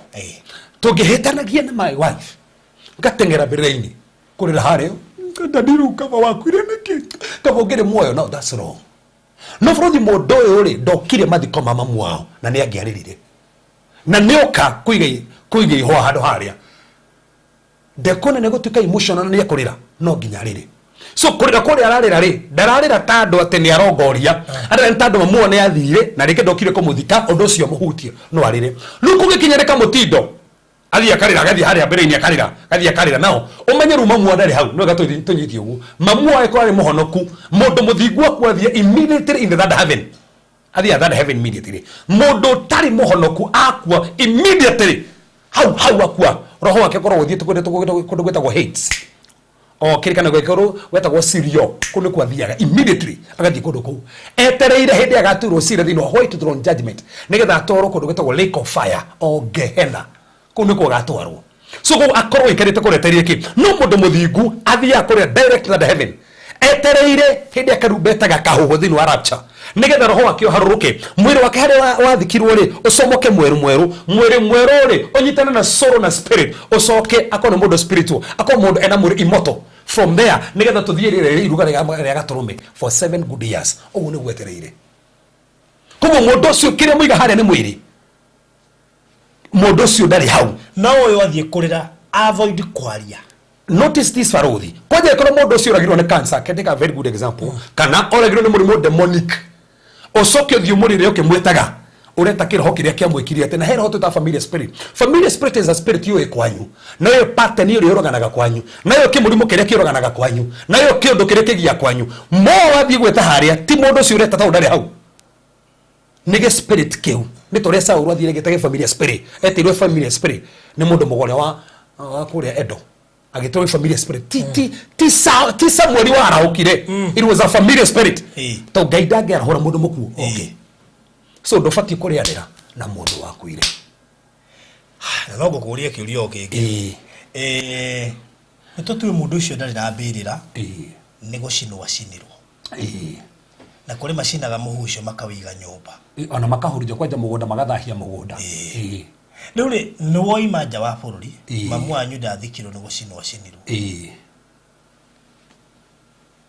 tũngĩhĩtanagia na my wife, ngateng'era mbĩrĩra-inĩ kũrĩra harĩa, "Daddy, rĩu kaba wakuire nĩkĩ? Kaba ũngĩrĩ muoyo." No, that's wrong. No bũrũthi, mũndũ ũyũ rĩ, ndokire mathiko ma mamu wao na nĩ angĩarĩrire na nĩ oka kũiga ihũa handũ harĩa, ndekuona nĩ gũtuĩka emotional na nĩ ekũrĩra. No nginya arĩre. So kũrĩra kũrĩa ararĩra rĩ, ndararĩra ta andũ atĩ nĩ arongoria, arĩra nĩ tondũ mamu wao nĩ athire na rĩngĩ ndokire kũmũthika. Ũndũ ũcio mũhutie, no arĩre. Rĩu kũgĩkinya nĩ kamũtindo, athiĩ akarĩra, agathiĩ harĩa mbere-inĩ akarĩra, agathiĩ akarĩra. Nao ũmenye rĩu mamu wao ndarĩ hau. No wega tũnyite ũguo, mamu wao angĩkorwo arĩ mũhonoku, mũndũ mũthingu, akua athiĩ immediately in the third heaven, athiĩ third heaven immediately. Mũndũ ũtarĩ mũhonoku akua, immediately hau hau akua, roho wake ũkoragwo ũthiĩte kũndũ gwĩtagwo Hades, o kĩrĩkanĩro gĩkũrũ gwetagwo Sirio. Kũu nĩkuo athiaga immediately, agathiĩ kũndũ kũu etereire hĩndĩ agatuĩrwo cira thĩinĩ wa white throne judgment, nĩgetha atwarwo kũndũ gwĩtagwo lake of fire o Gehenna. Kũu nĩkuo agatwarwo. So koguo akorwo aikarĩte kũrĩa etereire kĩ? No mũndũ mũthingu athiaga kũrĩa direct third heaven, etereire hĩndĩ akarumbeta gakahuhwo thĩinĩ wa rapture. Nĩgetha roho wake ũharũrũke, mwĩrĩ wake harĩa wathikirwo rĩ, ũcomoke mwerũ mwerũ, mwĩrĩ mwerũ rĩ, ũnyitane na soul na spirit, ũcoke akorwo nĩ mũndũ spiritual, akorwo mũndũ ena mwĩrĩ immortal. From there, nĩgetha tũthiĩ rĩrĩ iruga rĩa gatũrũme for 7 good years. Ũguo nĩguo etereire. Koguo mũndũ ũcio kĩrĩa mũiga harĩa nĩ mwĩrĩ. Mũndũ ũcio ndarĩ hau. No ũyũ athiĩ kũrĩra, avoid kwaria. Notice this, Farodhi. Kwanja ĩkorwo mũndũ ũcio ũragirwo nĩ cancer, can take a very good example. Kana oragirwo nĩ mũrimũ demonic. Ũcoke ũthiĩ ũmũrĩre ũkĩmwĩtaga. Ũreta kĩroho kĩrĩa kĩamwĩkire atĩ, na he roho twĩtaga familiar spirit. Familiar spirit is a spirit yũĩ kwanyu. Nayo pattern ĩrĩa yũraganaga kwanyu. Nayo kĩmũrimũ kĩrĩa kĩũraganaga kwanyu. Nayo kĩũndũ kĩrĩa kĩgia kwanyu. Mo wathiĩ gwĩta harĩa, ti mũndũ ũcio ũreta tondũ ndarĩ hau. Nĩ gĩ spirit kĩu. Nĩ ta ũrĩa Saũlũ athiire agĩta gĩ familiar spirit. Etĩirwo familiar spirit nĩ mũndũ mũgore wa kũrĩa Edo. Agĩtwo gĩ familiar spirit. Ti Samueli warahũkire. It was a familiar spirit. Tondũ Ngai ndangĩarahũra mũndũ mũkuũ. Okay. So ndũbatiĩ kũrĩanĩra na mũndũ wakuire. Na no ngũkũrie kĩũria o kĩngĩ. Nĩ tũtue mũndũ ũcio ndarĩ na mbĩrĩra, nĩ gũcinwo acinirwo. Na kũrĩ macinaga mũhu ũcio makawĩiga nyũmba. Ona makahurunja kwanja mũgũnda, magathahia mũgũnda. Rĩu rĩ, nĩ woima nja wa bũrũri, mamu wanyu ndathikirwo, nĩ gũcinwo acinirwo.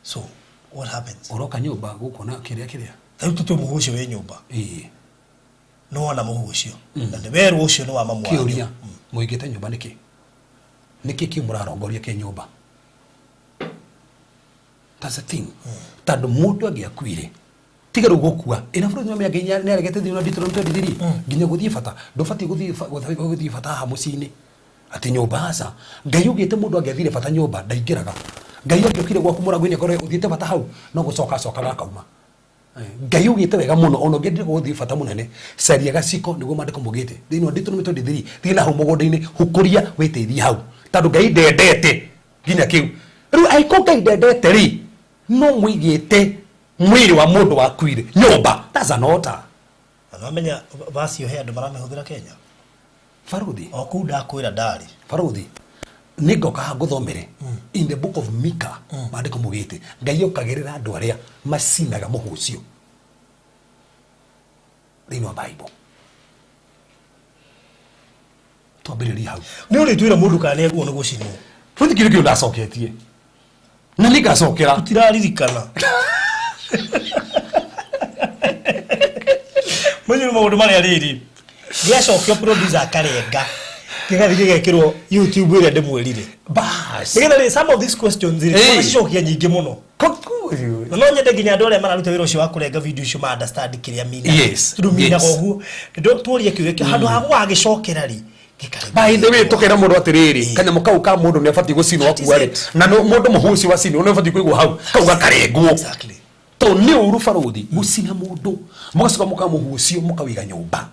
So what happens? Ũroka nyũmba gũkũ na kĩrĩa kĩrĩa. Rĩu tũtue mũhu ũcio wĩ nyũmba. Nĩ wona mũhu ũcio. Na nĩ werwo ũcio nĩ wa mamu wanyu. Kĩũria, mũigĩte nyũmba nĩkĩ? Nĩkĩ kĩu mũrarongoria kĩ nyũmba? That's the thing. Tondũ mũndũ angĩakuire, tiga rĩu gũkua, ĩna bũrũri nĩ Ngai nĩ aregete thĩinĩ wa Deuteronomy 23, nginya gũthiĩ bata, ndũbatiĩ gũthiĩ bata haha mũciĩ-inĩ. Atĩ nyũmba aca. Ngai augĩte mũndũ angĩathire bata nyũmba, ndaingĩraga. Ngai angĩokire gwaku mũrango-inĩ akorwo ũthiĩte bata hau, no gũcoka acokaga akauma. Ngai augĩte wega mũno, ona ũngĩendire gũthiĩ bata mũnene, caria gaciko, nĩguo maandĩko maugĩte. Thĩinĩ wa Deuteronomy 23, thiĩ na hau mũgũnda-inĩ, hukũria, wĩteithie hau. Tondũ Ngai ndendete nginya kĩu. Rĩu angĩkorwo Ngai ndendete rĩ, no mũigĩte mwĩrĩ wa mũndũ wakuire nyũmba. That's an altar. Na nĩwamenya verse ĩyo he andũ maramĩhũthĩra Kenya? Baruthi. O kũu ndakwĩra ndarĩ. Baruthi. Nĩ ngoka haha ngũthomere. In the book of Micah, maandĩko maugĩte, Ngai okagĩrĩra andũ arĩa macinaga mũhu ũcio. Thĩinĩ wa Bible. Twambĩrĩrie hau. Nĩ ũrĩtwĩra mũndũ kana nĩ aguo nĩ gũcinwo. Bũthi kĩndũ kĩu ndacoketie. Na nĩ ngacokera. Tũtiraririkana. Mwenye maũndũ marĩa rĩrĩ. Gĩacokio producer akarenga. Gĩgathiĩ gĩgekĩrwo YouTube ĩrĩa ndĩmwĩrire. Bas. Nĩgetha rĩ, some of these questions rĩ, Hey. tũgacicokia nyingĩ mũno. Kokuyu. Na no nyende nginya andũ arĩa mararuta wĩra ũcio wa kũrenga video icio ma understand kĩrĩa minaga. Yes, Tondũ minaga yes. ũguo. Nĩ tũrie kĩũria kĩu handũ ha gũgagĩcokera rĩ, gĩkarenga. By the way, tukera mũndũ atĩrĩrĩ, kanyamũ kau ka mũndũ nĩ abatiĩ gũcinwo That is akua rĩ. it. Na mũndũ mũhu ũcio wacinwo nĩ abatiĩ kũigwo hau, kau gakarengwo. Exactly. Tondũ nĩ ũru barũthi gũcina mũndũ, mũgacoka mũkamũhu ũcio mũkawĩiga nyũmba.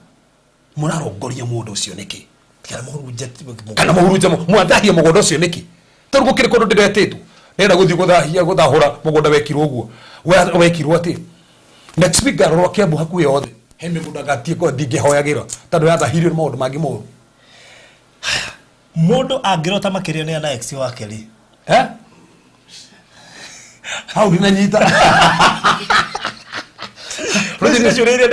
Mũrarongoria mũndũ ũcio nĩkĩ? Kana mũhurunje Kana mũhurunje mwathahia mũgũnda ũcio nĩkĩ? Tondũ gũkĩrĩ kũndũ ndĩretĩtwo. Ndĩrenda gũthiĩ gũthahia, gũthahũra mũgũnda wekirwo ũguo. Wekirwo atĩ. Next week ngarorwo Kiambu hakuhĩ yothe. He mĩgũnda ngatiĩ kwa ndingĩhoyagĩra tondũ yathahirio nĩ maũndũ mangĩ moru. Mũndũ angĩrota makĩria na ex wake rĩ? Hau ndinanyita. Rĩu icio ciũria iria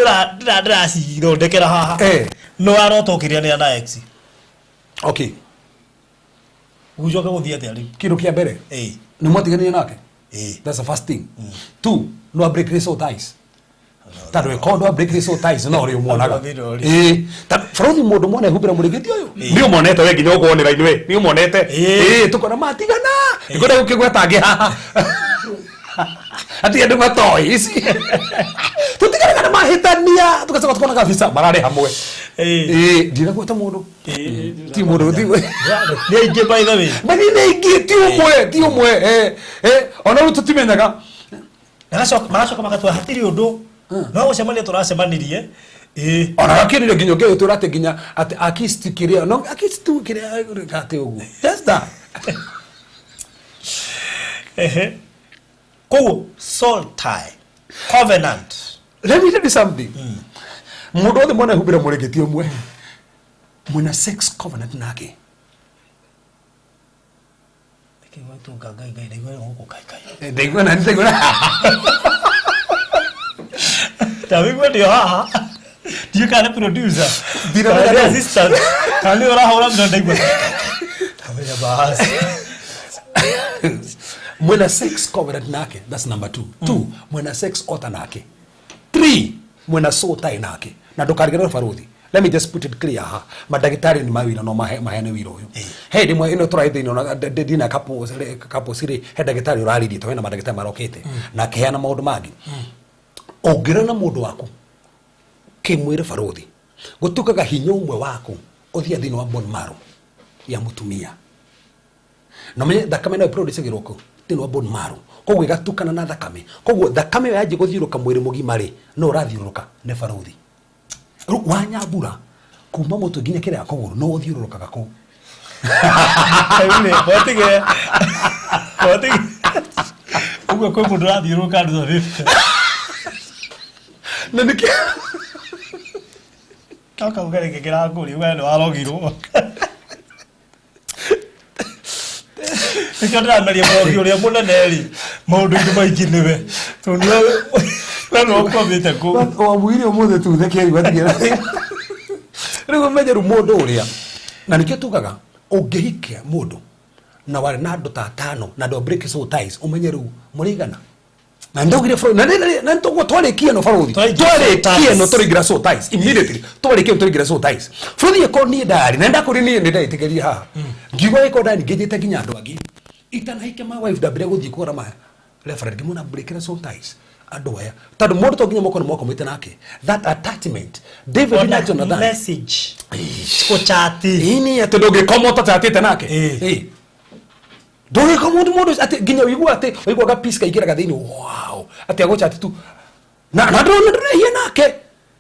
ndĩracithondekera haha. No arota ũkĩrĩanĩra na ex. Okay. Gũcoka gũthiĩ atĩa rĩu? Kĩndũ kĩa mbere. Nĩ mwatiganire nake? That's the first thing. Two, no break soul ties. Tondũ ĩkorwo ndwa break soul ties no ũrĩ ũmuonaga. Tondũ bũrũri mũndũ mwana ehumbĩra mũrĩngĩti ũyũ. Nĩ ũmonete we nginya ũkuonera inyuĩ. Nĩ ũmonete. Tũkona matigana. Ndikwenda gũkĩgweta angĩ haha. Ati andũ matoĩ ici. Tũtiganaga na mahĩtania. Tũgacoka tũkona kabisa mararĩ hamwe. Ndiragweta mũndũ. Ti mũndũ, ti Nĩ aingĩ by the way. Mani nĩ aingĩ, ti ũmwe, ti ũmwe. Ona rĩu tũtimenyaga. Magacoka magatua hatirĩ ũndũ. No gũcemania tũracemanirie. Ona gakĩrire nginya ũngĩgĩtwĩra atĩ nginya atĩ akisti kĩrĩa, no akisti tu kĩrĩa atĩ ũguo. Just that. Koguo soul tie, covenant. Let me tell you something. Mũndũ wothe mwana ehumbĩra mũrĩngĩti ũmwe, mwĩna sex covenant nake. Ndaigua na ndaigua na. Ndawigua ndĩ o haha. Ndiũĩ kana nĩ producer. Ndiramenya Kana nĩ nũ. assistant. Kana nĩ ũrahũra mbica ndaigua. Ndamenya basi. Mwena sex covenant nake, that's number two. Two, mwena sex altar nake. Three, mwena soul tie nake. Na ndũkariganĩrwo baruthi. Let me just put it clear haha. Mandagĩtarĩ nĩ mawĩra no maheane wĩra ũyũ. He ndĩmwe ĩno tũraĩ thĩinĩ ona ndina couples rĩ, he ndagĩtarĩ ũraririe tondũ hena mandagĩtarĩ marokĩte na akĩheana maũndũ mangĩ. Ũngĩrora na mũndũ waku kĩmwĩrĩ baruthi, gũtuĩkaga hinya ũmwe waku ũthiaga thĩinĩ wa bone marrow ya mũtumia. Na ũmenye thakame nayo ĩproducagĩrwo kũ? Thĩinĩ wa bone marrow. Koguo ĩgatukana na thakame. Koguo thakame ĩyo yanjia gũthiũrũrũka mwĩrĩ mũgima rĩ, no ũrathiũrũrũka nĩ baruthi. Rĩu wanyambura kuma mũtwe nginya kĩrĩa kũgũrũ no ũthiũrũrũkaga kũu. Rĩu rĩ, mwatige. Mwatige. Ũguo kwĩ mũndũ ũrathiũrũrũka andũ ta 50. Na nĩkĩ No kauga rĩngĩ kĩrakũria uga nĩ warogirwo. Nĩkĩo ndĩrameria mũrogi ũrĩa mũnene rĩ, maũndũ-inĩ maingĩ nĩwe. Tondũ nĩwe we nĩwe ũkwamĩte kũu. Wamwĩire ũmũthĩ tu theke rĩu atigĩra. Rĩu ũmenye rĩu mũndũ ũrĩa. Na nĩkĩo tugaga ũngĩhikia mũndũ na warĩ na andũ ta atano na andũ a break soul ties, ũmenye rĩu mũrĩigana. Na ndaugire bro, na nĩ na nĩtũguo twarĩkia ĩno baruthi. Twaingĩra soul Twarĩkia ĩno ties. tũraingĩra soul ties immediately. Twarĩkia ĩno tũraingĩra soul ties. Bũrũri ĩkorwo niĩ ndarĩ, na ndakwĩrire niĩ nĩ ndetĩkĩrire haha. Ngiuga ĩkorwo ndarĩ ngĩnjĩte nginya andũ angĩ. Itanahika my wife ndambire gũthiĩ kũgũra ma referent ngĩmwĩra breakĩra soul ties andũ aya. Tondũ mũndũ to nginya mũkorwo nĩ mwakomete nake. That attachment. David na Ona Jonathan. message. Gũchati. Ĩni atĩ ndũngĩkoma ũtachatĩte nake. Ĩĩ. Ĩĩ. Ndũngĩkoma mũndũ mũndũ atĩ nginya ũigua atĩ ũiguaga peace kaingĩraga thĩinĩ wow atĩ agũchati tu. Na na ndũrona ndũrehia nake.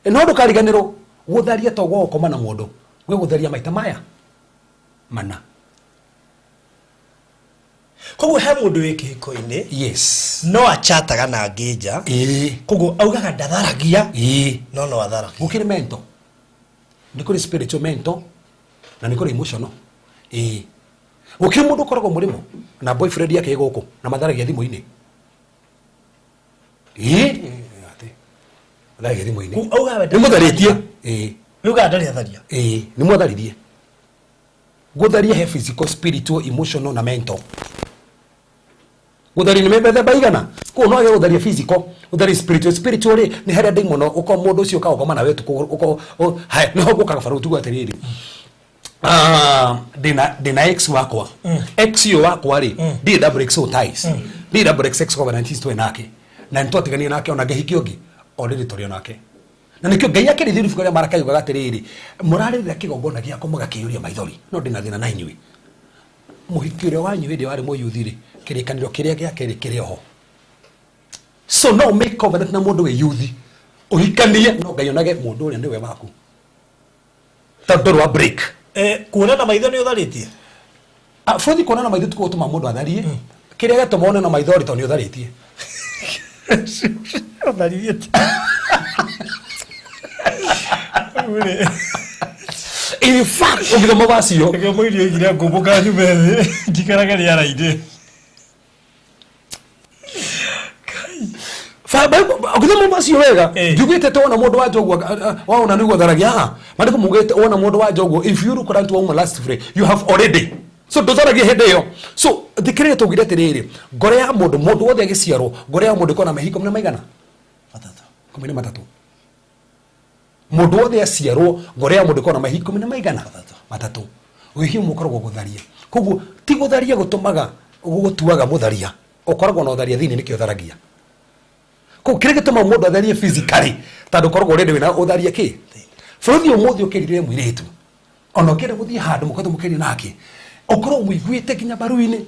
No ndũkariganĩrwo gũtharia to gwa gũkoma na mũndũ. Gwĩ gũtharia maita maya mana. Koguo he mũndũ wĩ kĩhiko-inĩ. Yes. No achataga na angĩ nja. Ĩĩ. Koguo augaga ndatharagia. Ĩĩ. No no atharagia. Gũkĩrĩ mental. Nĩ kũrĩ spiritual mental na nĩ kũrĩ emotional. Ĩĩ. Gũkĩrĩ mũndũ ũkoragwo mũrĩmo na boyfriend yake ĩ gũkũ na matharagia thimũ-inĩ. Ĩĩ. Atĩ. Matharagia thimũ-inĩ. Augaga we Nĩ mũtharĩtie. Ĩĩ. Augaga ndarĩ atharia. Ĩĩ, nĩ mwatharirie. Gũtharia he physical, spiritual, emotional na mental. Gũtharia nĩ mĩthemba igana. Koguo no age gũtharia physical, gũtharia spiritual. Spiritual rĩ, nĩ harĩa ndaimono ũkorwo mũndũ ũcio ũkaga gũkoma nawe ũtukũ, ũkorwo, haya, nĩho ngũkaga bara ũtugo atĩrĩrĩ. Ndĩna ex wakwa. Ex ũyũ wakwa rĩ, ndirĩ nda break soul ties. Ndirĩ nda break sex covenant twĩ nake. Na nĩtwatiganire nake ona ngĩhikia ũngĩ, already tũrĩ o nake. Na nĩkĩo Ngai akĩrĩithia ibuku rĩa Maraka yugaga atĩrĩrĩ, mũrarĩrĩra kĩgongona gĩakwa mũgakĩiyũria maithori, no ndĩna thĩna na inyuĩ. Mũhiki ũrĩa wanyu hĩndĩ ĩyo warĩ mũyuthi rĩ, kĩrĩkanĩro kĩrĩa gĩake rĩ kĩrĩ oho. So no make covenant na mũndũ wĩ yuthi, ũhikanie, no Ngai onage mũndũ ũrĩa nĩwe waku. Tondũ ndũrĩ wa break. Kuona na maitho nĩ ũtharĩtie? Bũthi kuona na maitho ti gũtũma mũndũ atharie. Kĩrĩa gĩatũma one na maitho rĩ, tondũ nĩ ũtharĩtie. Ũtharĩtie. In fact, ũngĩthoma verse ĩyo. Nĩkĩo mũini oigire ngũmbũka nyume thĩ, njikarage rĩera-inĩ. Ũngĩthoma verse ĩyo wega, ndiugĩte atĩ wona mũndũ wa nja ũguo, waona nĩguo ũtharagia, aca. Maandĩko maugĩte wona mũndũ wa nja ũguo, if you look at woman lustfully, you have already. So ndũtharagia hĩndĩ ĩyo. So thikĩrĩria tũugire atĩrĩrĩ, ngoro ya mũndũ, mũndũ wothe agĩciarwo, ngoro ya mũndũ ĩkoragwo na mehia ikũmi na maigana? Matatũ. 13. Mũndũ wothe aciarwo, ngoro ya mũndũ ĩkoragwo na mehia ikũmi na maigana? Matatũ. Matatũ. Wĩhia ũmwe ũkoragwo gũtharia. Koguo ti gũtharia gũtũmaga gũtuaga mũtharia. Ũkoragwo na ũtharia thĩinĩ nĩkĩo ũtharagia. Koguo kĩrĩa gĩtũmaga mũndũ atharie physically, tondũ ũkoragwo already wĩna ũtharia kĩ? Bũrũri ũmũthĩ ũkĩrire mũirĩtu, ona ũkĩenda gũthiĩ handũ mũkoretwo mũkĩaria nake, ũkorwo ũmũiguĩte nginya mbaru-inĩ,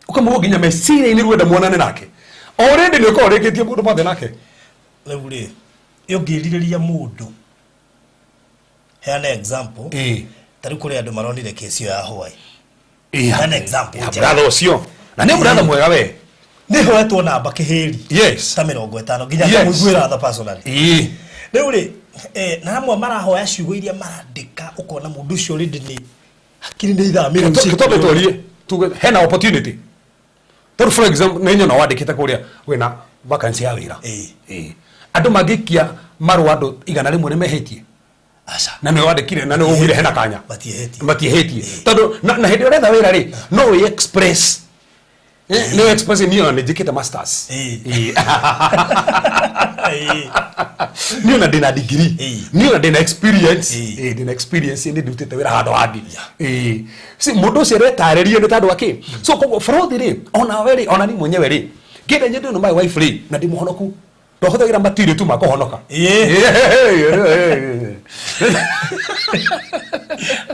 ũkamũigua nginya meciria-inĩ rĩu wenda muonane nake. Already nĩ ũkoragwo ũrĩkĩtie maũndũ mothe nake. Rĩu rĩ, ũngĩrirĩria mũndũ, heana example. Ta rĩu kũrĩ andũ maronire kesi ĩyo ya Hawaii. Heana example njega. Brother ũcio. Na nĩ brother mwega we. Nĩ hoetwo namba kĩhĩri. Yes. Ta mĩrongo ĩtano nginya Yes. ngamũiguĩra tha personally. Rĩu rĩ, na amwe marahoya ciugo iria marandĩka ũkona mũndũ ũcio already nĩ hakiri nĩ ithamĩrwo. Tũtwambe twarie, tuge hena opportunity. Tondũ for example, nĩ nyona wandĩkĩte kũrĩa wĩna vacancy ya wĩra. Andũ mangĩikia marũa andũ 100 nĩ mehĩtie. Aca. Na nĩ wandĩkire na nĩ ugire hena kanya. Matiĩhĩtie. Matiĩhĩtie tondũ na hĩndĩ ĩrĩa ũretha wĩra rĩ, no wĩ express. Nĩ wĩ express, niĩ ona nĩ njĩkĩte masters. Niĩ ona ndĩna degree. Niĩ ona ndĩna experience. Ndĩna experience, nĩ ndutĩte wĩra handũ hangĩ. Si mũndũ ũcio aretarĩrio nĩ tondũ akĩ so koguo bũrũthi rĩ, ona we rĩ, ona niĩ mwenyewe rĩ, ngĩenda nyende ũyũ my wife rĩ, na ndĩ mũhonoku, ndahũthagĩra material tu ma kũhonoka.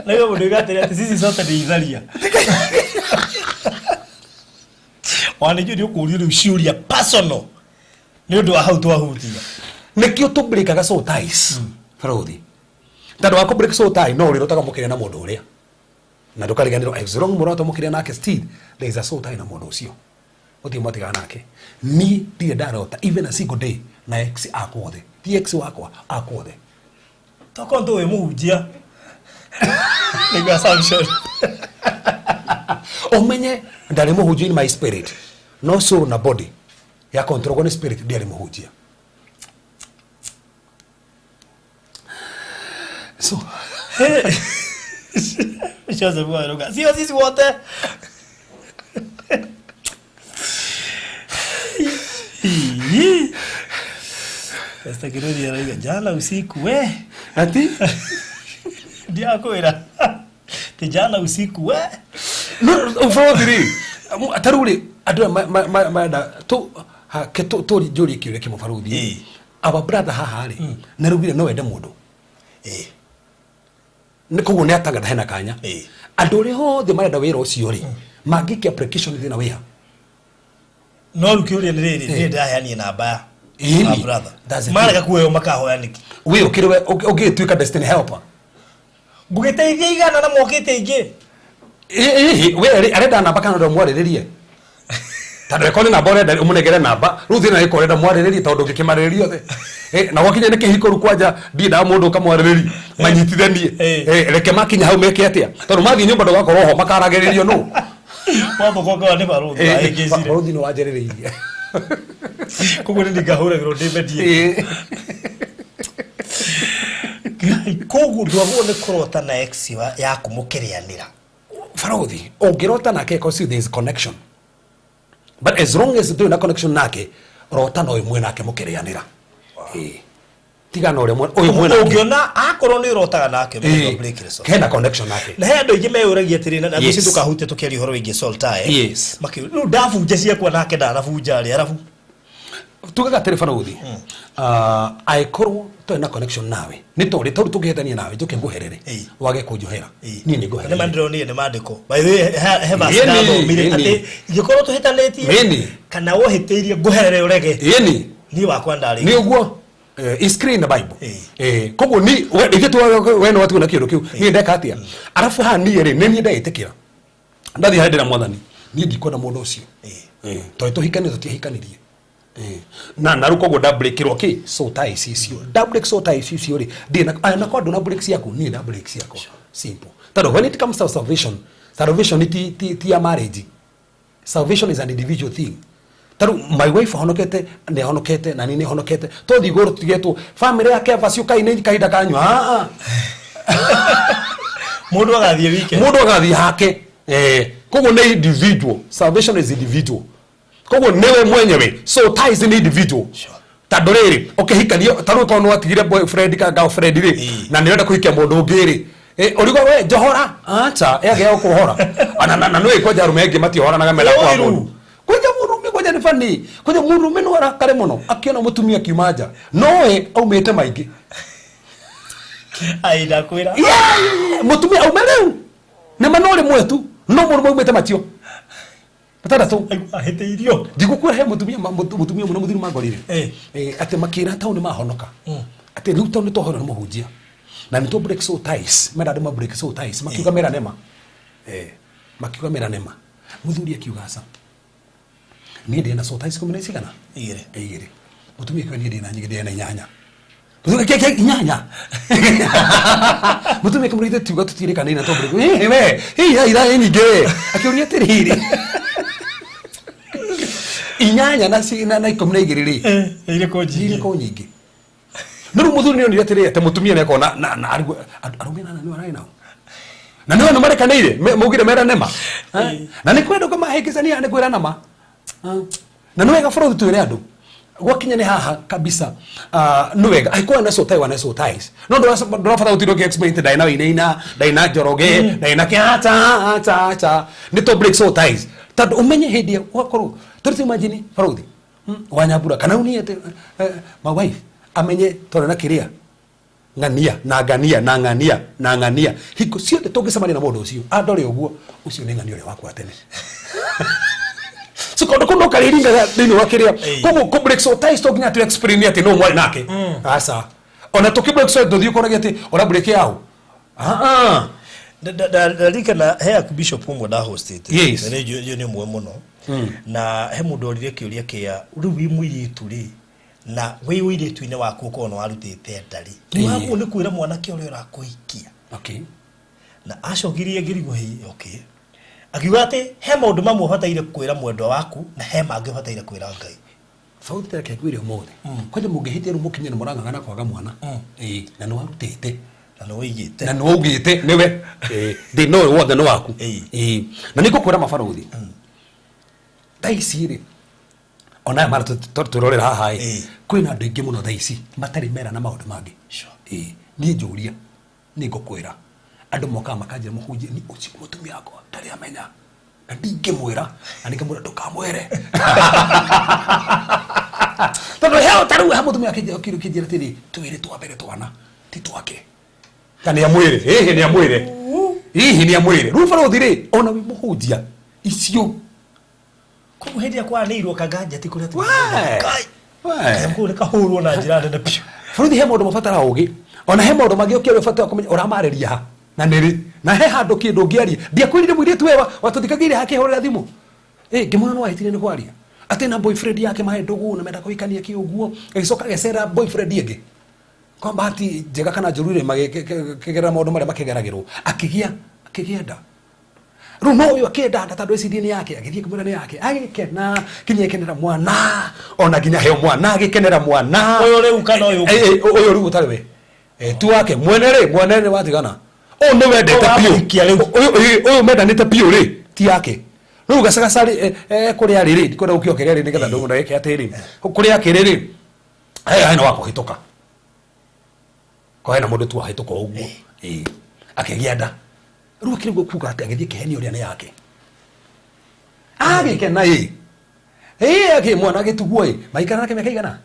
Nĩguo mũndũ oiga atĩrĩ atĩ sisi sote ni itharia. Ona ningĩ nĩ ũkũrio rĩu ciũria personal nĩ ũndũ wa hau twahutia. Nĩkĩo tũbreakaga soul ties, bũrũthi, tondũ wa kũ break soul tie no ũrĩrotaga mũkĩrĩa na mũndũ ũrĩa na ndũkariganĩrwo as long mũroto mũkĩrĩa nake, still there is a soul tie na mũndũ ũcio ũthiĩ mwatigana nake. Niĩ ndirĩ ndarota even a single day na ex akwa othe, ti ex wakwa, akwa othe. Tokorwo tũ wĩ mũhunjia nĩguo assumption. Ũmenye ndarĩ mũhunjia in my spirit, no soul na body ya controlwo nĩ spirit, ndiarĩ mũhunjia, so Joseph Waruga, sio sisi wote. Esther Kirori arauga jana usiku we. Ati? Ndiakwĩra ti jana usiku we. No bũrũthi rĩ, ta rĩu rĩ, andũ aya marenda tu ha, ke tũri njũrie kĩũria kĩmwe, barũthi. Our brother haha rĩ, nĩ araugire no wende mũndũ. Nĩ koguo nĩ atangatha hena kanya. Andũ arĩa othe marenda wĩra ũcio rĩ, mangĩkia application thĩna wĩha? No rĩu kĩũria nĩ rĩrĩ, niĩ ndĩraheanire namba ya Ĩni. my brother. That's the marega thing. kuoyo makahoya nĩkĩ? We ũkĩrĩ we ũngĩtuĩka destiny helper. Ngũgĩteithia 100 na mokĩte aingĩ. Ĩĩ, we rĩ, arenda namba kana ũrenda mwarĩrĩrie? Tondũ ĩkorwo nĩ namba ũrenda ũmũnengere namba, rĩu thĩna ĩkorwo ũrenda mwarĩrĩrie, tondũ ũngĩkĩmarĩrĩria othe. Na gwakinya nĩ kĩhiko rĩu kwanja ndiendaga mũndũ ũkamwarĩrĩria manyitithanie. Reke makinya hau meke atĩa, tondũ mathiĩ nyũmba ndũgakorwo ho makaragĩrĩrio nũ. Wathokongaga nĩ barũthi wahĩngĩcire. Barũthi nĩ wanjĩrĩrĩirie. Koguo nĩ ndingahũragĩrwo ndĩ mediator. Ngai, koguo ndwagwo nĩ kũrota na ex yaku mũkĩrĩanĩra? Barũthi, ũngĩrota nake because there is connection, but as long as ndũrĩ na connection nake, rota no ĩmwe nake mũkĩrĩanĩra. Tiga na ũrĩa ũyũ mwena. Ũngĩona akorwo nĩ ũrotaga nake, break it off. Hena connection nake. Na he andũ aingĩ meyũragia atĩrĩ, na yes, tũkahutia tũkĩaria ũhoro wĩgiĩ soul tie. Makĩũria rĩu ndabunja ciakwa nake ndanabunja rĩ, arabu Tugaga atĩrĩ, barũthi, angĩkorwo tũrĩ na connection nawe, nĩ tondũ tondũ tũngĩhĩtania nawe njũke ngũherere, wage kũnjohera, niĩ nĩ nĩ ngũherere. Mandĩronire nĩ mandĩko, by the way, he verse ndathomire atĩ ingĩkorwo tũhĩtanĩtie kana wohĩtĩirie ngũherere ũrege, niĩ wakwa ndarĩ. Nĩ ũguo. Is clear in the Bible. Koguo ni we ithuĩ tu we no watigwo na kĩũndũ kĩu, niĩ ndeka atĩa? Arabu haha niĩ rĩ, nĩ niĩ ndetĩkĩra ndathiĩ harĩ ndĩra Mwathani, niĩ ndikwenda mũndũ ũcio. Tondũ tũhikanie tũtiahikanirie. Na rĩu koguo ndabreakĩrwo kĩ soul ties icio, ndabreak soul ties icio rĩ, ndirĩ na aya, na kwa ndũna break ciaku, niĩ nda break ciakwa, simple, tondũ when it comes to salvation, salvation ti ya marriage. Salvation is an individual thing. Tarĩu my wife ahonokete, nĩ ahonokete, na niĩ nĩ honokete, tũthiĩ igũrũ tũtigetwo family ya Keva ciũkai nĩ kahinda kanyu. Ah, Mũndũ agathiĩ weekend. Mũndũ agathiĩ hake. Koguo nĩ individual salvation, is individual, koguo nĩwe mwenyewe, so ties nĩ individual. Tondũ rĩrĩ, ũkĩhikanio, ta rĩu korwo nĩ watigire boyfriend kana girlfriend rĩ, na nĩ ũrenda kũhikia mũndũ ũngĩ rĩ, ũrigwo we njohora acha yagĩa gũkũhora. Na nĩ kwanja arũme aingĩ matiohoranaga, menda kwa Ũiru. Mũndũ kwanja mũndũrũme kwanja nĩ bani kwanja mũndũrũme no arakare mũno akĩona mũtumia akiuma nja nowe aumĩte maingĩ. Ai, ndakwĩra. Yeah, mũtumia aume rĩu nĩ ma no rĩmwe tu, no mũndũ aumĩte matio matandatũ. Ahĩtĩirio. Ndigũkwĩra he mũtumia mũtumia ũmwe na mũthuri mangorire. Atĩ makĩra taũ nĩ mahonoka, atĩ rĩu tondũ nĩ twahoerwo nĩ mũhunjia na nĩ tũ break soul ties, menda andũ ma break soul ties, makiuga mera nema. Makiuga mera nema, mũthuri akiuga aca, niĩ ndĩ na soul ties 10 na cigana? 2. 2. Mũtumia akiuga niĩ ndĩ na nyingĩ, ndĩ na 8. Mũthuri akiuga 8. Mũtumia akĩmũrĩte tiuga tũtirĩkanĩire na tũ break. We ira nyingĩ we akĩũria atĩrĩrĩ. Inyanya na na 12 rĩ, irĩkũ nyingĩ? Irĩkũ nyingĩ? No rĩu mũthuri nĩ onire atĩrĩrĩ, atĩ mũtumia nĩ akorwo na arũme nana nĩo ararĩ nao na nĩo nĩ marekanĩire, maugire merane ma. Na nĩ kwenda kũmahĩngĩcania, nĩ kwĩrana ma. Na nĩ wega bũrũri twĩre andũ gwakinya nĩ haha kabisa. Nĩ wega angĩkorwo na soul tie, wana soul ties, no ndũrabatara gũtinda ũkĩ explain atĩ ndarĩ na Wainaina, ndarĩ na Njoroge, ndarĩ na kĩacha cha cha, nĩ to break soul ties, tondũ ũmenye hĩndĩ ĩyo gwakorwo tondũ ti imagine barũthi wa Nyambura kana rĩu niĩ atĩ my wife amenye twarĩ na kĩrĩa ng'ania na ng'ania na ng'ania na ng'ania, hingo ciothe tũngĩcemania na mũndũ ũcio andore ũguo, ũcio nĩ ng'ania ũrĩa wakwa tene. So kaũndũ kau no karĩringaga thĩinĩ wa kĩrĩa. Koguo kũ break soul ties to nginya tũ explain atĩ no mwarĩ nake, aca. Ona tũkĩ break soul tũthiĩ ũkoragia atĩ ũra break yaũ. Ah, ah. Ndarikana he archbishop ũmwe ndahostĩte. Yes. Na nĩ njũĩ nĩ ũmwe mũno, na he mũndũ orire kĩũria kĩa rĩu wĩ mũirĩtu rĩ, na wĩ ũirĩtu-inĩ waku ũkorwo nĩ warutĩte nda rĩ, nĩ wagwo nĩ kwĩra mwanake ũrĩa ũrakũhikia? Na acokirie ngĩrigwo hĩ, okay, akiuga atĩ he maũndũ mamwe ũbataire kwĩra mwendwa waku na he mangĩ ũbataire kwĩra Ngai. Bauthi reke ngwĩre ũmũthĩ kwanja mũngĩhĩtia rĩu mũkinye nĩ mũrang'ang'ana kwaga mwana. Ĩĩ, na nĩ warutĩte. Na nĩ woigĩte. Na nĩ waugĩte nĩwe. Ĩĩ, thĩna ũyũ wothe nĩ waku. Ĩĩ, na nĩ ngũkwĩra mabarũthi, thaa ici rĩ, ona aya mara twĩrorera haha ĩ, kwĩna andũ aingĩ mũno thaa ici matarĩ mera na maũndũ mangĩ. Ĩĩ, niĩ njũria nĩ ngũkwĩra andũ mokaga makanjĩra, "Mũhunjia, ni ũcio mũtumia wakwa ndarĩ amenya na ndingĩmwĩra," na nĩngamwĩra, "Ndũkamwĩre," tondũ he ta rĩu he mũtumia akĩnjĩra atĩrĩ, "Twĩrĩ twa mbere twana ti twake," ta nĩ amwĩre, ĩhĩ nĩ amwĩre, hihi nĩ amwĩre. Rĩu barũthi rĩ, ona wĩ mũhunjia icio. Koguo hĩndĩ ĩrĩa kwaranĩirwo kanganja ti kũrĩa. We! We! Kũu nĩ kahũrwo na njĩra nene biũ. Bũrũri he maũndũ mabatara ũgĩ, ona he maũndũ mangĩ ũkĩaria ũbataire kũmenya ũramarĩria ha na nĩrĩ, na he handũ kĩndũ ũngĩaria. Ndiakwĩrire mũirĩtu we watũthikagĩire hakĩhũrĩra thimũ, ĩ ngĩmwĩra no wahĩtire nĩ kwaria atĩ na boyfriend yake marĩ ndũgũ na menda kũhikania kĩ ũguo, agĩcoka agĩcera boyfriend ĩngĩ kwa bahati njega kana njũru rĩ, magĩkĩgerera maũndũ marĩa makĩgeragĩrwo, akĩgĩa nda. Rĩu no ũyũ akĩenda nda tondũ ecirie nĩ yake, agĩthiĩ akĩmwĩra nĩ yake, agĩkena nginya ekenera mwana, ona nginya heo mwana agĩkenera mwana. Ũyũ rĩu kana ũyũ ũngĩ? Ũyũ rĩu ũtarĩ we. Ti wake mwene rĩ, mwene nĩ watigana, ũyũ nĩ wendete Ũyũ biũ. wamũhikia rĩu. Ũyũ mendanĩte biũ rĩ, ti yake. Rĩu gacagaca rĩ, kũrĩa arĩ rĩ, ndikwenda gũkĩongerera rĩ nĩgetha ndũgeke atĩrĩ, kũrĩa akĩrĩ rĩ, hena wa kũhĩtũka, kwa hena mũndũ tu wahĩtũka ũguo. Ĩĩ, akĩgĩa nda. Rĩu akĩrĩ guo kuga atĩ agĩthiĩ kĩhenio ũrĩa nĩ yake, agĩkena ĩ ĩ akĩ mwana agĩtugwo ĩ, maikara nake mĩaka igana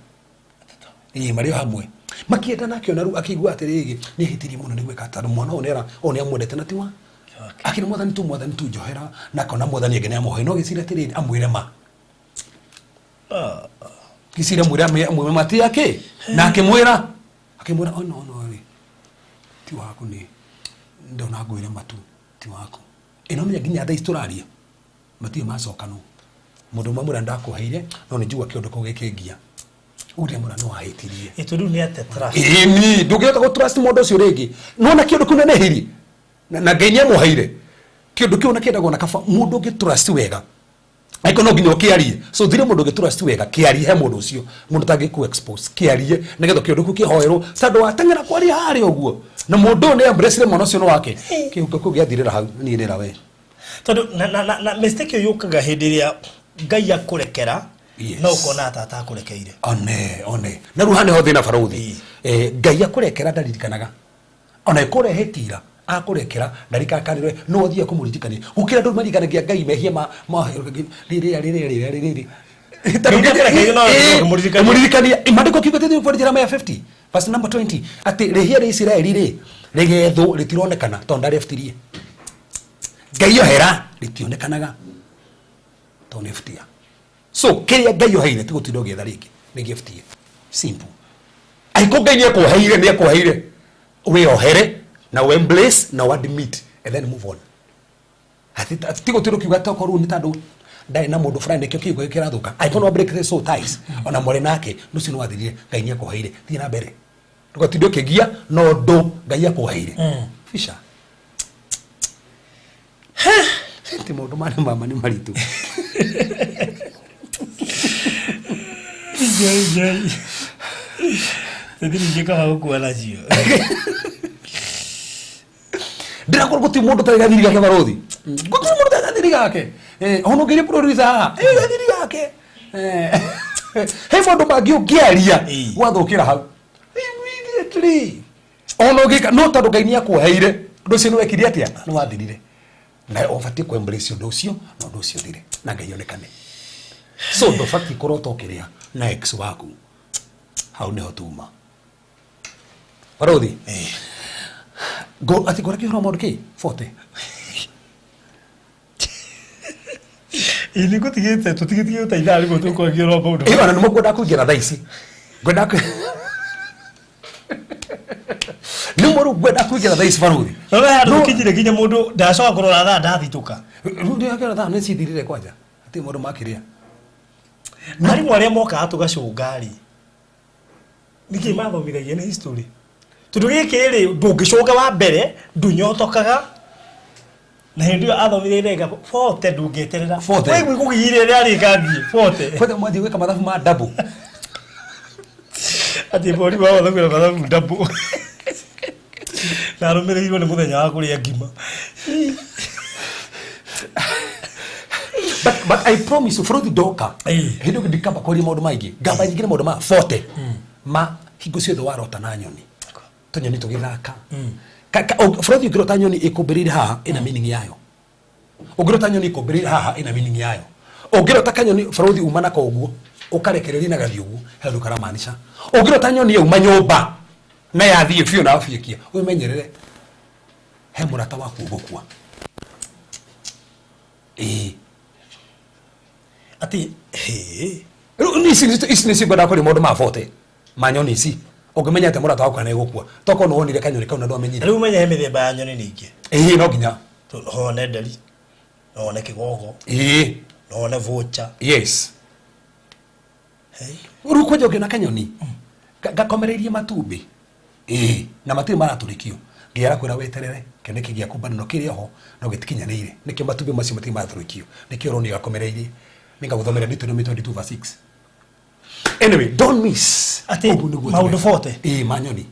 ĩ, marĩ o hamwe makĩendana, akĩona rĩu akĩigua atĩrĩrĩ, nĩ ahĩtirie mũno nĩ gwĩka tondũ mwana ũyũ nĩara ũyũ nĩ amwendete na tiwa akĩra mwathani tu, mwathani tu njohera, na akona mwathani ĩngĩ nĩ amũhe, no gĩcira atĩrĩrĩ, amwĩre ma gĩcira mwĩre amwĩre ma ti yake, na akĩmwĩra ono rĩ ti waku, nĩ ndona ngwĩre matu ti waku. Ĩno menya nginya thaa ici tũraria matirĩ macokanwo. Mũndũ ũmwe amwĩra, "Ndakũheire, no nĩ njigua kĩũndũ kĩu gĩkĩngia." Ũrĩa amwĩra no ahĩtirie. Ĩ tondũ rĩu nĩ ate trust. Ĩni ndũngĩhota gũ trust mũndũ ũcio rĩngĩ, nona kĩũndũ kĩu nĩ na Ngai nĩ amũheire kĩũndũ kĩu na kĩendagwo na kaba mũndũ ũngĩ trust wega, angĩkorwo no nginya ũkĩarie. So thire mũndũ ũngĩ trust wega, kĩarie he mũndũ ũcio, mũndũ ũtangĩkũ expose, kĩarie nĩgetha kĩũndũ kĩu kĩhoerwo, tondũ wateng'era kwaria harĩa ũguo na mũndũ ũyũ nĩ embrace mwana ũcio nĩ wake, kĩhuko kĩu gĩathirĩra hau. Niĩ nĩra we. Tondũ na mistake ĩyo yũkaga hĩndĩ ĩrĩa Ngai akũrekera, no ũkona ta atakũrekeire. One na rĩu haha nĩho thĩna barũthi. Ngai akũrekera ndaririkanaga, ona ĩkũrehe tira akũrekera ndarikakanĩrwe, no ũthiĩ kũmũririkania gũkĩra andũ maririkanagia Ngai mehia ma rĩrĩa rĩrĩa rĩrĩa rĩrĩ. Ngai ndakũrekeire, no ũthiĩ kũmũririkania. Kũmũririkania maandĩko kiuga thĩinĩ wa Jeremiah 50 verse number 20 atĩ rĩhia rĩa Isiraeli rĩ rĩgethwo rĩtironekana tondũ ndarĩbutirie. Ngai ohera rĩtionekanaga tondũ nĩ butia. So kĩrĩa Ngai oheire ti gũtinda ũgĩetha rĩngĩ, nĩ gift simple. Angĩkorwo Ngai nĩ akuoheire, nĩ akuoheire, wĩohere na we embrace na we admit and then move on. Ti gũtinda ũkiuga tokorwo rĩu nĩ tondũ ndarĩ na mũndũ fulani nĩkĩo kĩhiko gĩkĩ kĩrathũka. Angĩkorwo no break the soul ties, ona mwarĩ nake ũcio nĩ wathirire, Ngai nĩ akuoheire, thiĩ na mbere, ndũgatinde ũkĩgia na ũndũ Ngai akuoheire. Fisha ti maũndũ marĩa mama nĩ maritũ. Ngai Ngai. Thithiri ingĩ kaba gũkua nacio. Ndĩrakorwo gũtirĩ mũndũ ũtarĩ gathiri gake barothi, gũtirĩ mũndũ ũtarĩ gathiri gake. Ona ũngĩria producer haha, gathiri gake. He maũndũ mangĩ ũngĩaria gwathũkĩra hau immediately, ona ũngĩka no tondũ Ngai nĩ akuoheire ũndũ ũcio, nĩ wekire atĩa, nĩ wathirire, na ũbatiĩ kũ embrace ũndũ ũcio na ũndũ ũcio ũthire na Ngai onekane. So ndũbatiĩ kũrota ũkĩrĩa na ex waku. Hau nĩho tuma barothi. Atĩ ngoreke ũhoro wa maũndũ kĩ 40. Ĩ nĩ ngũtigĩte tũtigĩtige ta ithaa rĩmwe tũkwaria ũhoro wa maũndũ. Ĩyo ona nĩmo ngwenda kũingĩra thaa ici, ngwenda nĩmo rĩu ngwenda kũingĩra thaa ici barothi. No he handũ tũkinyire nginya mũndũ ndacoka kũrora thaa ndathitũka. Rĩu ndĩrakĩona thaa nĩ cithirire kwanja, hatirĩ maũndũ makĩrĩa. Arimũ arĩa mokaga tũgacũnga rĩ, nĩkĩ mathomithagia nĩ history? Tondũ gĩkĩ rĩ, ndũngĩcũnga wa mbere, ndũnyotokaga. Na hĩndĩ ĩyo athomithagia ndagĩka 40 ndũngĩeterera. 40. Waigua ikũgiire rĩarĩka thiĩ 40. Kwenda mwathiĩ gwĩka mathabu ma double. Atĩ bori wa gũthomera mathabu double. Na arũmĩrĩirwo nĩ mũthenya wa kũrĩa ngima. But I promise you, bũrũri ndoka hĩndĩ ĩngĩ ndikamba kwaria maũndũ maingĩ, ngamba nyingĩ nĩ maũndũ ma 40 ma hingo ciothe warota na nyoni, tũnyoni tũgĩthaka. Bũrũri ũngĩrota nyoni ĩkũmbĩrĩire haha, ĩna meaning yayo. Ũngĩrota nyoni ĩkũmbĩrĩire haha, ĩna meaning yayo. Ũngĩrota kanyoni bũrũri uma nako ũguo, ũkarekereria na gathiĩ ũguo, he ũndũ karamaanisha. Ũngĩrota nyoni yauma nyũmba na yathiĩ biũ na wabiĩkia, wĩmenyerere, he mũrata waku ũgũkua. Ĩĩ. Atĩ hĩ. Rĩu nĩ ici ici nĩcio ngwendaga kwaria maũndũ ma 40 ma nyoni ici. Ũngĩmenya atĩa mũrata waku kana nĩegũkua? Tokorwo nĩ wonire kanyoni kau na ndwamenyire. Rĩu ũmenye he mĩthemba ya nyoni ningĩ. Ĩĩ, no nginya. No wone nderi, no wone kĩgogo, no wone vulture. Hey. Rĩu kwanja ũngĩona kanyoni gakomereirie matumbĩ, ĩĩ, na matirĩ maratũrĩkio, Ngai arakwĩra weterere kĩoneki gĩaku bado no kĩrĩ oho no gĩtikinyanĩire. Nĩkĩo matumbĩ macio matirĩ maratũrĩkio, nĩkĩo ũronio gakomereirie. Nĩngagũthomera Deuteronomy 22 verse 6. Anyway, don't miss. Atĩ Ũguo nĩguo maũndũ tũreka. 40? Ĩĩ, ma nyoni,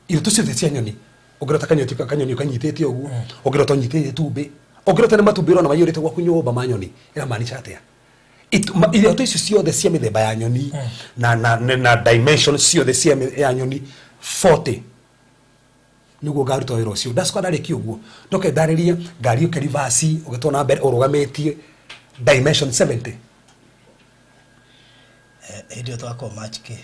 iroto ciothe cia nyoni. Ũngĩrota kanyoni ũkanyitĩte ũguo, ũngĩrota ũnyitĩte itumbĩ, ũngĩrota nĩ matumbĩ ũrona maiyũrĩte gwaku nyũmba ma nyoni, ĩramaanisha atĩa? Iroto icio ciothe cia mĩthemba ya nyoni na dimension ciothe cia ya nyoni 40 nĩguo ngaruta wĩra ũcio. Ndacoka ndarĩkia ũguo, ndoke ndarĩrie ngari ũke reverse ũgĩtwo na mbere ũrũgamĩtie dimension 70. Hĩndĩ ĩyo tũgakorwo March kĩ?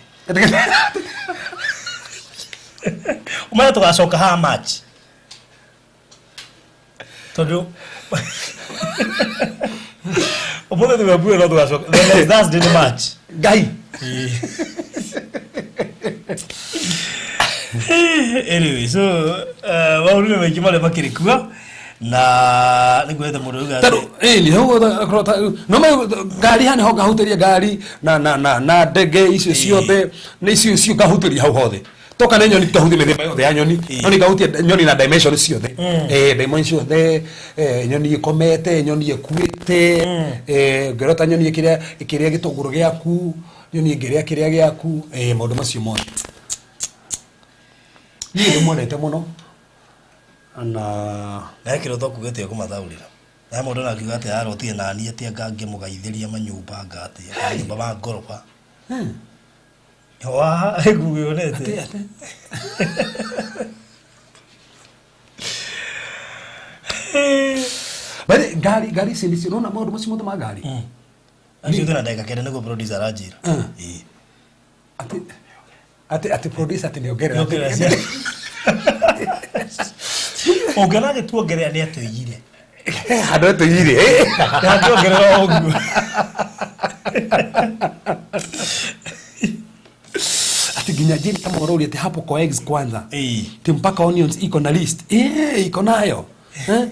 Ũmenye tũgacoka haha March. Tondũ ũmũthĩ nĩ February, no tũgacoka the next Thursday nĩ March. Ngai. Anyway, so maũndũ nĩ maingĩ marĩa makĩrĩ kuo na nĩ nguonete mũndũ auga Tondũ ĩni hau no ngari haha nĩho ngahutĩria ngari na ndege icio ciothe, nĩ icio icio ngahutĩria hau hothe. Toka nĩ nyoni, ngahutia mĩthemba yothe ya nyoni, no nĩ ngahutia nyoni na dimension ciothe, dimension ciothe, nyoni ĩkomete, nyoni ĩkuĩte, ngĩrota nyoni ĩkĩrĩa ĩkĩrĩa gĩtũngũrũ gĩaku, nyoni ĩngĩrĩa kĩrĩa gĩaku, maũndũ macio mothe. Niĩ nĩ mwendete mũno na Na he kĩroto kugĩte ekũmathaũrĩra na mũndũ na akiuga atĩ arotire nani atĩ anga ngĩmũgaithĩria manyũmba anga atĩ manyũmba ma ngoroba wa nguonete. Atĩ But ngari ici nĩcio nona maũndũ macio mothe ma ngari. Acio twĩna ndagĩka 9 nĩguo producer aranjĩra. Ĩĩ. Atĩ producer atĩ nĩongerera. Nĩongerera ũngĩona agĩtuongerera nĩ atũiyire. Handũ atũiyire. Ndangĩongerera o ũguo. Ati nginya jini kama ũrauria ati hapo kwa eggs kwanza, ti mpaka onions iko na list, iko nayo. Eh?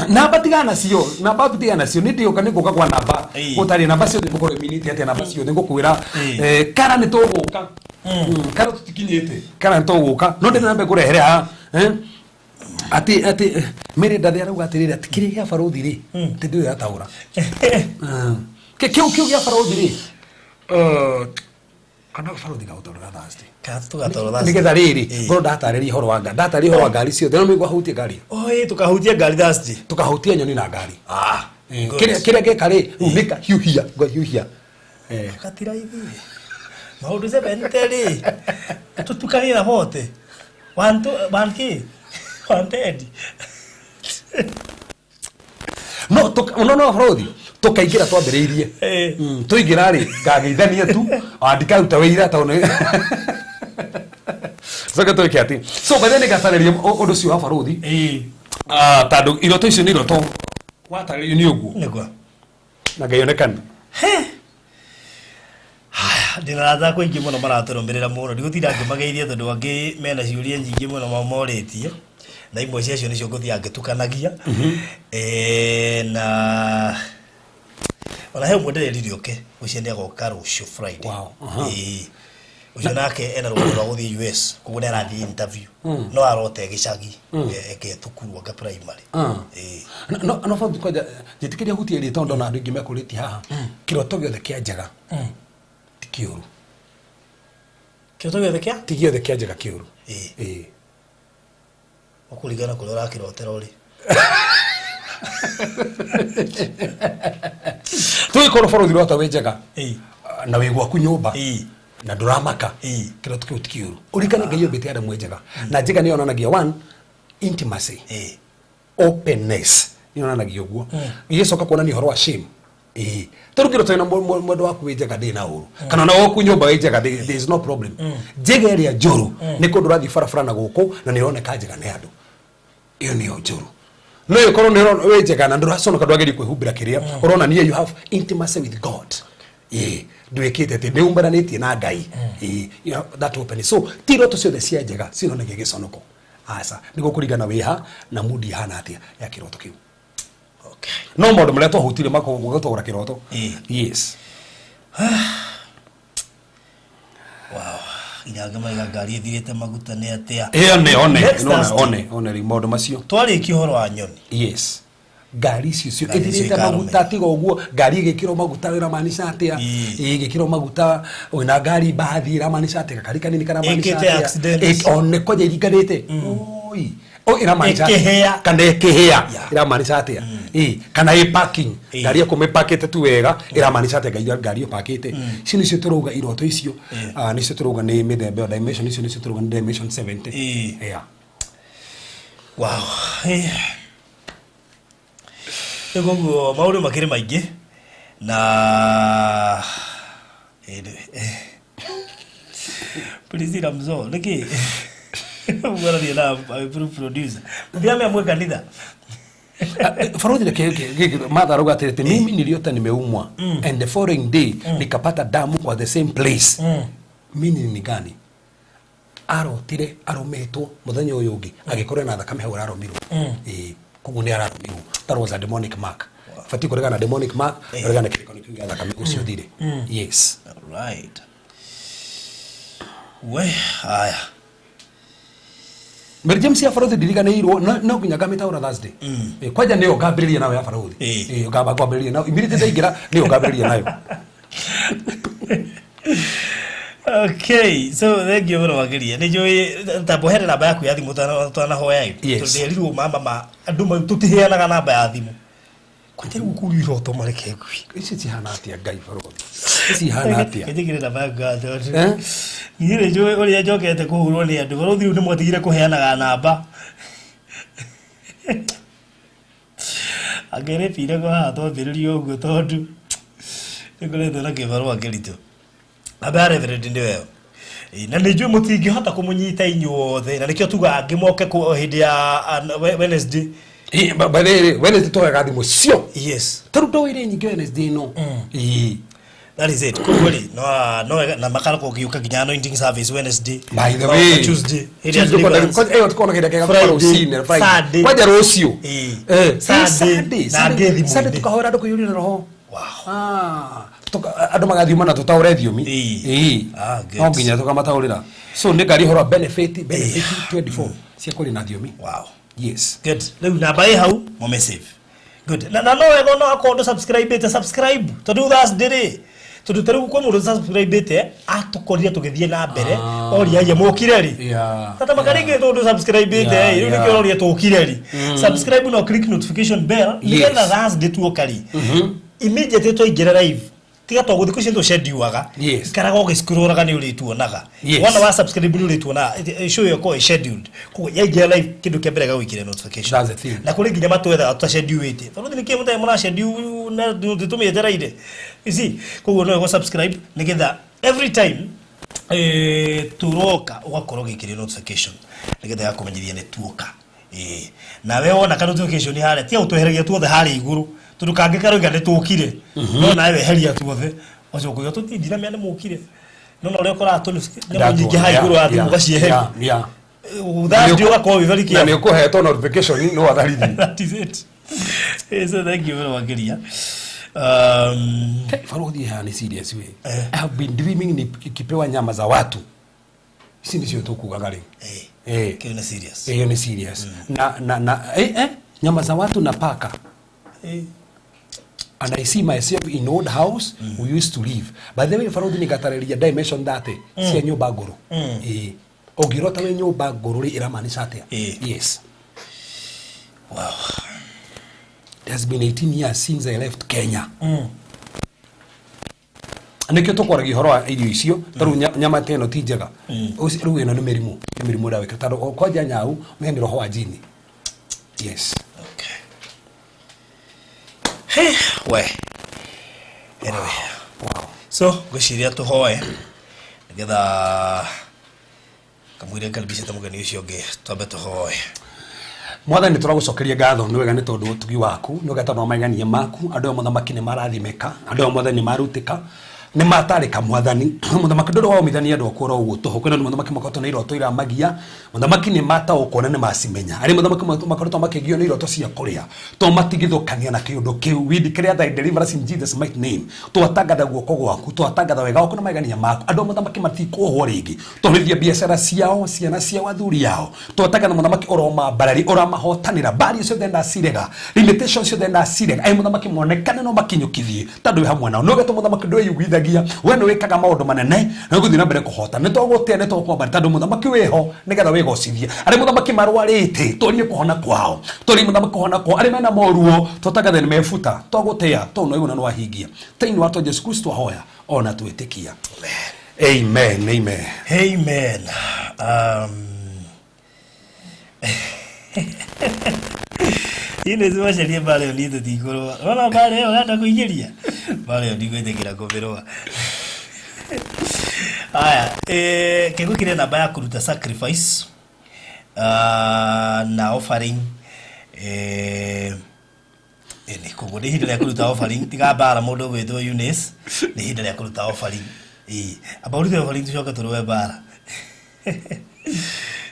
Namba tigana nacio, namba tigana nacio, nĩ ndĩũka, nĩ ngũka kwa namba. Gũtarĩ namba ciothe ngũkorwo iminĩte atĩa namba ciothe ngũkwĩra. Kara nĩ tũgũka. Kara tũtikinyĩte, kara nĩ tũgũka, no ndĩ namba ngũrehere haha. Eh? Atĩ Mary Ndathi arauga atĩrĩrĩ, atĩ kĩrĩa gĩa barũthi rĩ, atĩ ndĩũĩ ataũra. Kĩu gĩa barũthi rĩ. Kana barothi gaũtwarĩra Thursday. Kana tũgatwarwo Thursday. Nĩgetha rĩrĩ Ĩĩ. ngorwo ndatarĩria ũhoro wa ngari, ndatarĩria ũhoro wa ngari ciothe, no nĩguo hutie ngari. Oh, ĩĩ, tũkahutia ngari Thursday. Tũkahutia nyoni na ngari. Ah, Eh, good. kĩrĩa kĩrĩa gĩka rĩ, rĩu nĩkahiũhia, ngahiũhia. Eh. Gatira ithuĩ maũndũ 70 rĩ, tũtukanie na 40, one two, one k, 110. No no no barothi tũkaingĩra twambĩrĩirie. Eh. Tũingĩra rĩ, ngageithania tu, ona ndikaruta wĩira tondũ nĩ coke twĩke atĩ. So by the way nĩngatarĩria ũndũ ũcio wa barothi. Ĩĩ. Ah, tondũ iroto icio nĩ iroto watarĩrio nĩ ũguo. Nĩguo. Na Ngai onekane. Haya, ndĩna arata akwa aingĩ mũno maratũrũmĩrĩra mũno, ndigũtinda ngĩmageithia tondũ angĩ mena ciũria nyingĩ mũno morĩtie, na imwe ciacio nĩcio ngũthiaga ngĩtukanagia. Eh, na ona he ũmwe ndĩrerire oke, ũcio nĩ agoka rũciũ Friday. Wow, aha. Ĩĩ. Ũcio nake ena rũgano rwa gũthiĩ US, koguo nĩ arathiĩ interview, no arota e gĩcagi, eke thukuru anga primary. Ĩĩ. No no barothi kwanja njĩtĩkĩria hutie rĩ, tondũ ndona andũ aingĩ mekũrĩtie haha, kĩroto gĩothe kĩa njega ti kĩũru. Kĩroto gĩothe kĩa? Ti gĩothe kĩa njega kĩũru. Ĩĩ. Ĩĩ. Ũkũringana kũrĩa ũrakĩrotera ũrĩ. Tũgĩkorwo barothi ũrota wĩ njega Ĩĩ. na wĩ gwaku nyũmba Ĩĩ. na ndũramaka, Ĩĩ. kĩroto kĩu ti kĩũru. Ũririkane Ngai ombĩte Adamu e njega, na njega nĩ yonanagia one, intimacy, Ĩĩ. openness, nĩ yonanagia ũguo. Ĩgĩcoka kuonania ũhoro wa shame. Ĩĩ, tondũ kĩroto na mwendo waku wĩ njega ndĩ na ũru, kana ona gwaku nyũmba wĩ njega, there is no problem. Njega ĩrĩa njũru nĩ kũndũ ũrathiĩ barabara na gũkũ na nĩ ũroneka njega nĩ andũ, ĩyo nĩyo njũru. No ĩkorwo nĩ wĩ njega na ndũraconoka, ndwagĩrĩire kwĩhumbĩra kĩrĩa ũronania you have intimacy with God. Ĩĩ, ndwĩkĩte atĩ nĩ umbananĩtie na Ngai. Ĩĩ, you have that openness. So ti iroto ciothe cia njega cionanagia gĩconoko, aca, nĩguo kũringana wĩha na mood ihana atĩa ya kĩroto kĩu. Okay. No maũndũ marĩa twahutirie makũgũtũgũra kĩroto. Ĩĩ. Yes. Wow. Nginya ngĩmaiga ngari ĩthirĩte maguta nĩ atĩa. Ĩyo nĩ one, Next nĩ Thursday. one, one rĩu maũndũ macio. Twarĩkia ũhoro wa nyoni. Yes. Ngari icio cio Ngari icio ĩthirĩte ikarũmĩrĩra. maguta, tiga ũguo ngari ĩgĩkĩrwo maguta ĩramaanisha atĩa? Ĩĩ. Ĩgĩkĩrwo maguta wĩna ngari mbathi ĩramaanisha atĩa? Gakari kanini karamaanisha Ĩkĩte atĩa? accident. One kwanja iringanĩte. Oi. O ĩramaanisha atĩa? Ĩkĩhĩa. Kana ĩkĩhĩa. Yeah. Ĩramaanisha atĩa? Ĩĩ, kana ĩ parking. Ĩĩ. Ngari ĩyo kũmĩpakĩte tu wega ĩramaanisha atĩa? Ngari ngari ĩyo pakĩte. Icio nĩcio tũrauga iroto icio. Ĩĩ. Ah, nĩcio tũrauga nĩ mĩthemba ĩyo, dimension icio nĩcio tũrauga nĩ dimension 70. Ĩĩ. Yeah. Wow. Eh. Rĩu koguo maũndũ makĩrĩ maingĩ na Priscilla Mzoo nĩkĩ ũgwararia na producer mũtiramenya mwĩ kanitha. Farodhi Martha arauga atĩrĩ, mimi niliota nimeumwa and the following day nikapata damu kwa the same place. Meaning ni gani? Arotire arumitwo, muthenya ũyũ ũngĩ agĩkorwo na thakame hau ararumirwo. Ĩĩ, koguo nĩ ararumirwo. That was a demonic mark. Batiĩ kũregana na demonic mark, ũregana na kĩrĩko kĩu gĩa thakame ũcio thire. Yes. Right. We, haya. Mary James ya Farodhi ndiriganĩirwo, no no nginya ngamĩtaũra Thursday. Eh, kwanja nĩyo ngambĩrĩria nayo ya Farodhi. Ĩĩ. Eh, ngamba kwambĩrĩria nayo immediately ndaingĩra nĩyo ngambĩrĩria nayo. Okay, so thank you mũno makĩria. Nĩ njũĩ tambo here namba yaku ya thimũ twanahoya ĩ. Yes. Tondũ nderirwo mama ma andũ tũtiheanaga namba ya thimũ. Kwanja rĩu kũu iroto mareke ngui. Ici cihana atĩa Ngai Farodhi? Ici ihana atĩa? Njĩkĩre namba yaku ya thimũ. Eh? Niĩ nĩ njũĩ ũrĩa njokete kũhũrwo nĩ andũ. Barũthi rĩu nĩ mwatigire kũheanaga namba. Angĩrĩbire kwa haha twambĩrĩrie ũguo tondũ nĩngoretwo na kĩbarũa kĩritũ. Namba ya Reverend nĩ ĩyo. Ĩĩ, na nĩ njũĩ mũtingĩhota kũmũnyita inyuothe na nĩkĩo tugaga angĩ moke hĩndĩ ya Wednesday. Ĩĩ, by the way, Wednesday tũhoyaga thimũ cio. Yes. Tarĩu ndoire nyingĩ Wednesday ĩno. Ĩĩ. That is it. Koguo rĩ, no no wega, na makaroko gĩũka nginya anointing service Wednesday. By the No, way, Tuesday. Hĩndĩ ya Tuesday kwenda- deliverance. kwanja- ĩyo tũkona kĩndũ kĩega Friday, rũcinĩ, Friday. Sunday. Kwanja rũciũ. Ĩĩ. Eh, Sunday, Sunday, na Sunday, angĩ thimũ-inĩ. Sunday tũkahoera andũ kũiyũria na roho. Wow. Ah, andũ magathiũma na tũtaũre thiomi. Ĩĩ. Ĩĩ. Ah, good. No nginya tũkamataũrĩra. So nĩ ngari ũhoro wa benefit 24 cia kũrĩ na thiomi. Wow. Yes. Good. Rĩu namba ĩ hau, mũmĩ save. Good. Na no wega no akorwo ndũ subscribe ĩte subscribe. Tondũ Thursday rĩ, Tondu ta riu kwa mundu subscribe atukorire tugithie na mbere oria ye mukire ri. Tata makaringi tondu subscribe ite riu nikio oria tukire ri. Subscribe no click notification bell nigetha Thursday tuoka ri. Immediately twaingĩra live tiga to gũthikũ icio tũcediuaga ikaraga ũgĩscrollaga nĩ ũrĩtuonaga wona wa subscribe nĩ ũrĩtuonaga show ĩyo ĩkoragwo ĩ scheduled koguo yaingĩra live kĩndũ kĩa mbere gagũikĩria notification na kũrĩ nginya matwethaga tũtacediuĩte tondũ nĩkĩ mũtarĩ mũracediu na tũmĩetereire you see koguo no ĩgo subscribe nĩgetha every time tũroka ũgakorwo ũgĩikĩrio notification nĩgetha ĩgakũmenyithia nĩ tuoka. Nawe wona ka notification harĩa tiga gũtwehereria tuothe harĩa igũrũ tondu kangĩ karoiga nĩ tũkire no nawe weheria tuothe ũcoke uge tũtindira mĩa nĩ mũkire no na ũrĩa ũkoraga nyamũ nyingĩ haha igũrũ wa thimũ ũgacieheria Thursday ũgakorwo wĩ very Na nĩ ũkũhetwo notification no atharithi. That is it. So thank you very makĩria. Baruthi haha nĩ serious we. I have been dreaming nikipewa nyama za watu. Ici nĩcio tũkugaga rĩu. Kĩu nĩ serious. Ĩyo nĩ serious. Na nyama za watu na paka. And I see myself in old house we used to live. By the way, Baruthi nĩ ngatarĩria dimension 30 cia nyũmba ngũrũ. Ũngĩrota wĩ nyũmba ngũrũ rĩ ĩramaanisha atĩa? Yes. Wow. It has been 18 years since I left Kenya. Nĩkĩo tũkwaragia ũhoro wa irio icio ta rĩu nyama ta ĩno ti njega. Rĩu ĩno nĩ mĩrimũ, nĩ mĩrimũ ĩrawĩka tondũ kwanja nyau menya nĩ roho wa jini. Yes. Okay. Hey, we. Anyway. Wow. So, ngwĩciria tũhoe nĩgetha kamwire karibicĩte mũgeni ũcio ũngĩ twambe tũhoe. Mwathani tũragũcokeria ngatho nĩ wega nĩ tondũ wa ũtugi waku nĩ wega tondũ wa maigania maku andũ aya mũthamaki nĩ marathimĩka andũ aya mwathani nĩ marutĩka nĩ matarĩka mwathani mũthamaki ndũrĩ waumithania andũ aku oro ũguo tũhũ kwĩna andũ mũthamaki makoretwo na iroto iramagia mũthamaki nĩ mataũkwo na nĩ macimenya arĩa mũthamaki makoretwo makĩgio nĩ iroto cia kũrĩa to matigithũkania na kĩũndũ kĩu we declare thy deliverance in Jesus mighty name twatangatha guoko gwaku twatangatha wega waku na maigania maku andũ a mũthamaki matikuohwo rĩngĩ twarithia biacara ciao ciana ciao athuri ao twatangatha mũthamaki ũromambarari ũramahotanĩra mbari ciothe ndacirega limitation ciothe ndacirega ai mũthamaki monekane no makinyũkithie tondũ wĩ hamwe nao nĩũgetwo mũthamaki ndwĩyugithagia we nĩ wĩkaga maũndũ manene na ũgũthiĩ na mbere kũhota nĩ twagũtĩa nĩ twakwambara tondũ mũthamaki wĩho nĩgetha wĩgocithie arĩa mũthamaki marwarĩte twarie kũhona kwao twarie mũthamaki kũhona kwao arĩa mena moruo twatangatha nĩ mebuta twagũtĩa tondũ nĩ waigua na nĩwahingia thĩinĩ wa Jesu Kristo ahoya ona twĩtĩkia. Amen, amen. Amen. Ine zimacarie mbara ĩyo niĩ tũtikũrũa. Wona mbara ĩyo ũrenda kũingĩria? Mbara ĩyo ndigwĩtĩkĩra kũmĩrũa. Haya, kĩgwĩkĩre namba ya kũruta sacrifice na offering ĩni koguo nĩ ihinda rĩa kũruta offering tiga mbara mũndũ ũgwĩtwo Eunice nĩ ihinda rĩa kũruta offering. Amba ũrute offering tũcoke tũrũe mbara.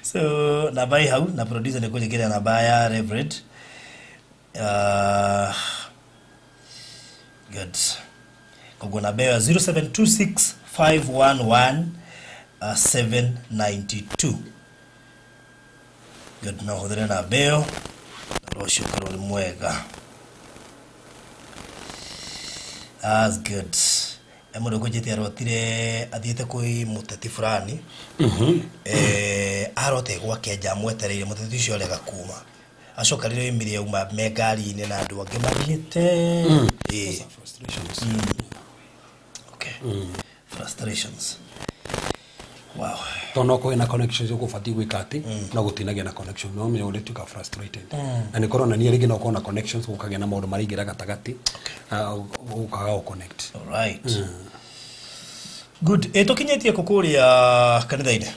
So namba ĩ hau na producer nĩ kũnjĩkĩrĩra namba ya Reverend. Good. Koguo namba ĩyo ya 0726 511 792. Good, no hũthĩre namba ĩyo na ũhoro ũcio ũkorwo ũrĩ mwega. That's good. Mũndũ ũkũnjĩte arotire athiĩte kwĩ mũteti fulani. Arote gwake nja amwetereire mũteti ũcio arega kuma. Acoka rĩrĩa oimire auma me ngari-inĩ na andũ angĩ mathiĩte. Frustrations. Okay. Frustrations. Wow. Tondũ no kũgĩe na connections ũgũbatiĩ gwĩka atĩ no gũtinagĩa na connection no ũmenye ũrĩtuĩka frustrated na nĩ kũronania rĩngĩ no ũkorwo na connections gũkagĩa na maũndũ maraingĩra gatagatĩ ũkaga gũ connect. All right. Good. Tũkinyĩtie kũ kũrĩa kanitha-inĩ?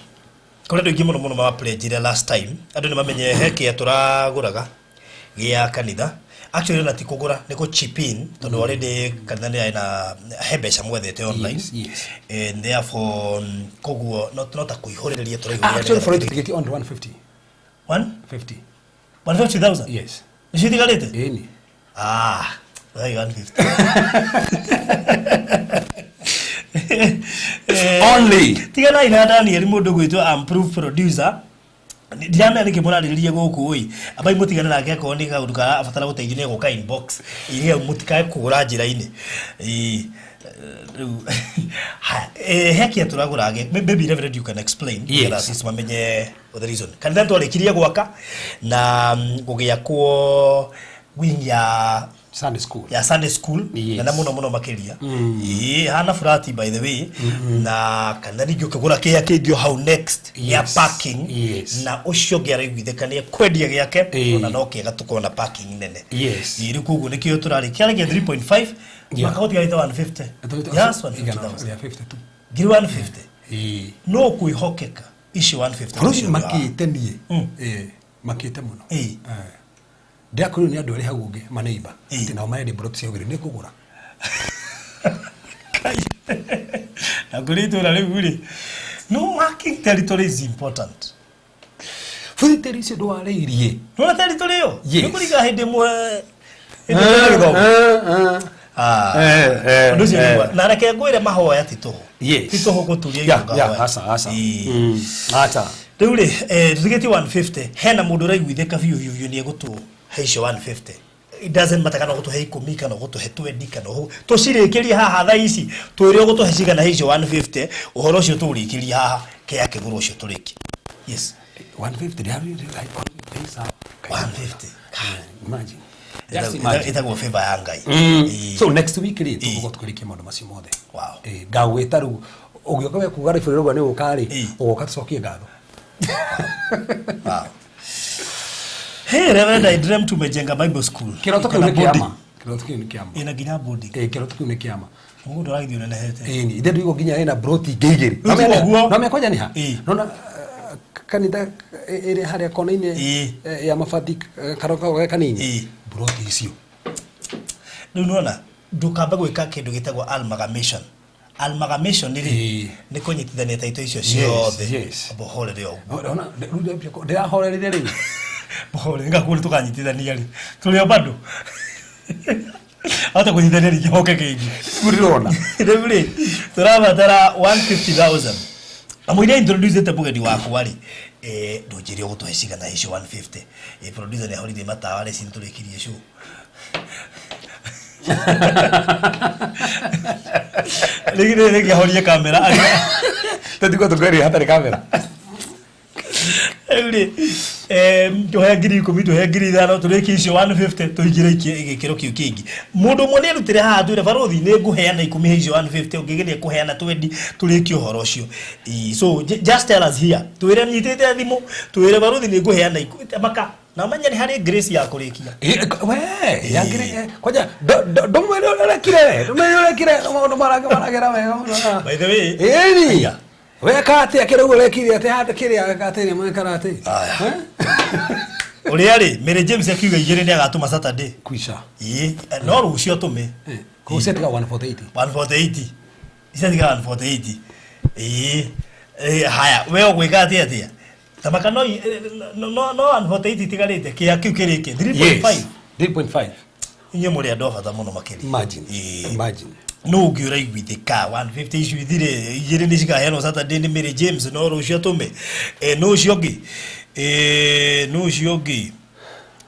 Kũrĩ andũ aingĩ mũno mũno mapledgire last time. Andũ nĩ mamenye he kĩa tũragũraga gĩa kanitha. Actually ona ti kũgũra nĩ kũ chip in tondũ already kanitha nĩ yarĩ na he mbeca mwethete online. Yes, yes. And therefore koguo no ta kũihũrĩrĩria tũraihũrĩrĩria. Actually for it to get on 150. One? 50. 150,000? Yes. Nĩcio itigarĩte? Ĩni. 150. Only. Tiganai na Daniel mũndũ gwĩtwo am proof producer. Ndiramenya nĩkĩ mũrarĩrĩria gũkũ ĩ. Ambai mũtigane nake akorwo nĩ kaũndũ karabatara gũteithio nĩ egũka inbox. Ĩ mũtikae kũgũra njĩra-inĩ. Ĩ. Rĩu haya, he kĩa tũragũra maybe Reverend, you can explain Yes. nĩgetha at least mamenye the reason. Kanitha nĩtwarĩkirie gwaka na gũgĩakwo wing ya Sunday school. Ya Sunday school. Yes. Na mũno mũno makĩria ĩĩ hana furati, by the way, na kana ningĩ ũkĩgũra kĩrĩa kĩngĩ o hau next ya parking. Na ũcio ũngĩ araiguithĩka nĩ ekwendia gĩake. Ona no kĩega tũkorwo na parking nene. Ĩĩ, rĩu koguo nĩkĩo tũrarĩ kĩarĩ gĩa 3.5 maka gũtigarĩte 150, yes, 150,000. Ya 52. Ngiri 150. Ĩĩ. No kwĩhokeka icio 150 Bũrũri nĩcio makĩte niĩ. Ĩĩ, makĩte mũno. Ndĩrakorirwo nĩ andũ arĩ hau ũngĩ maneiba atĩ nao marendia mburoti cia ũgĩrĩ nĩ ngũgũra. Na kũrĩ itũra rĩu rĩ, no marking territory is important. Bũthi tĩri icio ndwarĩirie. Nona territory ĩyo Yes. nĩ kũringa hĩndĩ ĩmwe hĩndĩ ĩmwe ya gĩthomo. Ah. Ũndũ ũcio nĩ mwega. Na reke ngwĩre, mahoya ti tũhũ. Ti tũhũ gũturia igũrũ ngahoya. Aca, aca. Ĩĩ. Aca. Rĩu rĩ, tũtigĩtie 150, hena mũndũ ũraiguithĩka biũ biũ biũ nĩ egũtũhe icio 150. It doesn't matter kana ũgũtũhe 10 kana ũgũtũhe 20 kana tũcirĩkĩrie haha thaa ici, twĩre ũgũtũhe cigana he icio 150, ũhoro ũcio tũũrĩkĩrie haha kĩa kĩgũrũ ũcio tũrĩkie. Yes. 150 ndĩrarĩ. 150. Imagine. Just imagine. Ĩtagwo favor ya Ngai. Ĩĩ. So next week rĩ, tũgũkorwo tũkĩrĩkia maũndũ macio mothe. Ngagwĩta rĩu ũgĩũka we kuga rĩbũrĩ rũgwa nĩ ũka rĩ, ũgoka tũcokie ngatho. Wow. Hey, Reverend, I dreamt tumejenga Bible school. Kĩroto Iko kĩu na nĩ boarding. kĩama. Kĩroto kĩu nĩ kĩama. Ĩna nginya boarding. Ĩĩ, kĩroto kĩu nĩ kĩama. Mũgũnda ũragĩthiĩ ũnenehete. Ĩni ithe ndũigwo nginya ĩna broti ingĩ igĩrĩ. Rĩu tiga ũguo. No mĩakwanja nĩ ha nona kanitha ĩrĩa harĩa kona-inĩ ya mabati, karoka ge kanini, broti icio. Rĩu nĩwona ndũkambe gwĩka kĩndũ gĩtagwo amalgamation. Amalgamation rĩ, nĩ kũnyitithania taito icio ciothe. Amba ũhorere o ũguo. Ona rĩu ndĩrahorerire rĩu. Ũhorere ngakuo tũkanyitithania rĩ, tũrĩ o bado hata kũnyitithania rĩngĩ hoke kĩngĩ. Ndĩrona. Rĩu rĩ, tũrabatara 150,000 na mũiria introduce mũgeni wakwa rĩ, ndũnjĩre ũgũtũhe cigana icio 150. Producer nĩ ahorire matawa rĩ, ci nĩtũrĩkirie show. Rĩngĩ rĩngĩ ahorie kamera. Tũtigwo tũkweria hatarĩ kamera. Rĩu rĩ, tũhe 10,000, tũhe 5,000, tũrĩkie icio 150, tũingĩre gĩkĩro kĩu kĩngĩ. Mũndũ ũmwe nĩ arutĩre haha twĩre barothi nĩ ngũheana 10 he icio 150, ũngĩgeria nĩ kũheana 20, tũrĩkie ũhoro ũcio. Ĩĩ, so just tell us here, twĩre nyitĩte thimũ, twĩre barothi nĩ ngũheana maka na menya nĩ harĩ grace ya kũrĩkia. We yangĩrĩ kwanja ndũmwĩre ũrekire, ndũmwĩre ũrekire maũndũ marage maragera wega mũno. By the way, ĩni weka atĩa kĩrĩa ũguo ũrekire atĩ handũ kĩrĩa atĩ mwekara atĩ? Ũrĩa rĩ, Mary James akiuga 2 nĩ agatũma Saturday. Kwisha. Ĩĩ, no rũciũ atũme. Kũu ciatiga 148. 148 iciatiga 148. Ĩĩ. Haya, we ũgwĩka atĩa atĩa tamaka no no no 148 itigarĩte kĩa kĩu kĩrĩke 3.5. 3.5. Inyuĩ mũrĩ andũ a bata mũno makĩria. Imagine. Imagine. No ũngĩ ũraiguithĩka 150 icio ithire, 2 nĩ cikaheanwo Saturday nĩ Mary James, no rũciũ atũme. No ũcio ũngĩ, no ũcio ũngĩ,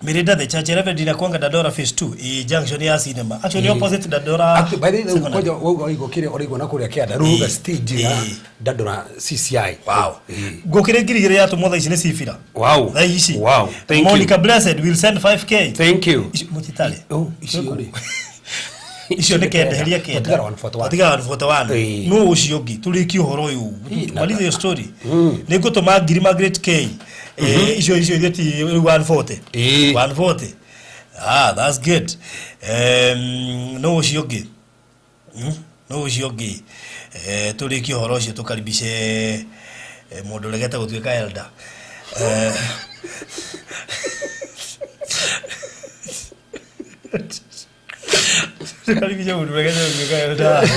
Mirinda the Church, Reverend inakuanga Dandora Phase 2, junction ya cinema. Actually, opposite Dandora. Actually, by the way, Secondary. kwanja wauga ũraigua kĩrĩa ũraigua na kũrĩa kĩanda rĩu uga stage ya Dandora CCI. Wow. Ngũkĩrĩ 2,000 yatũmwo thaa ici nĩ Cibira. Wow. Thaa ici. Wow. Thank you. Monica Blessed will send 5K. Thank you. Icio mũtitarĩ. Oh, icio rĩ. Icio nĩ kenda, heria kenda. Tũtigara 141. Tũtigara 141. No ũcio ũngĩ tũrĩkie ũhoro ũyũ. Tumalize hiyo story. Nĩ ngũtũma ngiri Margaret K. Icio ithuĩ ti rĩu 140. 140. Ah, that's good. No ũcio ũngĩ. No ũcio ũngĩ, tũrĩkie ũhoro ũcio tũkaribice mũndũ ũregete gũtuĩka elder. Tũkaribice mũndũ ũregete gũtuĩka elder.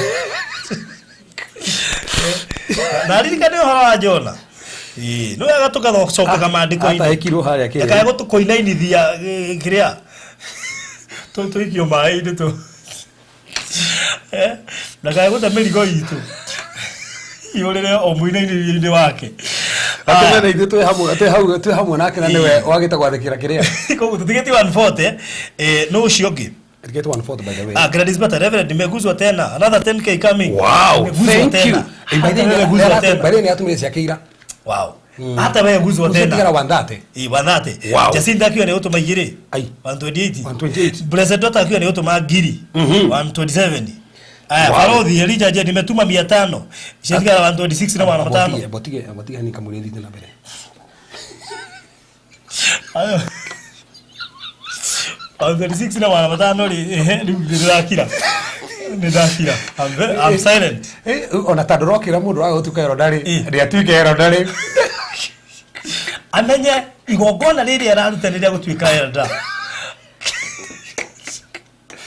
Na ririkane ũhoro wa Jona. Ĩĩ, nĩ wega tũgathocokaga maandĩko-inĩ. Atahĩkirwo harĩa kĩrĩa. Ndakae gũtũkũinainithia kĩrĩa tũikio maĩ-inĩ tũ. Ndakae gũte mĩrigo itũ yũrĩre o mũinainĩrio-inĩ wake. Akĩmena ithuĩ twĩ hamwe, twĩ hau, twĩ hamwe nake na nĩwe wagĩte gwathĩkĩra kĩrĩa. Koguo tũtigĩtie 140, no ũcio ũngĩ. Get one fourth, by the way. Ah, Gladys Bata, Reverend, nimeguzwa tena. Another 10K coming. Wow, Nimeguzwa thank you. tena. Eh, by the way, Hata wewe guzwa tena. by the way, nĩatũmire ciake ira. Wow. Hata wewe guzwa Ũcio tigara tena. 130. Ĩ, 130. Wow. Jacinta akiwa nĩ gũtũma igĩrĩ. Ai. 128. 128. Blessed Daughter akiwa nĩ gũtũma ngiri. 127. Aya, Wow. Barothi Elijah je nimetuma 500. Ciatigara 126 na 500. Botige, botige ni kamũrĩ thiĩ na mbere. Ayo. 126 na 500 rĩ, ehe, rĩu nĩndĩrakira. Nĩndakira. I'm silent. Eh, ona ta ndũrokĩra mũndũ wa gũtuĩka elder rĩ, Eh. nĩatuĩke elder rĩ. Amenye igongona rĩrĩ araruta nĩ rĩa gũtuĩka elder.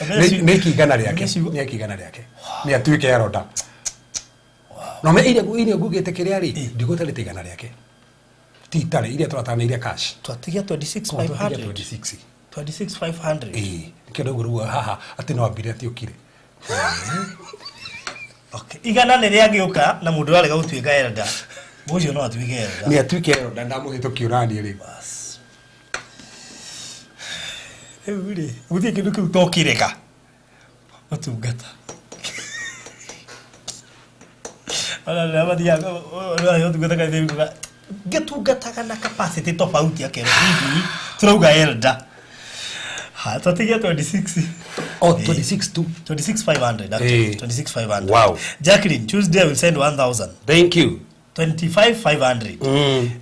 Amenye Nĩ ikigana rĩake, amenye nĩ ikigana rĩake. Nĩ atuĩke elder. No me iria ngugĩte kĩrĩa rĩ, ndigũtarĩte igana rĩake. Ti itarĩ, iria tũratanĩire cash. Twatigia 26,500. 26. 26,500. Ĩĩ, nĩkĩo ndaigua rĩu haha atĩ no ambire atĩ ũkire. Okay. Igana nĩ rĩagĩũka na mũndũ ararega gũtuĩka elder. Ũcio no atuĩke elder. Nĩ atuĩke elder ndamũhĩtũkia ũraniĩ rĩ. Bas. Rĩu rĩ, gũtirĩ kĩndũ kĩu tokĩrega. Ũtungata. Ona rĩrĩa mathiaga ũrĩa ũtungata kanitha-inĩ ngĩtungataga na capacity tofauti akerwo hihi tũrauga elder. Ha, twatigia 26. Oh, 26 tu. 26,500 actually. Eh. 26,500. Wow. Jacqueline, Tuesday I will send 1,000. Thank you. 25,500.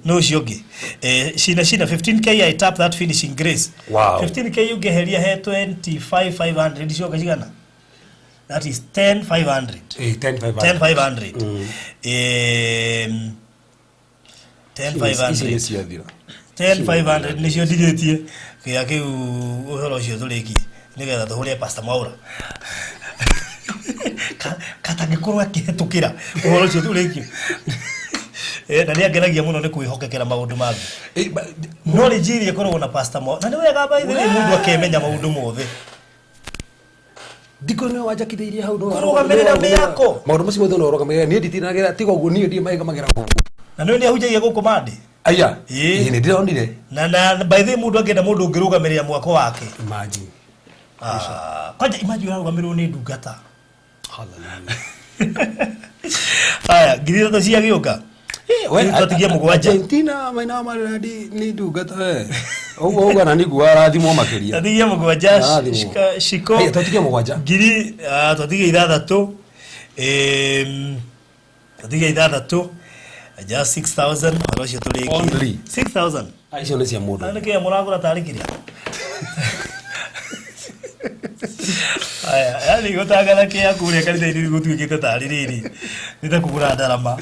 No ũcio ũngĩ. Eh, Shina Shina 15K I tap that finishing grace. Wow. 15K ũngĩeheria he 25,500 icoka cigana? That is 10,500. Eh, 10,500. 10,500. 10,500. Ici nĩ ciathira. 10,500 nĩcio ndigĩtie kĩrĩa kĩu ũhoro ũcio tũrĩkie nĩgetha tũhũre Pastor Mwaura. Katangĩkorwo akĩhetũkĩra ũhoro ũcio tũrĩkie. Eh, na nĩangenagia mũno nĩ kwĩhokekera maũndũ mangĩ. Eh, Knowledge iria ĩkoragwo na Pastor Mwaura. Na nĩ wega by the way mũndũ akemenya maũndũ mothe. Ndiko nĩwe wanjakithĩirie hau no- Kũrũgamĩrĩra mĩako. Maũndũ macio mothe no ũrũgamĩrĩra niĩ nditinagĩra tiga ũguo niĩ ndiĩ mahiga gũkũ. Na nĩwe nĩahunjagia gũkũ Mandi. Aya. Ĩĩ. Ĩĩ nĩ ndĩronire. Na by the way mũndũ angĩenda mũndũ ũngĩrũgamĩrĩra mwako wake. Imagine. Ah, kwanja imagine ũrarũgamĩrĩrwo nĩ ndungata. Hallelujah. Aya, 3,000 ciagĩũka. We, Twatigia mũgwanja. Argentina maina maradi nĩ ndungata we. Ũguo ũguo na nĩguo arathimwo makĩria. Twatigia mũgwanja Arathimwo. shiko. Aya, twatigia mũgwanja. Ngiri twatigia ithathatũ. Twatigia ithathatũ. Just 6,000 ũhoro ũcio tũrĩkie. Only. 6,000. Ah, icio nĩ cia mũndũ. Na nĩkĩo mũragũra tarĩ kĩrĩa. Aya, yani gũtangatha kĩa kũrĩa kanitha-inĩ gũtuĩkĩte tarĩ rĩrĩ. Nĩ ta kũgũra ndarama.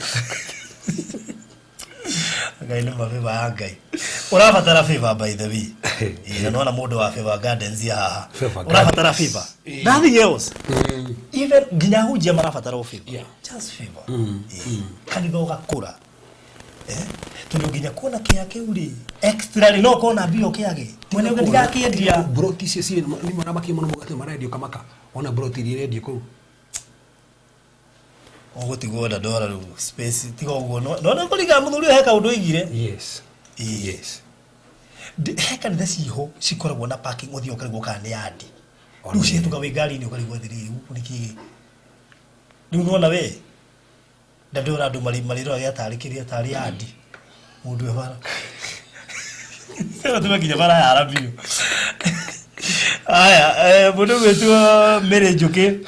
Ngai nĩ mabĩba ya Ngai. Ũrabatara favor by the way. Ĩĩ, na nĩwona mũndũ wa Favor Gardens ya haha. Favor Ũrabatara Gardens. favor. Nothing else. Even nginya ahunjia marabatara o favor. Yeah. Just favor. Ĩĩ. Kanitha ũgakũra. Eh? Tondũ nginya kuona kĩa kĩu rĩ, extra rĩ, no ũkorwo na mbia ũkĩage. Mwene ũngĩ ndigakĩendia. Broti icio cirĩ nĩ maramakia mũno mũgate marendio kamaka. Ona broti iria irendio kũu. Ũgũtigwo na ndora rĩu space tiga ũguo. No no kũringana mũthuri ũyũ he kaũndũ oigire. Yes. Ĩĩ. Yes. He kanitha ciho cikoragwo na parking ũthiĩ ũkarigwo kana nĩ yandi. Ona Rĩu cihetũka wĩ ngari-inĩ ũkarigwo atĩrĩrĩ gũkũ nĩ kĩĩ. Rĩu nĩwona we ndandora andũ marĩroraga tarĩ kĩrĩa tarĩ yandi. Mũndũ e bara. Sasa nginya bara yara biũ. Aya, mũndũ ũgwĩtwo Mary Njũkĩ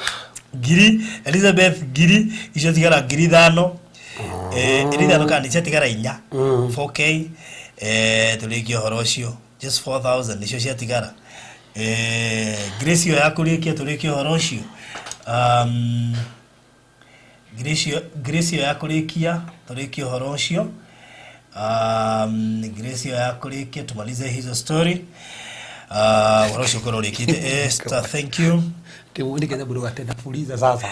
ngiri, Elizabeth ngiri, icio tigara 5,000. Ĩrĩ ithano kana nĩ ciatigara inya. 4K. Tũrĩkie ũhoro ũcio. Just 4,000 nĩcio ciatigara. Grace ĩyo ya kũrĩkia tũrĩkie ũhoro ũcio. Grace ĩyo ya kũrĩkia tũrĩkie ũhoro ũcio. Grace ĩyo ya kũrĩkia tumalize hizo story. Ũhoro ũcio ũkorwo ũrĩkĩte. Esther, thank you. Ndĩmuone Kenya bado atenda fuliza sasa.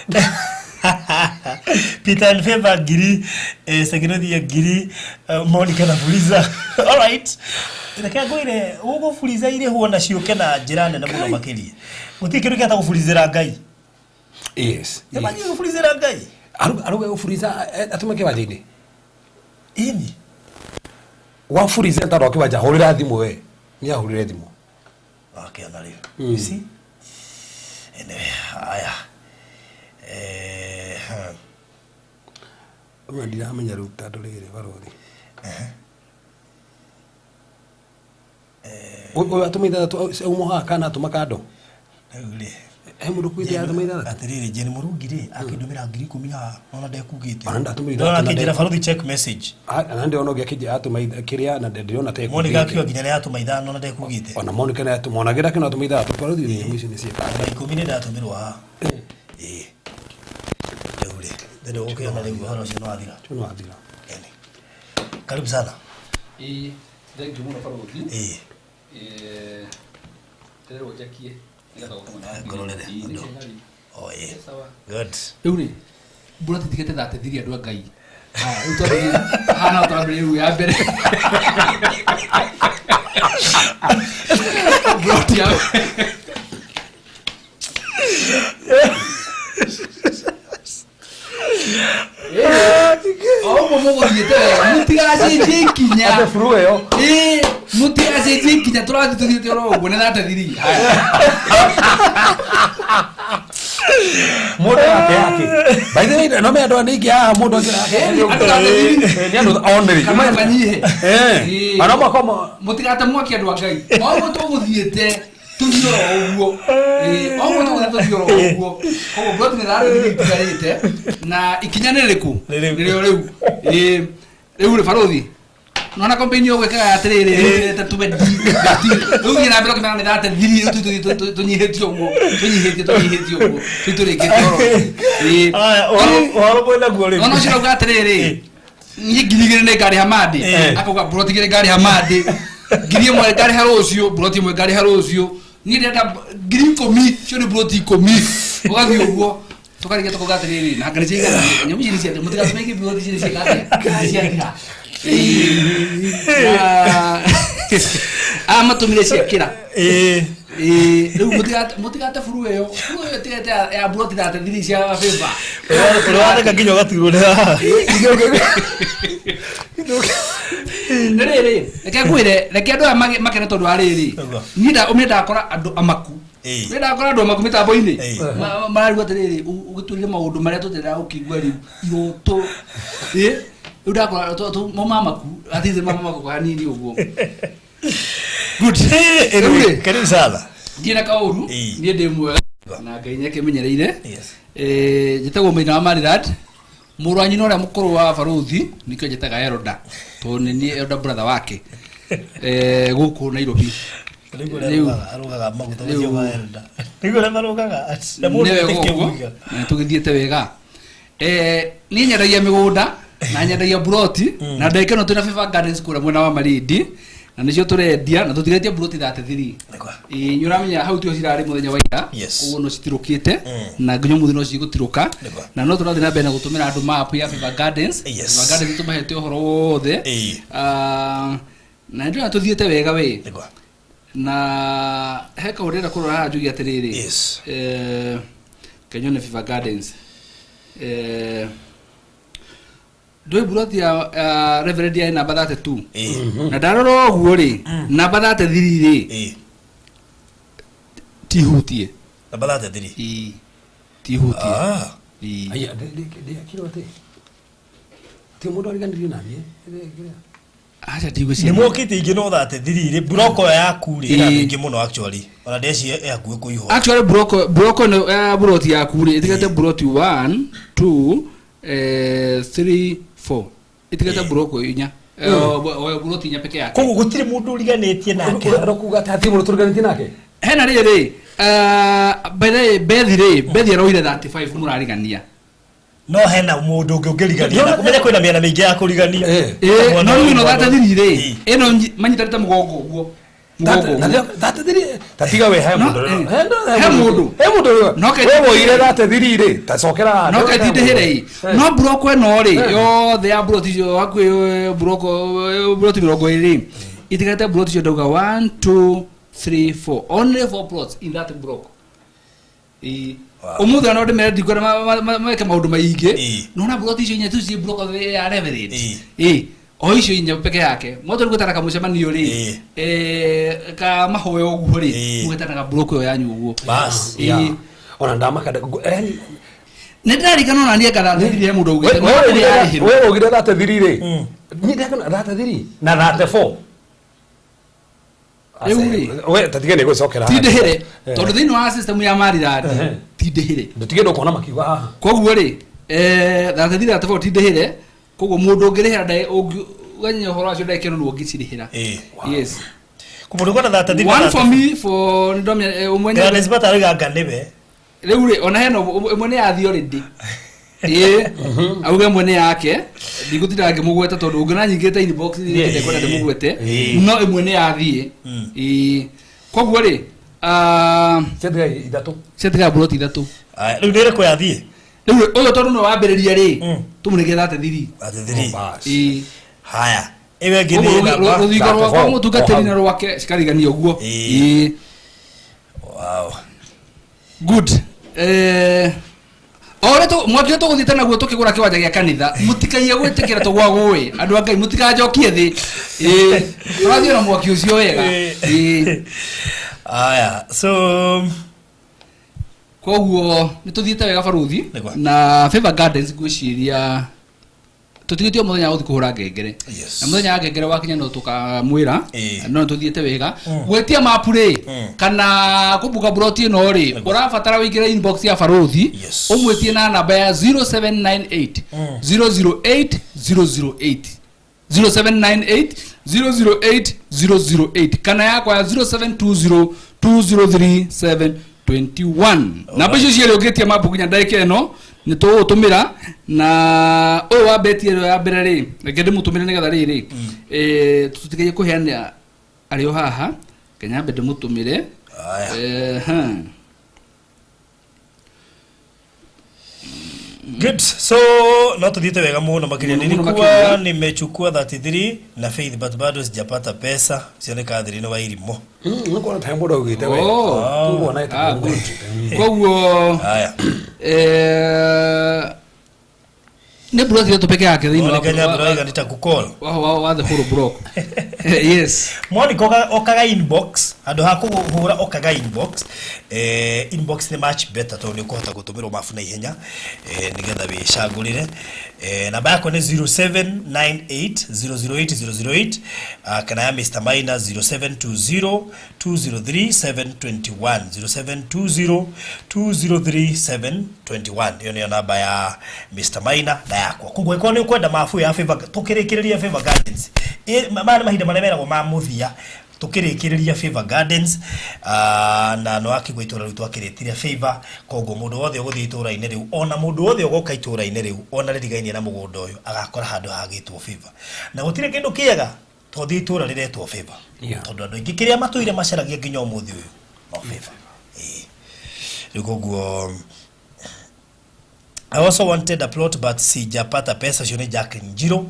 Peter and Favor ngiri, Sekinothia ngiri, Monica na Fuliza. All right. Reke ngwĩre ũgũburiza irĩhwo na ciũke na njĩra nene mũno makĩria. Gũtirĩ kĩndũ kĩhota gũburizĩra Ngai. Yes. Nĩmathiĩ gũburizĩra Ngai. Aruga gũburiza atume kĩwanja-inĩ. Ĩni. Waburiza tondũ wa kĩwanja hũrĩra thimũ we. Nĩ ahũrĩre thimũ. Wakĩona rĩu. You see? Anyway, aya. Ũmwe ndiramenya rĩu tondũ rĩrĩ barothi. Ũyũ atũma ithathatũ auma haha kana atũma kando? Rĩu rĩ. He mũndũ kuĩte atũma ithathatũ? Atĩrĩrĩ, Jane Mũrungi rĩ, akĩndũmĩra 10,000 haha, nona ndekugĩte. Ona ndatũmĩra Ndona ithathatũ na akĩnjĩra barothi check message. Na ndĩrona ũngĩ akĩnjĩra atũma kĩrĩa na ndĩrona ta Monica ekugĩte. akiuga nginya nĩ yatũma ithano na ndekugĩte. Ona Monica nĩ atũma, ona Gĩra kĩno atũma ithathatũ, barothi nyamũ ici nĩ ciĩkaga. Ona 10 nĩ ndatũmĩrwo haha. Ĩĩ. Rĩu rĩ, ndĩrĩ ũgũkĩona rĩu ũhoro ũcio nĩ wathira. Ũcio nĩ wathira. Ĩni. Karibu sana. Ĩĩ, thank you mũno barothi. Ĩĩ. Ndĩrerwo njakie nĩgetha ũke mwena wa Ngũrorere Ĩĩ, nĩ ũndũ. kega rĩu. O ĩĩ. Sawa. Good. Rĩu rĩ, mbura titigĩte thatĩthirie andũ a Ngai. Haya, rĩu twambĩrĩrie haha no twambĩrĩrie rĩu ya mbere. Mburoti ya O ũguo mũgũthiĩte wega, mũtigacenjie ikinya. Ate flu ĩyo. Ĩĩ, mũtigacenjie ikinya tũrathiĩ tũthiĩte oro ũguo nĩ thatĩthiri. Haya. Mũndũ yake yake. By the way, no me andũ aningĩ haha mũndũ Ĩĩ, andũ thatĩthiri. Nĩ andũ onĩrĩ. Kana manyihe. Ĩĩ. Ana makoma Mũtigate mwaki andũ a Ngai. O ũguo tũgũthiĩte tũthiĩ oro ũguo. Ĩĩ, o ũguo tũgũthiĩ tũthiĩ oro ũguo. Koguo mburoti nĩ thatĩthiri itigarĩte na ikinya nĩ rĩrĩkũ? Nĩ rĩu. Nĩrĩo rĩu. Ĩĩ, rĩu rĩ barothi. Nona campaign yo gwĩkaga atĩrĩrĩ rĩu tũrete twendi rĩu thiĩ na mbere ũkĩmera nĩ thatĩthiri rĩu tũthiĩ tũnyihĩtie ũguo tũnyihĩtie tũnyihĩtie ũguo rĩu tũrĩkĩtie oro ũguo. Ĩĩ. Aya, ũhoro mwena guo rĩu. Ona ũcio ũrauga atĩrĩrĩ niĩ 2,000 nĩ ngarĩha mandĩ akauga mburoti igĩrĩ ngarĩha mandĩ 1,000 ngarĩha rũciũ mburoti ĩmwe ngarĩha rũciũ niĩ ndĩrenda 10,000 cio nĩ mburoti 10 ũgathiĩ ũguo tũkarĩkia tũkauga atĩrĩrĩ na anga nĩ ciaigana nyamũ ici nĩ ciathira mũtigatũme ingĩ mburoti ici nĩ ciĩka atĩa nĩ ciathira Ĩĩ. Aya matũmire ciakĩra Ĩĩ. Ĩĩ, rĩu mũtigate buru ĩyo buru ĩyo ĩtigate ya mburoti thatĩthiri cia bĩba Ũrĩa watheka nginya ũgaturwo nĩ haha. Nĩ rĩrĩ reke ngwĩre reke andũ aya makene tondũ wa rĩrĩ Ũguo. niĩ ũmĩ ndakora andũ amaku Ĩĩ. niĩ ndakora andũ amaku mĩtambo-inĩ Ĩĩ. Mararigwo atĩrĩrĩ ũgĩtwĩrire maũndũ marĩa tũtendaga gũkĩigua rĩu iroto Ĩĩ, rĩu ndakora mauma amaku athiĩ mauma amaku hanini ũguo. Good. Rĩu rĩ, Karibu sana. ndirĩ na kaũru Ĩĩ. niĩ ndĩ mwega na Ngai nĩakĩmenyereire. Yes. Njĩtagwo Maina wa Maridad mũrũ wa nyina ũrĩa mũkũrũ wa barothi nĩkĩo njĩtaga elder tondũ nĩ niĩ elder brother wake gũkũ Nairobi. Rĩu ũrĩa Rĩu- arũgaga maguta rĩu- macio ma elder. Rĩu ũrĩa marũgaga. Na mũndũ Nĩ wega etĩkie ũguo kuiga. na nĩtũgĩthiĩte wega. Niĩ nyendagia mĩgũnda na nyendagia mburoti na ndagĩka ĩno twĩna Favor Gardens kũrĩa mwena wa Malindi na nĩcio tũrendia na tũtigetie mburoti 33. Nĩkwa. Ĩĩ, nĩ ũramenya hau tiho cirarĩ mũthenya wa ira. Yes. Koguo no citirũkĩte na nginya ũmũthĩ no cigũtirũka Nĩkwa. na no tũrathiĩ na mbere na gũtũmĩra andũ map ya Favor Gardens. Yes. Favor Gardens tũmahete ũhoro wothe. Ĩĩ. Ah, na nĩ ndĩrona tũthiĩte wega we Nĩkwa. na he kaũndũ ndĩrenda kũrora haha njuge atĩrĩrĩ. Yes. Kenyone Favor Gardens ndũĩ mburoti ya Reverend ya namba 32 Ĩĩ. na ndarora ũguo rĩ namba 33 rĩ Ĩĩ. tihutie. Namba 33. Ĩĩ, tihutie. Ah. Ĩĩ. Aya, ndĩakirwo atĩ ti mũndũ ariganirie naniĩ kĩrĩa. Aca ndigwĩciria Nĩ mokĩte ingĩ no 33 rĩ buroko ĩyo yaku rĩ ĩna Ĩĩ. andũ aingĩ mũno actually. Ona ndeci ĩ hakuhĩ kũihũra. Actually broko ĩno ya buroti yaku rĩ ĩtigate buroti 1 2 3 4 ĩtigate buroko inya buroti inya peke yake. Koguo gũtirĩ mũndũ ũriganĩtie nake. Ũrokuga atĩ hatirĩ mũndũ tũriganĩtie nake? Hena rĩrĩ by the way, Bethi rĩ Bethi aroire 35 mũrarigania. No hena mũndũ ũngĩ ũngĩrigania na kũmenya kwĩna mĩena mĩingĩ ya kũrigania. Ĩĩ, no rĩu ĩno 33 rĩ Ĩĩ. ĩno manyitanĩte mũgongo ũguo mũgongo ũguo. Thatĩthiri tatiga we he No, mũndũ he mũndũ. he mũndũ No we ke- woire thatĩthiri rĩ tacokera haha. No kaitindĩhĩre ĩ no buroko ĩno rĩ yothe ya buroti icio hakuhĩ buroko buroti 20 itigarĩte buroti icio ndauga 1 2 3 4 only 4 plots in that block. Ĩĩ. Wow. Ũmũthĩ ona ndĩmere ndikwenda meke maũndũ maingĩ Ĩĩ. nona buroti icio inya tu ciĩ block ya Reverend. Ĩĩ. Ĩĩ o icio inya peke yake moto rĩu gwĩtana kamũcemanio rĩ Ĩĩ. ka mahoya ũguo rĩ Ĩĩ. mũgetanaga block ĩyo yanyu ũguo. Bas. Ĩĩ. Ona ndamaka yani. Nĩ ndĩrarikana ona niĩ ngathathithirie he mũndũ augĩte mabu nĩ yarĩhirwo. We ugire 33 rĩ, niĩ ndakona 33 na 34. Rĩu rĩ. We tatige nĩ gũcokera. Ti ndĩhĩre, tondũ thĩinĩ wa system ya marirandi ti ndĩhĩre. Ndutige ndũkona makiuga haha. Koguo rĩ, 33, 34 ti ndĩhĩre, koguo mũndũ ũngĩrĩhĩra ũganyenya ũhoro wacio ndagĩka ĩno nĩguo ũngĩcirĩhĩra. Yes. Kũmũndũ kwenda 33 na One for me for nĩndamenya ũmwe Gladys Bata arauga anga nĩwe. Rĩu rĩ, ona hena ĩmwe nĩ yathiĩ already, ĩĩ, auge ĩmwe nĩ yake, ndigũtinda ngĩmũgweta tondũ ũngĩona nyingĩte inbox nĩkwenda ndĩmũgwete, no ĩmwe nĩ yathiĩ. Ĩĩ, koguo rĩ, Ciatiga ithatũ. Ciatiga mburoti ithatũ. Aya, rĩu nĩ ĩrĩkũ yathiĩ? Rĩu rĩ, ũyũ tondũ nĩwe wambĩrĩria rĩ, tũmũnengere 33. 33. Ĩĩ. Haya, ĩyo ĩngĩ Koguo nĩ namba rũthingo rwakwa 34. mũtungatĩri na rwake cikarigania ũguo. Ĩĩ. Ĩĩ. Wow. Good. O ũrĩa mwaki ũyũ tũgũthiĩte naguo tũkĩgũra kĩwanja gĩa kanitha, mũtikaiye gwĩtĩkĩra tũgwagũĩ andũ a Ngai, mũtikanjokie thĩ. Ĩĩ, tũrathiĩ na mwaki ũcio wega. Ĩĩ. Aya, so Koguo nĩ tũthiĩte wega, baruthi. Nĩguo. Na Favor Gardens, ngwĩciria tũtigĩtio mũthenya wa gũthiĩ kũhũra ngengere. Yes. Na mũthenya wa ngengere wakinya no tũkamwĩra. Ĩĩ. No tũthiĩte wega gwĩtia mapu rĩ, kana kũbuka buroti ĩno rĩ, ũrabatara wĩingĩre inbox ya baruthi, ũmwĩtie na namba ya 0798 008 008, 0798 008 008, kana yakwa ya 0720 203 721. Namba icio cierĩ ũngĩtia mapu nginya ndagĩka ĩno nĩ tũgũtũmĩra. Na ũyũ wa beti ĩyo ya mbere rĩ, reke ndĩmũtũmĩre nĩgetha rĩrĩ, tũtigerie kũheana arĩ o haha, kenya mbe ndĩmũtũmĩre. Aya. Good. So no tuthiĩte wega mũno makĩria. Mũno, mũno Nilikuwa makĩria. nimechukua 33 na Faith, but bado sijapata pesa. Cioneka Catherine wa irimũ. Nĩkuona ta mũndũ augĩte wega. Oh. Tuguona ta Ah, mũndũ good. augĩte. Koguo Haya. Nĩ buroti ithatũ peke yake thĩinĩ wa Monica Nyambura nitakukall. wa the whole block, yes. Monica, okaga inbox handũ ha kũhũra, okaga inbox. Inbox nĩ much better tondũ nĩ ũkũhota gũtũmĩrwo mabu na ihenya, nĩgetha wĩcagũrĩre. Namba yakwa nĩ 0798 008 008, kana ya Mr Maina 0720 203 721, 0720 203 721. Ĩyo nĩyo namba ya Mr Maina na yakwa. Koguo ĩkorwo nĩ ũkwenda mabu ya Favor, tũkĩrĩkĩrĩria Favor Gardens. Maya nĩ mahinda marĩa meragwo ma mũthia tukirikiria Favor Gardens, na no akigwa itura riu twakirĩtire Favor. Koguo mũndũ wothe ũgũthiĩ itũra-inĩ rĩu, ona mũndũ wothe ũgoka itũra-inĩ rĩu, ona rĩrigainie na mũgũnda ũyũ, agakora handũ hagĩtwo Favor, na gũtirĩ kĩndũ kĩega tondũ itũra rĩretwo Favor, tondũ andũ aingĩ kĩrĩa matũire macaragia nginya ũmũthĩ ũyũ no Favor. Ĩĩ. Rĩu koguo I also wanted a plot but sijapata pesa. Cio nĩ Jacqueline Njiro.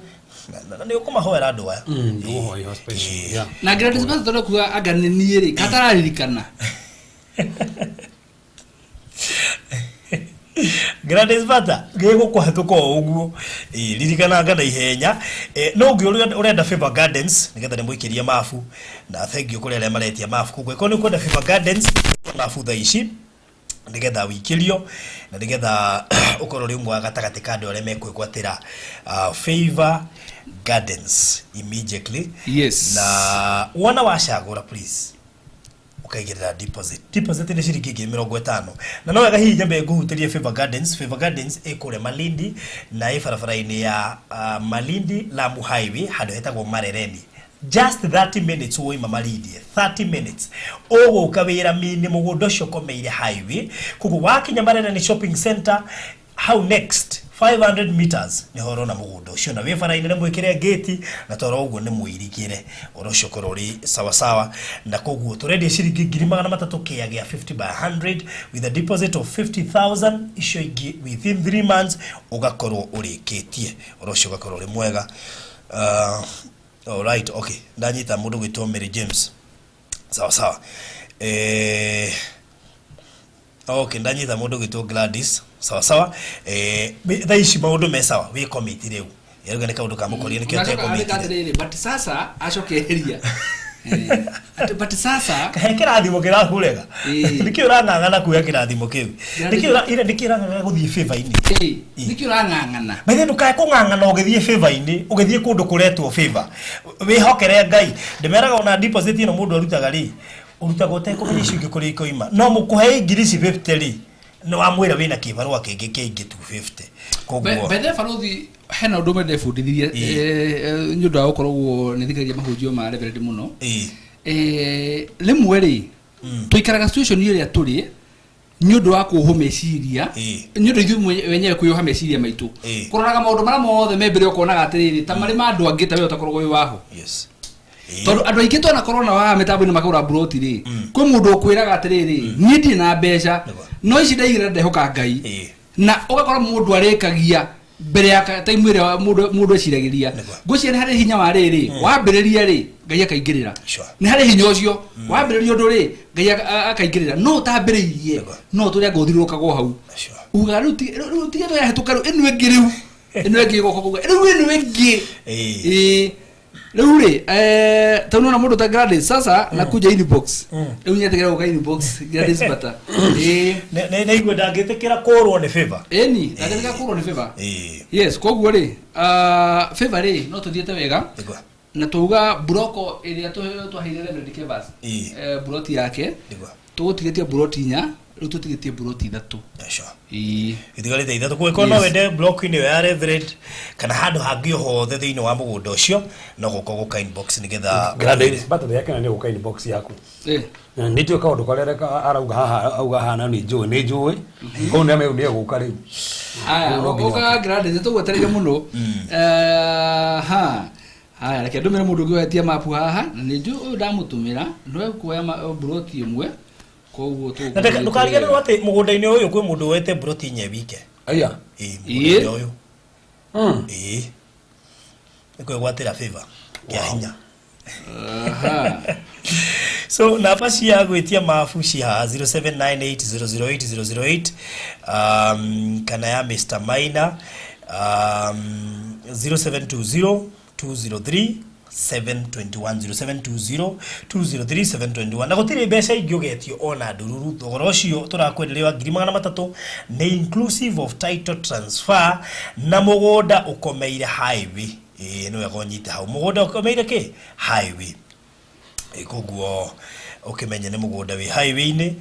Na nĩ ũkũmahoera andũ aya. Ndũhoya special. Yeah. Na Gladys Bata tondũ kuga anga nĩ niĩ rĩ katararirikana. Gladys Bata gĩgũkũhetũka o ũguo. Ĩĩ, ririkananga na ihenya. No ũngĩ ũrĩa ũrenda Favor Gardens nĩgetha ndĩmũikĩrie mabu, na thank you kũrĩ arĩa maretia mabu. Koguo ĩkorwo nĩ ũkwenda Favor Gardens mabu thaa ici nĩgetha wĩikĩrio na nĩgetha ũkorwo ũrĩ ũmwe wa gatagatĩ ka andũ arĩa mekwĩgwatĩra Favor Gardens immediately. Na wona wacagũra, please ũkaigĩrĩra deposit. Deposit nĩ ciringi 50,000. Na no wega hihi nyambe ngũhutĩrie Favor Gardens. Favor Gardens ĩ kũrĩa Malindi na ĩ barabara-inĩ ya Malindi Lamu Highway, handũ hetagwo Marereni, just 30 minutes woima Malindi, 30 minutes ũgũka wĩra mini mũgũnda ũcio ũkomeire highway. Koguo wakinya Marereni Shopping Center, hau next 500 meters nĩho ũrona mũgũnda ũcio, na wĩ bara-inĩ nĩ mwĩkĩre ngĩti, na toro ũguo nĩ mũirigĩre ũndũ ũcio ũkorwo ũrĩ sawasawa. Na koguo tũrendia ciringi 300,000 kĩa gĩa 50 by 100 with a deposit of 50,000, icio ingĩ within 3 months ũgakorwo ũrĩkĩtie ũndũ ũcio ũgakorwo ũrĩ mwega. Alright, okay, ndanyita mũndũ gwĩtwo Mary James, sawa sawa. Okay, ndanyita mũndũ gwĩtwo Gladys, sawa sawa. Thaa ici maũndũ me sawa, wĩ komiti rĩu yaruga nĩ kaũndũ kamũkoria nĩkĩo Ũgacoka andĩka tekomitire. atĩrĩrĩ, but sasa acokereria. Eh, but sasa He kĩrathimo kĩrakũrega. Ĩĩ. Nĩkĩ ũrang'ang'ana kuoya kĩrathimo kĩu? Kĩrathimo- Nĩkĩ nĩkĩ ũrang'ang'ana gũthiĩ favor-inĩ? ĩ nĩkĩ ũrang'ang'ana? Maithe ndũkae kũng'ang'ana ũgĩthiĩ favor-inĩ, ũgĩthiĩ kũndũ kũretwo favor. Wĩhokere Ngai. Ndĩmeraga ona deposit ĩno mũndũ arutaga rĩ, ũrutaga ũtekũmenya icio ingĩ kũrĩa ikoima. No mũkũhe ngiri ici 50 rĩ, nĩ wamwĩra wĩna kĩbarũa kĩngĩ kĩa ingĩ 250. Koguo Bethe barothi hena ũndũ ũmwe ndebundithirie nĩ ũndũ wa gũkoragwo nĩ thikagĩrĩria mahunjio ma reverend mũno. Rĩmwe rĩ tũikaraga situation ĩrĩa tũrĩ nĩ ũndũ wa kuohwo meciria, nĩ ũndũ ithuĩ wenyewe kwĩyoha meciria maitũ, kũroraga maũndũ marĩa mothe me mbere ũkonaga atĩrĩrĩ ta marĩ ma andũ angĩ ta we ũtakoragwo wĩ waho. Tondũ andũ aingĩ twanakorwo na waha mĩtambo-inĩ makagũra mburoti rĩ, kwĩ mũndũ ũkwĩraga atĩrĩrĩ, niĩ ndirĩ na mbeca, no ici ndaigĩra ndehoka Ngai. Na ũgakora mũndũ arĩkagia mbere ya time ĩrĩa mũndũ eciragĩria. Ngwĩciria nĩ harĩ hinya wa rĩrĩ wambĩrĩria rĩ, Ngai akaingĩrĩra. Nĩ harĩ hinya ũcio wambĩrĩria ũndũ rĩ, Ngai akaingĩrĩra, no ũtambĩrĩirie no tũrĩa ngũthirũrũkagwo hau. Ugaga rĩu rĩu tiga ĩno yahĩtũka, rĩu ĩno ĩngĩ, rĩu ĩno ĩngĩ ĩgoka kuga rĩu ĩno ĩngĩ. Ĩĩ. Rĩu rĩ, tondũ nĩwona mũndũ ta Gladys sasa nakuja inbox, rĩu nĩetĩkĩra gũka inbox Gladys Bata. Ĩĩ. Nĩ igua ndangĩtĩkĩra kũrwo nĩ favor. Ĩni ndangĩtĩkĩra kũrwo nĩ favor. Yes, koguo rĩ, favor rĩ, no tũthiĩte wega. Na twauga buroko ĩrĩa twaheire Reverend Kevas, buroti yake, tũgũtigĩtie buroti 4, rĩu tũtigĩtie buroti 3. Ĩĩ. Itigarĩte ithatũ. Kũngĩkorwo no wende block-inĩ ĩyo ya Reverend kana handũ hangĩ o hothe thĩinĩ wa mũgũnda ũcio, no gũka gũka inbox nĩgetha Gladys Bata yake na nĩ gũka inbox yaku. Nĩ njũĩ kaũndũ karĩa arauga haha, auga haha, na nĩ njũĩ, nĩ njũĩ kũu nĩ nĩ egũka rĩu. Aya. Rĩu no nginya. Ũkaga Gladys, nĩtũgwetereire mũno. Ha haya, reke ndũmĩre mũndũ ũngĩ wetia mapu haha, na nĩ njũĩ ũyũ ndamũtũmĩra no ekuoya mburoti ĩmwe, koguo Na ndũkariganĩrwo atĩ mũgũnda-inĩ ũyũ kwĩ mũndũ wete mburoti inya wike. Aya. Ĩĩ, mũgũnda-inĩ ũyũ. Ĩĩ, nĩ kwĩgwatĩra favor kĩa hinya. So namba cia gwĩtia mabu ci haha, 0798008008, kana ya Mr Maina, 0720 203 721, 0720 203 721. Na gũtirĩ mbeca ingĩ ũgetio ona ndururu. Thogora ũcio tũrakwenderia wa ngiri 300 nĩ inclusive of title transfer, na mũgũnda ũkomeire highway. Ĩĩ, nĩ wega ũnyite hau, mũgũnda ũkomeire kĩ highway. Ĩ, koguo ũkĩmenye nĩ mũgũnda wĩ highway-inĩ.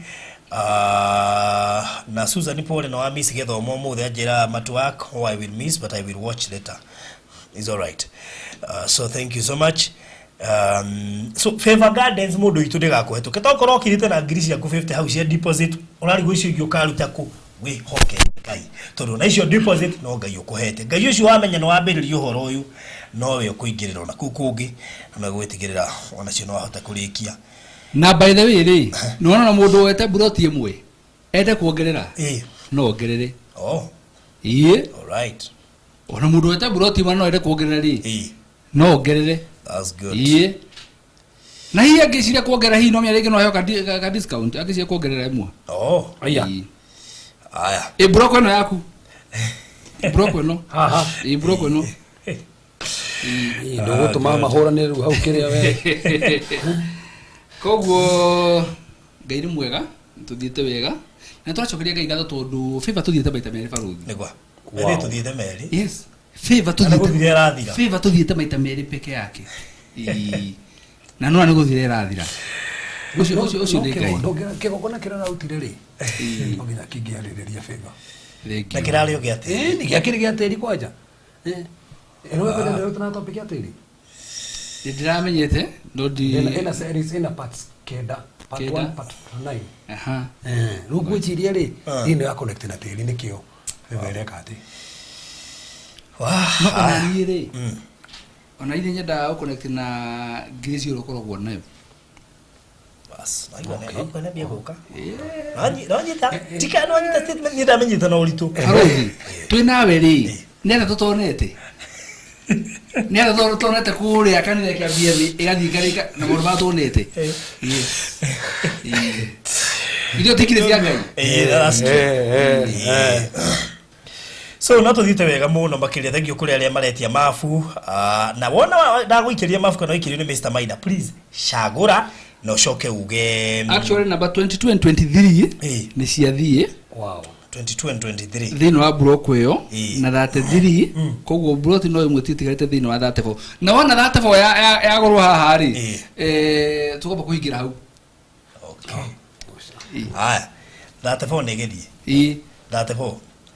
Na Susan Pole na wa miss gĩthomo ũmũthĩ anjĩra, "I'm at work, oh, I will miss, but I will watch later." Is all right. So thank you so much. So Favor Gardens, mũndũ witũ, ndĩgakũhetũke. Tokorwo ũkirĩte na ngiri ciaku 50 hau cia deposit, ũrarigwo icio ingĩ ũkaruta kũ. Wĩhoke Ngai, tondũ na icio deposit no Ngai ũkũhete. Ngai ũcio wamenya nĩ wambĩrĩria ũhoro ũyũ, nowe ũkũingĩrĩra ona kũu kũngĩ, na no gwĩtigĩrĩra onacio no wahota kũrĩkia. Na by the way rĩ, nĩwona na mũndũ wete mburoti ĩmwe ende kuongerera, no ongerere. Ĩĩ. All right. Ona mũndũ wete mburoti ĩmwe no ende kuongerera rĩ, no ongerere. That's good. Ĩĩ, na hihi angĩciria kuongerera, hihi no menya rĩngĩ no aheo ka discount angĩciria kuongerera ĩmwe. Aya. Ĩĩ. Aya. Ĩ, mburoko ĩno yaku, mburoko ĩno. Haha. Ĩ, mburoko ĩno. Ndũgũtũma mahũrane rĩu hau kĩrĩa we. Koguo Ngai nĩ mwega, tũthiĩte wega na tũracokeria Ngai ngatho tondũ favor tũthiĩte maita merĩ, barothi. Nĩgwa. Wow. Tũthiĩte merĩ. Yes, favor. Na nĩ Tũthiĩte gũthira ĩrathira. Favor tũthiĩte maita merĩ peke yake. Ĩĩ. Na nona nĩ gũthira ĩrathira. Ũcio nĩ Ngai. Kĩgongona kĩrĩa ũrarutire rĩ, no nginya kĩngĩarĩrĩria favor. Thank Na you. kĩrarĩ o gĩa tĩri. Ĩĩ, nĩ gĩakĩrĩ gĩa tĩri kwanja. Ĩno kwanja nĩ na topic ya tĩri. Nĩ ndĩramenyete no ndi Ĩna series, ĩna parts kenda, part Kenda. 1, part 9. Rĩu ngwĩciria rĩ, ĩno ya connect na tĩri nĩkĩo favor ĩreka atĩ. No ona niĩ rĩ, ona ithe nyendaga gũconnect na grace ũrĩa ũkoragwo nayo. Bas, naigua nĩ ambia gũka. Nonyita, tika nonyita statement, niĩ ndamenyita na ũritũ. Barothi, twĩ nawe rĩ, nĩ atĩa tũtonete, nĩ atĩa tũtonete kũrĩa kanitha ĩkĩambia thĩ ĩgathiĩ ĩkarĩka na maũndũ marĩa tuonete. Yes. Ĩĩ. Irio tikire cia Ngai. Ĩĩ, that's true. So no tũthiĩte wega mũno makĩria. Thank you kũrĩ arĩa maretia mabu. Ah, na wona ndagũikĩria mabu kana ũikĩrio nĩ Mr. Maina, please cagũra na ũcoke uge Actually number 22 and 23 nĩ ciathiĩ. Wow. 22 and 23. Thĩinĩ wa block ĩyo na 33, koguo block no ĩmwe titigarĩte thĩinĩ wa 34, na wona 34 yagũrwo haha rĩ, tũkwamba kũhingĩra hau. Okay. Haya, 34 nĩ ĩgĩthiĩ. Ĩĩ. 34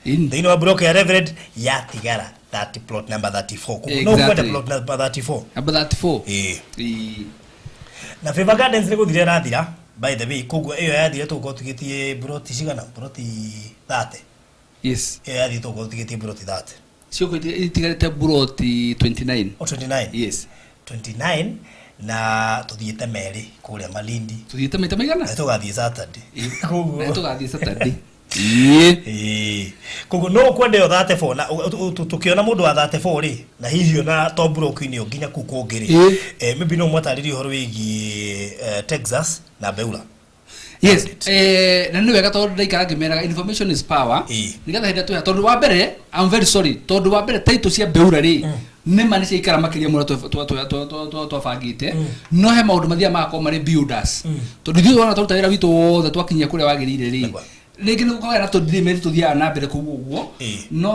Ĩni. Thĩinĩ wa block ya Reverend yatigara 30, plot number 34. Koguo no ũkwenda plot number 34. Number 34. Ĩĩ. Ĩĩ. Na Favor Gardens nĩ gũthira ĩrathira, by the way. Koguo ĩyo yathira tũgũkorwo tũtigĩtie broti cigana? Broti 30. Yes. Ĩyo yathira tũgũkorwo tũtigĩtie broti 30. Cioko itigarĩte buroti 29. O 29. Yes. 29, na tũthiĩte merĩ kũrĩa Malindi. Tũthiĩte maita maigana? Na tũgathiĩ Saturday. Koguo na tũgathiĩ Saturday. Ĩĩ. Ĩĩ. Koguo no ũkwenda ĩyo 34, na tũkĩona mũndũ wa 34 rĩ, na hihi ona to block-inĩ ĩyo nginya kũu kũngĩ rĩ, maybe no mwatarĩrie ũhoro wĩgiĩ Texas na Beula. Yes, na nĩ wega tondũ ndaikara ngĩmeraga information is power, nĩgetha hĩndĩ ĩrĩa twĩha, tondũ wa mbere, I'm very sorry, tondũ wa mbere title cia Beura rĩ, nĩ ma nĩ ciaikara makĩria mũno twabangĩte, no he maũndũ mathiaga magakorwo marĩ builders, tondũ ithuĩ wona twaruta wĩra witũ wothe twakinyia kũrĩa wagĩrĩire rĩ, rĩngĩ nĩ gũkoragwo na tũdirĩmeri tũthiaga na mbere kũu ũguo. No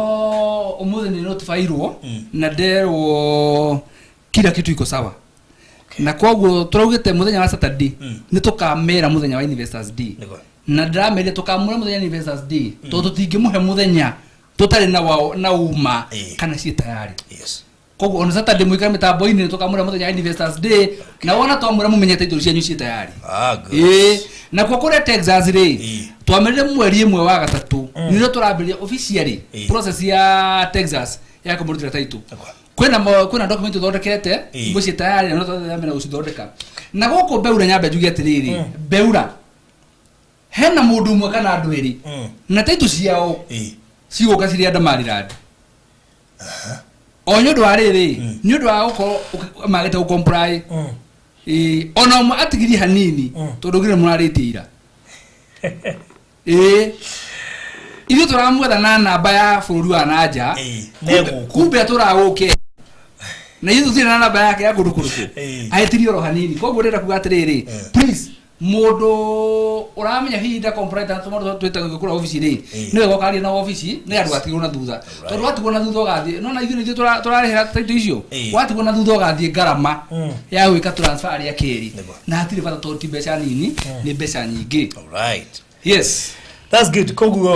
ũmũthĩ nĩ notifiirwo na nderwo kila kitu iko sawa, na koguo tũraugĩte mũthenya wa Saturday nĩ tũkamera mũthenya wa Investors Day, na ndĩramerire tũkamũra mũthenya wa Investors Day tondũ tũtingĩmũhe mũthenya tũtarĩ na wao na uma kana ciĩ tayari. Koguo on Saturday mũikare mĩtambo-inĩ, nĩ tũkamũra mũthenya wa Investors Day, na wona twamũra mũmenye title cianyu ciĩ tayari. Ah, good. Ĩĩ, nakuo kũrĩa Texas rĩ, twamerire mweri ĩmwe wa gatatũ nĩrĩo tũrambĩrĩria officially process ya Texas ya kũmũrutĩra title. Kwĩna document tũthondekete imwe ciĩ tayari na no tũrathiĩ na mbere gũcithondeka. Na gũkũ Beura, nyambe njuge atĩrĩrĩ, Beura hena mũndũ ũmwe kana andũ erĩ na title ciao cigũka cirĩ andũ Maryland, o nĩ ũndũ wa rĩrĩ, nĩ ũndũ wa gũkorwo magĩte gũ-comply. Ĩĩ, ona ũmwe atigirie hanini tondũ ngire mũrarĩtie ira. Ĩĩ, ithuĩ tũramwetha na namba ya bũrũri wa nanja. Negũkũ. Kumbe atũragũke na ithuĩ tũtirĩ na namba yake ya kũndũ kũrĩkũ, ahĩtirie oro hanini. Koguo ndĩrenda kuga atĩrĩrĩ, please, mũndũ ũramenya hihi nda comply na tũmaũndũ twĩtagwo kũrĩa obici rĩ, nĩ wega ũkaria na obici nĩ andũ gatigwo na thutha, tondũ watigwo na thutha ũgathiĩ no na ithuĩ nĩ ithuĩ tũrarĩhĩra title icio. Watigwo na thutha ũgathiĩ ngarama ya gwĩka transfer rĩa kerĩ, na hatirĩ bata tondũ ti mbeca nini, nĩ mbeca nyingĩ. Right. Yes. That's good. Koguo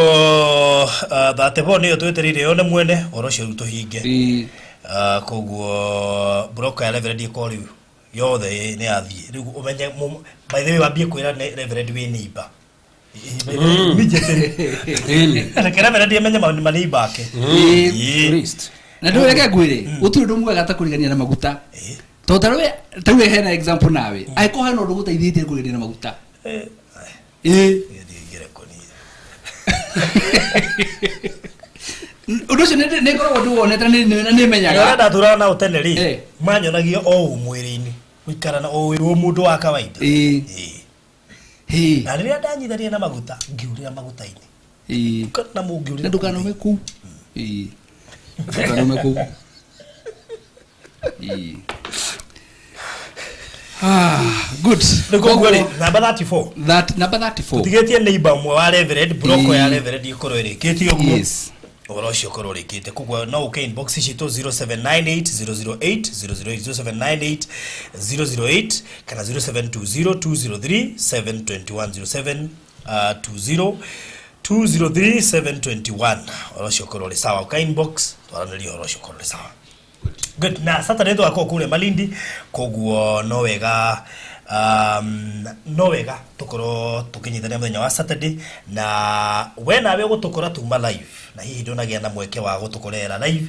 34 nĩyo twetereire yone mwene ũhoro ũcio rĩu tũhinge. Koguo broker ya Reverend ĩkorwo rĩu yothe nĩ yathiĩ rĩu, ũmenye by the way wambie kwĩra Reverend wĩ neighbor immediately. Reke Reverend amenye maũndũ ma neighbor ake. Ĩĩ. Na ndå reke ngwä gå tirä å ndå mwega ta kũrigania na maguta, tondũ tarĩu hena example nawe angĩkorwo hena ũndũ gũteithĩtie kũrigania na maguta. Ĩĩ, ũndũ ũcio nĩ ngoragwo ndĩwonete na nĩ Arĩa menyaga. ndatũraga nao tene rĩ, manyonagia o ũũ mwĩrĩ-inĩ gũikara na o wĩ mũndũ wa kawaida. Ĩĩ. Na rĩrĩa ndanyithanire na maguta ngiurĩra maguta-inĩ na mũngiũrĩra. Na ndũkanaume kũu. Ĩĩ, ndũkanaume kũu. Ĩĩ. Ah, good. Nĩ koguo rĩ, namba 34. That number 34. Tũtigĩtie neighbor ũmwe wa Reverend, broko ya Ĩĩ. Reverend ĩkorwo ĩrĩkĩtie ũguo. Yes. Ũhoro ũcio ũkorwo ũrĩkĩte. Koguo no ũke inbox citũ 0798 008 008, 0798 008 kana 0720 203 721, 07 20 203 721. Ũhoro ũcio ũkorwo ũrĩ sawa. Ũka inbox twaranĩrie, ũhoro ũcio ũkorwo ũrĩ sawa. Good. Na Saturday tũgakorwo kũrĩa Malindi, koguo no wega tũkorwo tũkĩnyitanĩra mũthenya wa Saturday, na we nawe ũgũtũkora tuma live, na hihi ndũnagĩa na mweke wa gũtũkorera live,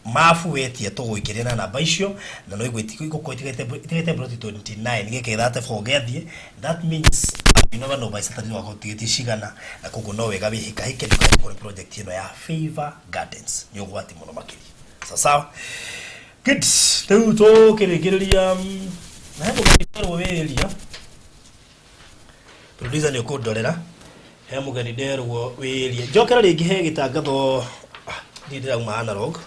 mabu wetie tũgũikĩria na namba icio, na no igũkorwo itigaite broti 29 gĩkĩ 34 gĩathiĩ. That means you never know, by Saturday wakorwo ũtigĩtie cigana, na koguo no wega wĩhĩkahĩke ndũkae project ĩno ya Favor Gardens nĩ ũgwati mũno makĩria. Sawa sawa, good. Rĩu tũkĩrĩkĩrĩria, na he mũgeni werwo wĩrĩria, producer nĩ ũkũndorera. He mũgeni nderwo wĩrie njokera rĩngĩ he gĩtangatho. Ah, niĩ ndĩrauma analog,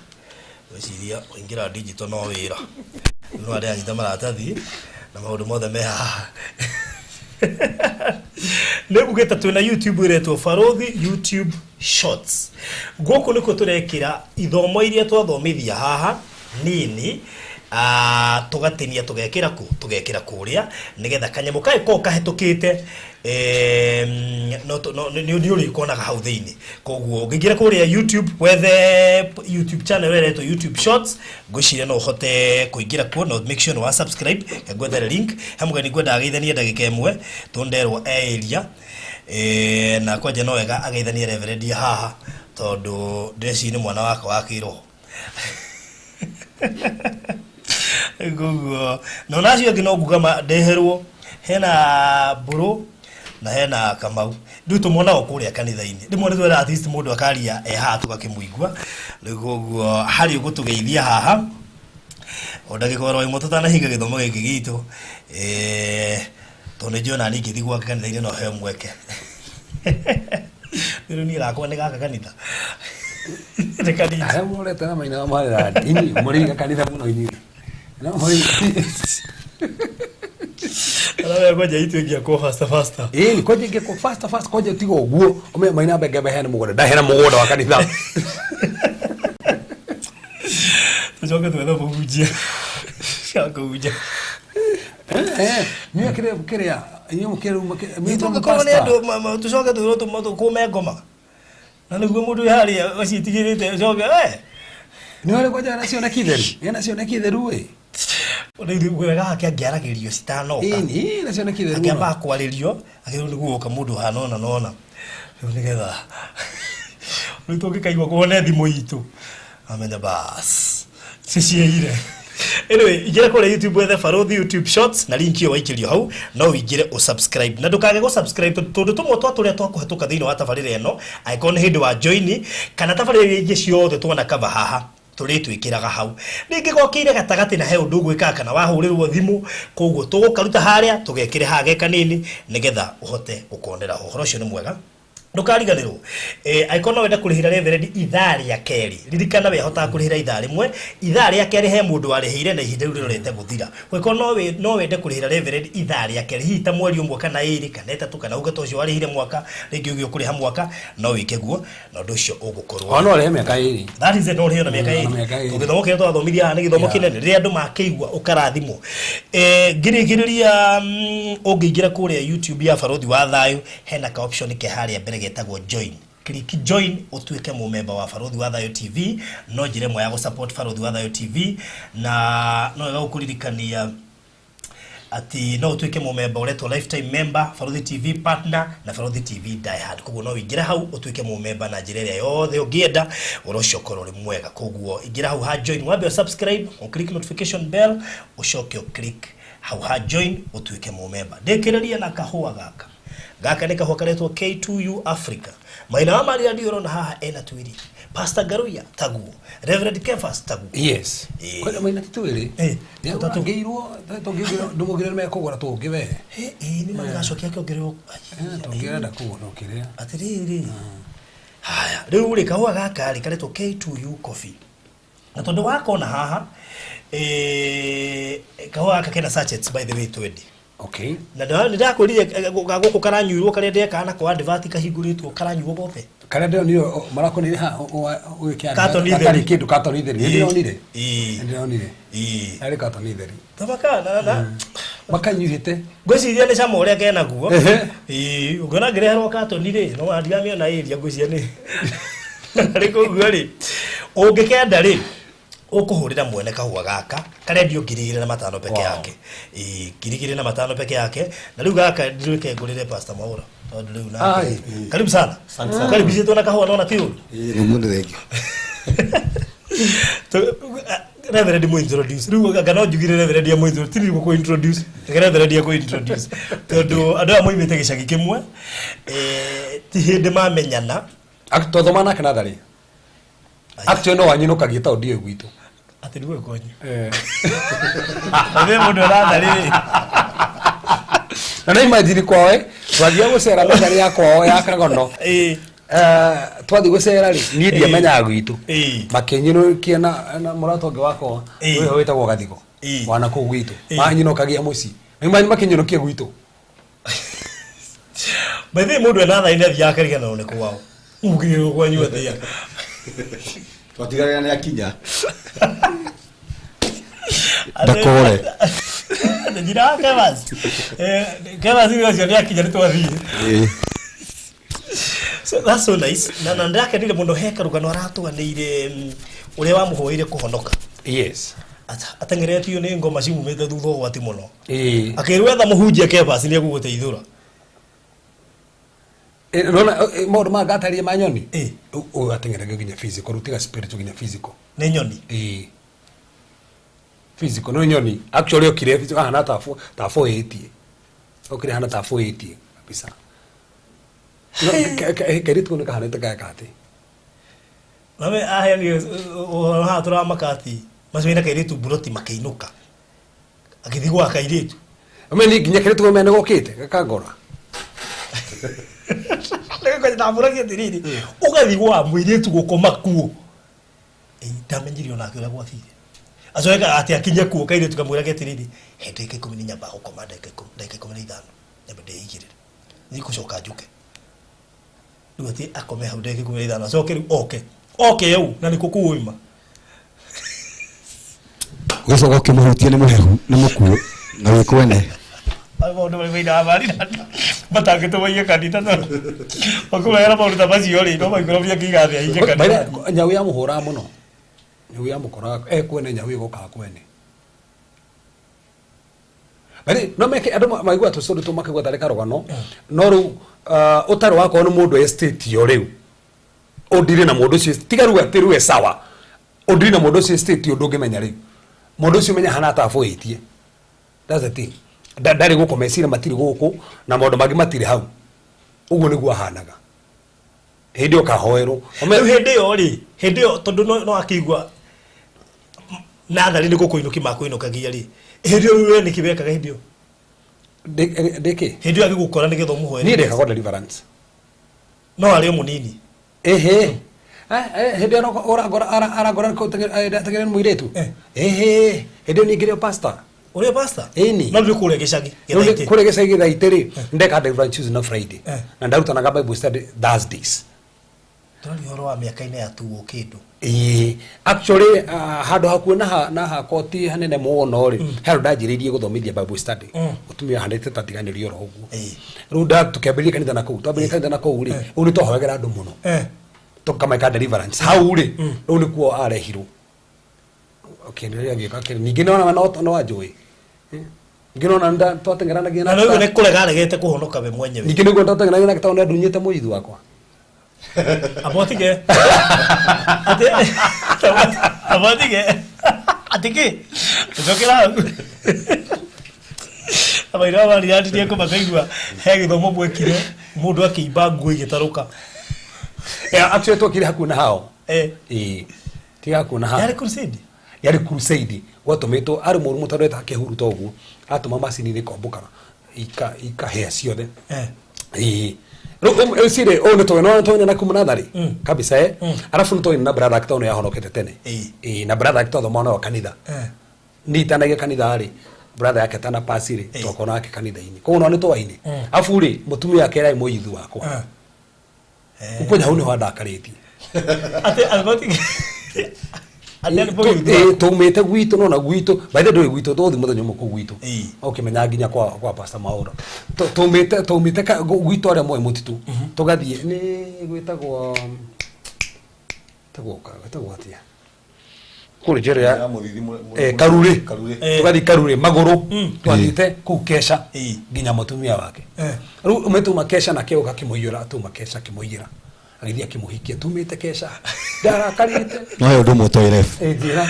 gwĩciria kũingĩra digital no wĩra no ndĩranyita maratathi na maũndũ mothe me haha. Nĩ ngugĩte twĩna YouTube ĩretwo Barũthi YouTube Shorts. Gũkũ nĩkuo tũrekĩra ithomo iria twathomithia haha nini, tũgatinia tũgekĩra kũ tũgekĩra kũrĩa nĩgetha kanyamũ kangĩkorwo kahĩtũkĩte, no nĩ ũrĩkonaga hau thĩinĩ. Koguo ũngĩingĩra kũrĩa YouTube wethe YouTube channel ĩretwo YouTube Shorts, ngwĩciria no ũhote kũingĩra kuo na make sure nĩ wa subscribe. Ngwethere link. He mũgeni ngwendaga ageithanie ndagĩka ĩmwe tondũ nderwo e area, na kwanja no wega ageithanie reverend haha tondũ ndĩreciria nĩ mwana wakwa wa kĩroho. Koguo na ona acio angĩ no nguga ndeherwo hena mbũrũ na hena Kamau, rĩu tũmonaga kũrĩa kanitha-inĩ. Rĩmwe nĩ twera at least mũndũ akaria e haha tũgakĩmũigua. Rĩu koguo harĩ ũgũtũgeithia haha o ndagĩka oro ĩmwe tũtanahinga gĩthomo gĩkĩ gitũ, tondũ nĩ njũĩ ona niĩ ingĩthiĩ gwake kanitha-inĩ no heo mweke. Rĩu niĩ gakwa nĩ gaka kanitha nĩ kanitha. Arĩa mũrorete na maina marĩra inyuĩ mũrĩiga kanitha mũno inyuĩ. No mũrĩ Arawe kwanja itu ĩngĩakwo faster faster. Ĩĩ, kwanja ingĩakwo faster faster, kwanja tiga ũguo ũmenye maina mbenge maheane mũgũnda, ndaheana mũgũnda wa kanitha. Tũcoke twethe mũhunjia cia kũhunjia. Inyuĩ kĩrĩa kĩrĩa inyuĩ mũkĩrĩ tũngĩkorwo nĩ andũ tũcoke twĩrwo tũkũme ngoma na nĩguo mũndũ wĩ harĩa aciĩtigĩrĩte ũcoke we. Nĩ ũrĩ kwanja ena cioneki theru, ena cioneki theru ĩ. Rĩu wega hake angĩaragĩrio citanoka. Ĩni, ena cioneki theru. Angĩamba kwarĩrio akĩrwo nĩguo gũka mũndũ hana ũna na ũna, rĩu nĩgetha rĩu tũngĩkaigua kuone thimũ itũ amenya bas ciciĩire. Anyway, ingĩra kũrĩa YouTube wethe Barũthi YouTube Shorts na link ĩyo waikĩrio hau no ũingĩre ũsubscribe na ndũkage gũsubscribe tondũ tũmwe twa tũrĩa twakũhetũka thĩinĩ wa tabarĩra ĩno, angĩkorwo nĩ hĩndĩ wa join kana tabarĩra iria ingĩ ciothe tuona cover haha tũrĩtwĩkĩraga hau. Rĩngĩ gokĩire gatagatĩ na he ũndũ ũgwĩkaga kana wahũrĩrwo thimũ, koguo tũgũkaruta harĩa tũgekĩre haha ge kanini nĩgetha ũhote gũkonera ho. Ũhoro ũcio nĩ mwega, ndũkariganĩrwo. Angĩkorwo no wende kũrĩhĩra reverend ithaa rĩa kerĩ, ririkana we ahotaga kũrĩhĩra ithaa rĩmwe. Ithaa rĩa kerĩ he mũndũ warĩhĩire na ihinda rĩu rĩrorete gũthira. Angĩkorwo no wende kũrĩhĩra reverend ithaa rĩa kerĩ hihi ta mweri ũmwe kana ĩrĩ kana ĩtatũ kana uge ta ũcio warĩhire mwaka rĩngĩ uge ũkũrĩha mwaka, no wĩke guo na ũndũ ũcio ũgũkorwo O no ũrĩhe mĩaka ĩrĩ. That is it, no ũrĩhe na mĩaka Na ĩrĩ. mĩaka ĩrĩ. Tondũ gĩthomo kĩrĩa twathomithia haha nĩ gĩthomo kĩnene rĩrĩa andũ makĩigua ũkarathimwo. Ngĩrĩkĩrĩria, ũngĩingĩra kũrĩa YouTube ya Barũthi wa Thayũ hena ka option ke harĩa mbere getagwo join. Click join ũtuĩke mũmemba wa Barũthi wa Thayũ TV. No njĩra ĩmwe ya gũsupport Barũthi wa Thayũ TV na no wega gũkũririkania atĩ no ũtuĩke mũmemba ũretwo lifetime member, Barũthi TV partner na Barũthi TV die hard. Koguo no ũingĩre hau ũtuĩke mũmemba na njĩra ĩrĩa yothe ũngĩenda, ũhoro ũcio ũkorwo ũrĩ mwega. Koguo ingĩra hau ha join, wambe subscribe, click notification bell, ũcoke click hau ha join ũtuĩke mũmemba. Ndĩkĩrĩrie na kahũa gaka. Gaka nĩ kahũa karetwo K2U Africa. Maina wa Maria ndio ũrona haha ena twĩrĩ. Pastor Garuya taguo, Reverend Kefas taguo. Yes. Kwenda maina ti twĩrĩ. Tũtatũ. Ngĩirwo tũngĩrwo ndũmũgĩre nĩ mekũgũra tũngĩ we. Ĩ nĩ magacokia kĩongererwo. Tũngĩrenda kũgũra ũkĩrĩa. Atĩrĩrĩ, haya rĩu rĩ kahũa gaka rĩ karetwo K2U Coffee na tondũ wakona haha, kahũa gaka kena sachets by the way 20. Na nĩ ndakwĩrire gũkũ karanyuirwo karĩa ndekaga nako advert kahingũrĩtwo karanyuo gothe. Karĩa ndĩronire marakonire ha ũgĩkĩa Katoni gatarĩ theri. kĩndũ katoni theri. Nĩ ndĩronire. Ĩĩ. Nĩ ndĩronire. Ĩĩ. Yarĩ katoni theri. Tabaka na Makanyuhĩte. Ngwĩciria nĩ cama ũrĩa kenaguo. Ehe. Ĩĩ, ũngĩona ngĩreherwo katoni rĩ no ndiramĩona ĩria ngwĩciria nĩ rĩ. Koguo rĩ ũngĩkenda rĩ ũkũhũrĩra mwene kahũa gaka karendio 2500 peke yake. Ĩĩ, 2500 peke yake. Na rĩu gaka ndirĩke ngũrĩre Pastor Mwaura tondũ rĩu nake Ai. karibu sana. Asante sana. Karibicĩtwo na kahũa nona ti ũru. Nĩguo nĩ thengiũ. Reverend mu introduce rĩu anga no njugire Reverend ya mu introduce tiri gũkũ introduce reke Reverend ya kũ introduce tondũ andũ aya moimĩte gĩcagi kĩmwe, ti hĩndĩ mamenyana. Twathoma nake natharĩ. Actually no wanyinũkagia tondũ ndiũĩ gwitũ. Atĩ nĩguo kwanyu Nĩ mũndũ ũratharĩ. Na nĩ imagine kwawe Twathiĩ gũcera mĩtharĩ ya kwao ya Kagono. Ĩĩ. Twathiĩ gũcera rĩ, niĩ ndiamenyaga gwitũ. Ĩĩ. Makĩnyinũkia na mũrata ũngĩ wakwa Ĩĩ. ũyũ wĩtagwo Gathigo. Ĩĩ. Wana kũu gwitũ. Ĩĩ. Manyinũkagia mũciĩ. Nĩ makĩnyinũkia gwitũ. By the way, mũndũ ena thaĩ nĩ athiaga akariganĩrwo nĩ kwao. Mũkirĩrwo kwanyu atĩa? Twatigarĩra nĩ akinya. Ndakore. Njira Kevas. Kevas nĩ ũcio nĩ akinya nĩ twathiĩ. Ĩĩ. So that's so nice. Na ndĩrakenire mũno he karũgano aratũganĩire ũrĩa wamũhoeire kũhonoka. Yes. Ateng'eretio nĩ ngoma ciumĩte thutha ũgwati mũno. Ĩĩ. Akĩrwo etha mũhunjia Kevas nĩ egũgũteithũra. Nona maũndũ maya ngatarĩria ma nyoni. Ĩĩ. Ũyũ ateng'eragio nginya physical, rĩu tiga spiritual nginya physical. Nĩ nyoni. Ĩĩ. Physical no nyoni. Actually okire physical ahana ta 480. Okire ahana ta 480 kabisa. No kairĩtu kau nĩ kahanĩte gaka atĩ. Nawe aheanire ũhoro haha tũramaka atĩ macio na kairĩtu mburoti makĩinũka. Agĩthiĩ gwa kairĩtu. Ame ni nginya kairĩtu kau mene gokĩte gakangora. Rĩu ndamũragia atĩrĩrĩ, ũgathiĩ gwa mũirĩtu gũkoma kuo. Ĩĩ, ndamenyire onake ũrĩa gwathire. Acoke atĩ akinye kuo kairĩtu kamwĩrage atĩrĩrĩ, he ndagĩka 10 nĩ nyambaga gũkoma ndagĩka 15 nyambe ndĩigĩrĩre. Nĩ ngũcoka njũke. Rĩu atĩ akome hau ndagĩka 15 acoke rĩu oke. Oke ũũ na nĩkuo kũu oima. Ũgĩcoka ũkĩmũhutia nĩ mũhehu nĩ mũkuũ na wĩ kwene. Hayo maũndũ marĩa mainaga marira matangĩtũmagia kanitha tondũ ũkũmera maũndũ ta macio rĩ no maikũrobia akiuga atĩ ahinge kanitha. Nyau yamũhũraga mũno. Nyau yamũkoraga kwene nyau ĩgokaga kwene. Bari no meke andũ maigua tũcũrũ tũ makaigua tarĩ karũgano no rĩu ũtarĩ wakorwo nĩ mũndũ estate yo rĩu ũndire na mũndũ ũcio tiga rĩu atĩ rĩu e sawa ũndire na mũndũ ũcio estate yo ndũngĩmenya rĩu mũndũ ũcio menya hana ta abũĩtie. That's the thing. Ndarĩ gũkũ meciria matirĩ gũkũ na maũndũ mangĩ matirĩ hau. Ũguo nĩguo ahanaga. Hĩndĩ ĩyo kahoerwo. Rĩu hĩndĩ ĩyo rĩ, hĩndĩ ĩyo tondũ no akĩigua natharĩ nĩ gũkũinũki makũinũkagia rĩ. Hĩndĩ ĩyo we nĩkĩ wekaga hĩndĩ ĩyo? Ndĩkĩ? Hĩndĩ ĩyo agĩgũkora nĩgetha ũmũhoere. Niĩ ndekaga deliverance. No arĩ o mũnini. Ehe. Hĩndĩ ĩyo ũrangora arangora teng'erera mũirĩtu. Ehe. Hĩndĩ ĩyo niĩ ngĩrĩ o pastor. Ũrĩ pastor? Ĩni. No ndũrĩ kũrĩa gĩcagi Gĩthaitĩ. Kũrĩa gĩcagi Gĩthaitĩ rĩ, ndeka deliverance Tuesday na Friday. Na ndarutanaga Bible study Thursdays. Tũraria ũhoro wa mĩaka-inĩ ya tuo kĩndũ. Ĩĩ, actually handũ hakuhĩ na hakwa ti hanene mũno rĩ, he handũ ndanjĩrĩirie gũthomithia Bible study. Mũtumia ahanĩte ta tiganĩrio oro ũguo. Rĩu tũkĩambĩrĩria kanitha na kũu, twambĩrĩria kanitha na kũu rĩ, rĩu nĩ twahoyagĩra andũ mũno. Tũkameka deliverance. Hau rĩ, rĩu nĩkuo arehirwo. Ũkĩenderea gĩka kĩrĩ. Ningĩ nĩwona no anjũĩ. Ningĩ nĩwona twateng'eranagia Na rĩu nĩ kũrega aregete kũhonoka we mwenyewe. Ningĩ nĩguo twateng'eranagia nake tondũ nĩandunyĩte mũithi wakwa. Abotige. Ati abotige. Atiki. Tũcokera hau. Abaira bariandirie kũmakaigua he gĩthomo mwekire mũndũ akĩimba nguo igĩtarũka. Actually twokire hakuhĩ na hao. Ĩĩ. Tiga hakuhĩ na hao. Yarĩ crusade? Yarĩ crusade. Gwatũmĩtwo arĩ mũru mũtondũ eta kĩhuruto ũguo. Atũma macini ikombũka ikahĩa ciothe. Ĩĩ. Rĩu cirĩ ũũ nĩ tũĩ no tũĩ na kuma natharĩ kabisa arabu nĩ tũĩ na brother ake tondũ nĩ ahonokete tene. Ĩĩ na brother ake twathoma nao kanitha. Niĩ itanagia kanitha rĩ brother yake tana pass rĩ twakorwo nake kanitha-inĩ. Koguo no nĩ twainĩ. Arabu rĩ mũtumia wake yarĩ mũyuthi wakwa. Kwanja hau nĩho andakarĩtie. Atĩ Tũumĩte gwitũ nona gwitũ by the way ndũĩ gwitũ tũgũthiĩ mũthenya ũmwe kũu gwitũ. Ũkĩmenya nginya kwa Pastor Maũra. Tũumĩte gwitũ arĩa moĩ mũtitũ tũgathiĩ nĩ gwĩtagwo gwĩtagwo atĩa? Kũrĩ njĩra ya Karurĩ. Tũgathiĩ Karurĩ magũrũ twathiĩte kũu Kesha nginya mũtumia wake. Rĩu ũmĩtuma Kesha nake ũka akĩmũiyũra atuma Kesha akĩmũiyĩra. Agĩthiĩ akĩmũhikia tumĩte Kesha. Ndarakarĩte. No he ũndũ ũmwe ũtoĩ ref. Njĩra.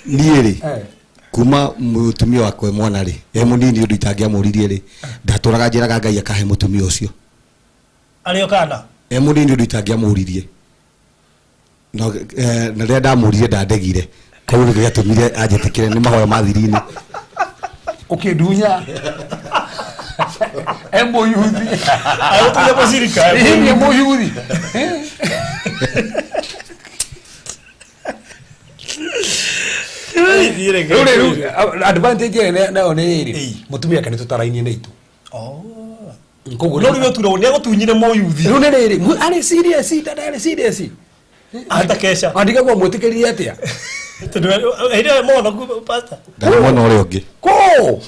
Niĩ rĩ kuma mũtumia wakwa mwana rĩ e mũnini ũndũ itangĩamũririe rĩ ndatũraga njĩraga Ngai akahe mũtumia ũcio. Arĩ o kana? E mũnini ũndũ itangĩamũririe. Na rĩrĩa ndamũririe ndandegire. Koguo nĩkĩo gĩatũmire anjĩtĩkĩre nĩ mahoya ma thiri-inĩ. Ũkĩndunya. E mũyuthi. Agũtuire mũcirika. Ĩĩ, nĩ mũyuthi. Rĩu rĩu advantage ĩrĩa nayo nĩ rĩrĩ, Ĩĩ. mũtumia ake nĩ tũtarainie nĩ itu. Oh. Koguo No rĩu ũture nĩ agũtunyire mũyuthi. Rĩu nĩ rĩrĩ, arĩ serious, dada arĩ serious. Ata kesha. Andigagwo mwĩtĩkĩririe atĩa? Tondũ hĩndĩ ĩyo mũhonoku pastor. Ndarĩ mwana ũrĩa ũngĩ. Kũ?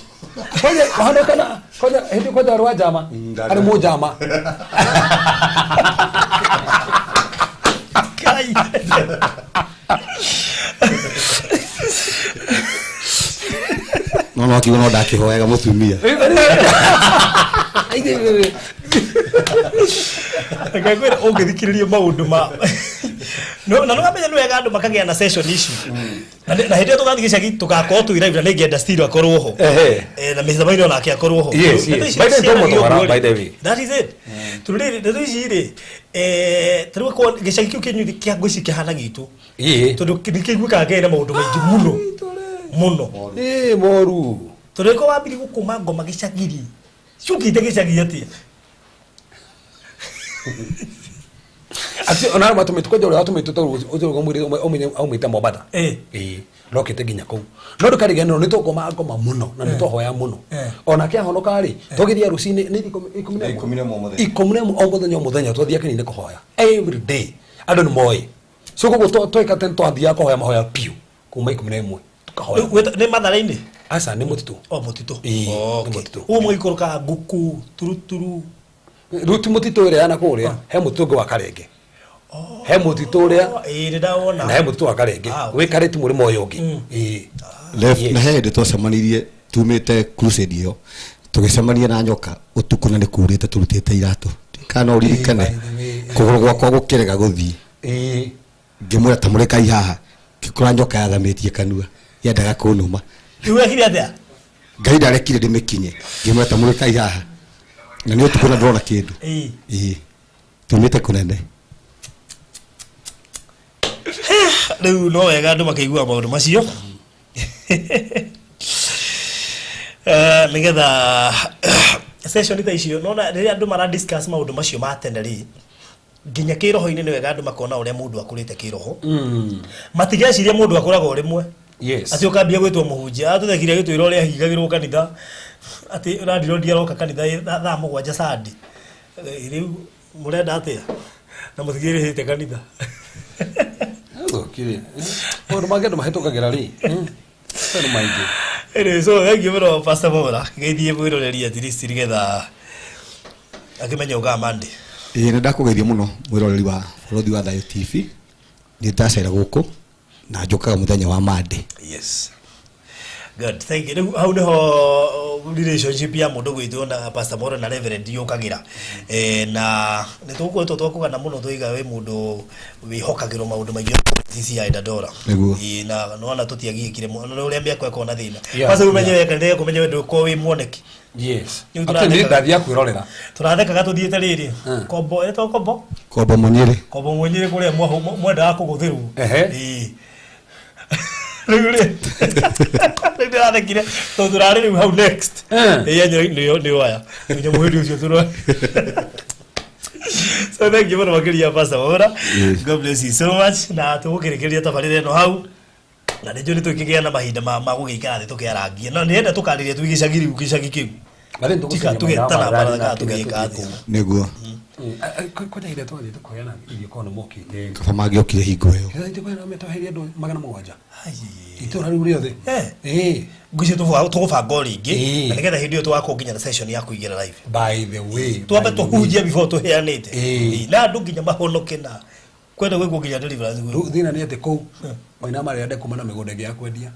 Kwanja wahonoka na kwanja hĩndĩ kwanja arĩ wa njama. Ndarĩ. Arĩ mũnjama. Kai. No no akiuga no ndakĩhoyaga mũtumia. Reke ngwĩre ũngĩthikĩrĩria maũndũ ma No- na nĩwamenya nĩ wega andũ makagĩa na session ici na nĩ- na hĩndĩ ĩyo tũgathiĩ gĩcagi tũgakorwo twĩ live na nĩngĩenda Steve akorwo ho. Ehe. Eh, na Mr. Maina onake akorwo ho. Yes, Ndeto yes. ici By the way, ciaragio tũmũtwara, ũguo rĩ. by the way. That is it. Tondũ rĩrĩ ndeto ici rĩ eh, ta rĩu akorwo gĩcagi kĩu kĩanyu kĩa ngwĩci kĩhana gitũ Ĩĩ. tondũ nĩ kĩiguĩkaga kĩrĩ na maũndũ maingĩ mũno mũno. Ĩĩ moru. Tondũ ĩko wambiri gũkũma ngoma gĩcagi rĩ ciũkĩte gĩcagi atĩa? Ati ona matũmĩtwo kwanja ũrĩa watũmĩtwo tondũ ũcio ũmwĩrĩ aumĩte Mombatha. Ĩĩ. Ĩĩ. Rokĩte nginya kũu. No ndũkariganĩrwo nĩ tũkoma ngoma mũno na nĩ twahoya mũno. Eh. Onake ahonoka rĩ, tũgĩthiĩ rũcinĩ nĩ 11. 11 mũthenya. 11 o mũthenya o mũthenya twathiaga kanitha kũhoya. Every day. Andũ nĩ moĩ. So koguo tweka tene twathiaga kũhoya mahoya piũ kuma 11 tũkahoya. Rĩu gwĩta- nĩ matharĩ-inĩ? Aca nĩ mũtitũ. O mũtitũ. Ĩĩ, nĩ Okay. mũtitũ. Ũguo mũgĩikũrũkaga ngũkũ, turuturu. Rĩu ti mũtitũ ũrĩa na kũrĩa, he mũtitũ ũngĩ wa Karenge. He mũtitũ ũrĩa Ĩĩ nĩ ndawona. na he mũtitũ wa Karenge. Ah, okay. Wĩkarĩte mũrĩmo ũyũ ũngĩ. Ĩĩ. Left, Yes. na he hĩndĩ twacemanirie tumĩte crusade ĩyo tũgĩcemania na nyoka ũtukũ na nĩ kurĩte tũrutĩte iratũ kana no ũririkane Ĩĩ, by the way. kũgũrũ gwakwa gũkĩrega gũthiĩ Ĩĩ. ngĩmwĩra ta mũrĩkai haha ngĩkora nyoka yathamĩtie kanua yendaga kũnũma. Rĩu wekire atĩa? Ngai ndarekire ndĩmĩkinye ngĩmwĩra ta mũrĩkai haha na nĩ ũtukũ na ndĩrona kĩndũ. Ĩĩ. Ĩĩ tumĩte kũnene. Rĩu no wega andũ makĩigua maũndũ macio. Eh, nĩgetha session ta icio nona rĩrĩa andũ mara discuss maũndũ macio ma tene rĩ nginya kĩroho-inĩ nĩ wega andũ makona ũrĩa mũndũ akũrĩte kĩroho matigeciria mũndũ akũraga o rĩmwe. Yes. Atĩ ũkambia gwĩtwo mũhunjia atũthekire agĩtwĩra ũrĩa ahingagĩrwo kanitha atĩ randirondi aroka kanitha thaa 7 sandi. Rĩu mũrenda atĩa na mũtigĩrĩhĩte kanitha. Thũkire. Maũndũ mangĩ andũ mahĩtũkagĩra rĩ. Maũndũ maingĩ. Anyway, so thank you mũno Pastor Mwaura geithie mwĩroreri at least nĩgetha akĩmenye ũkaga Monday. Ĩĩ nĩ ndakũgeithia mũno mwĩroreri wa Bũrũthi wa Thayũ TV. Nĩ ndacera gũkũ na njũkaga mũthenya wa Monday. Yes. Good, thank you. Rĩu hau nĩho relationship ya mũndũ gwitũ na Pastor Mwaura na Reverend yũkagĩra. Eh, na nĩ tũgũkoretwo twakũgana mũno tũiga wĩ mũndũ wĩhokagĩrwo maũndũ maingĩ CCI Dandora. Nĩguo. Ĩĩ, na nĩwona tũtiagiĩkire mũno ũrĩa mĩako ĩkoragwo na thĩna. Yeah, Kwanza ũmenye yeah. we kanitha kũmenye we ndũkorwo wĩ mwoneki. Yes. Rĩu Actually, tũrathekaga. nĩ ndathiaga kwĩrorera. Tũrathekaga tũthiĩte rĩrĩ. Kombo, ĩtagwo kombo? Kombo Mũnyĩrĩ. Kombo Mũnyĩrĩ kũrĩa mwendaga kũgũthĩrwo. Ehe. Ĩĩ. Rĩu rĩ rĩu ndĩrathekire tondũ tũrarĩ rĩu hau next. Eh. Ĩĩ nĩyo nĩyo aya. Nginya mũhĩndĩ ũcio tũra. So thank you mũno makĩria Pastor Mwaura. Yes. God bless you so much na tũgũkĩrĩkĩria tabarĩra ĩno hau. Na nĩ njũĩ nĩ tũkĩgĩa na mahinda ma gũgĩikara thĩ tũkĩarangia. No nĩenda tũkarĩria twĩ gĩcagi rĩu gĩcagi kĩu. Barĩ nĩ Tika tũgũcaria tũgetana mathaa baratha na kana kĩrĩa tũgĩka tũthiĩ atĩa. kũu. Nĩguo. Kwanja hĩndĩ ĩrĩa twathiĩte kũheana irio korwo nĩ mokĩte. Kaba mangĩokire hingo ĩyo. Hĩndĩ ĩrĩa kũheana metweherie andũ 700. Ai. Itũra rĩu rĩothe. Eh. Ĩĩ. Ngwĩciria tũgũbanga o rĩngĩ Ĩĩ. na nĩgetha hĩndĩ ĩyo tũgakorwo nginya na session ya kũingĩra live. By the way. Twambe by the way. tũhunjie before tũheanĩte. Ĩĩ. Ĩĩ, na andũ nginya mahonoke na kwenda gwĩkwo nginya deliverance Rĩu gwĩkwo. thĩna nĩ atĩ kũu maina marĩa ndekuma na mĩgũnda ĩngĩ ya kwendia.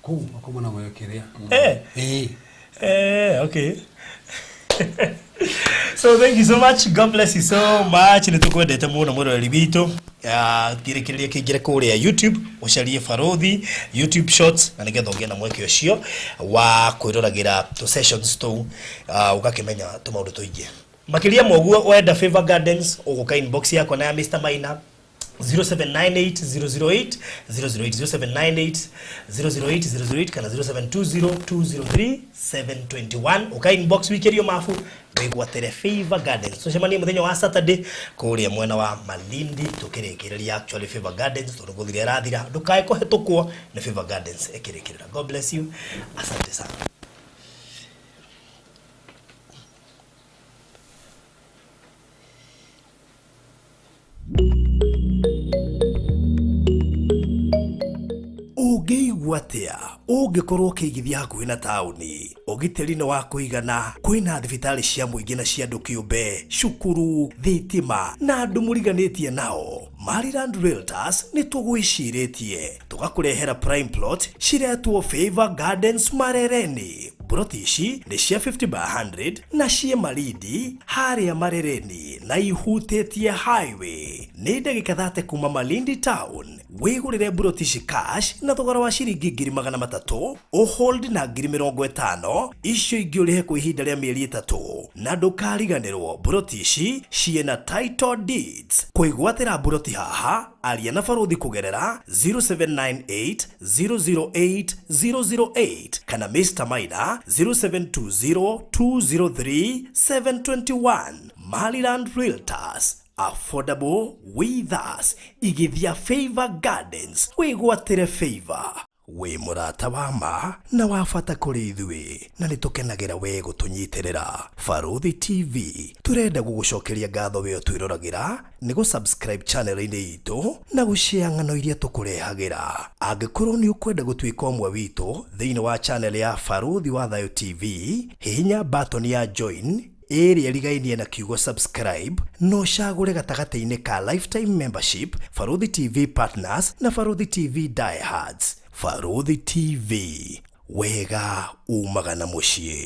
Kũu makuma na kĩrĩa. Eh. Ĩĩ. Eh, okay. So thank you so much. God bless you so much. Nĩ tũkwendete mũno mwĩroreri witũ. Kĩrĩkĩrĩria kĩingĩre kũrĩa YouTube, ũcarie Barũthi YouTube Shorts na nĩgetha ũgĩe na mweke ũcio wa kwĩroragĩra tũ sessions tũu ũgakĩmenya tũmaũndũ tũingĩ. Makĩria ma ũguo wenda Favor Gardens ũgũka inbox yakwa na ya Mr. Maina 0798 008 008 0798 008 008 kana 0720 203 721 uka inbox wikirio mabu wigwatire Favor Gardens. Tucemanie muthenya wa Saturday kuria mwena wa Malindi tukirikireria actually Favor Gardens tondu guthira irathira ndukae kuhitukwo ni Favor Gardens ikirikirira. God bless you, asante sana. Ũngĩigua atĩa ũngĩkorwo ũkĩigithia hakuhĩ na taũni? Ũgitĩri nĩ wa kũigana, kwĩna thibitarĩ cia mũingĩ na cia andũ kĩũmbe, cukuru, thitima na andũ mũriganĩtie nao. Maryland Realtors nĩ tũgwĩcirĩtie tũgakũrehera prime plot ciretwo Favor Gardens Marereni. Mburoti ici nĩ cia 50 by 100 na ciĩ Malindi harĩa Marereni na ihutĩtie highway. Nĩ ndagĩka 30 kuma Malindi town. Wĩgũrĩre mburoti ici cash na thogora wa ciringi 300,000, ũhold na 50,000, icio ingĩ ũrĩhe kwa ihinda rĩa mĩeri 3. Na ndũkariganĩrwo mburoti ici ciĩna title deeds. Kwĩgwatĩra mburoti haha aria na baruthi kũgerera 0798 008 008 kana Mr Maina 0720 203 721. Maryland Realtors, affordable with us. Igithia Favor Gardens, wĩgwatĩre favor. Wĩ mũrata wa ma na wa bata kũrĩ ithuĩ na nĩ tũkenagĩra we gũtũnyitĩrĩra. Barũthi TV tũrenda gũgũcokeria ngatho we ũtwĩroragĩra nĩ gũ-subscribe channel-inĩ itũ na gũshare ng'ano iria tũkũrehagĩra. Angĩkorwo nĩ ũkwenda gũtuĩka ũmwe witũ thĩinĩ wa channel ya Barũthi wa Thayũ TV, hihinya button ya join ĩrĩa ĩrigainie na kiugo subscribe no ũcagũre gatagatĩ-inĩ ka lifetime membership, Barũthi TV partners na Barũthi TV diehards. Barũthi TV, wega umaga na mũciĩ.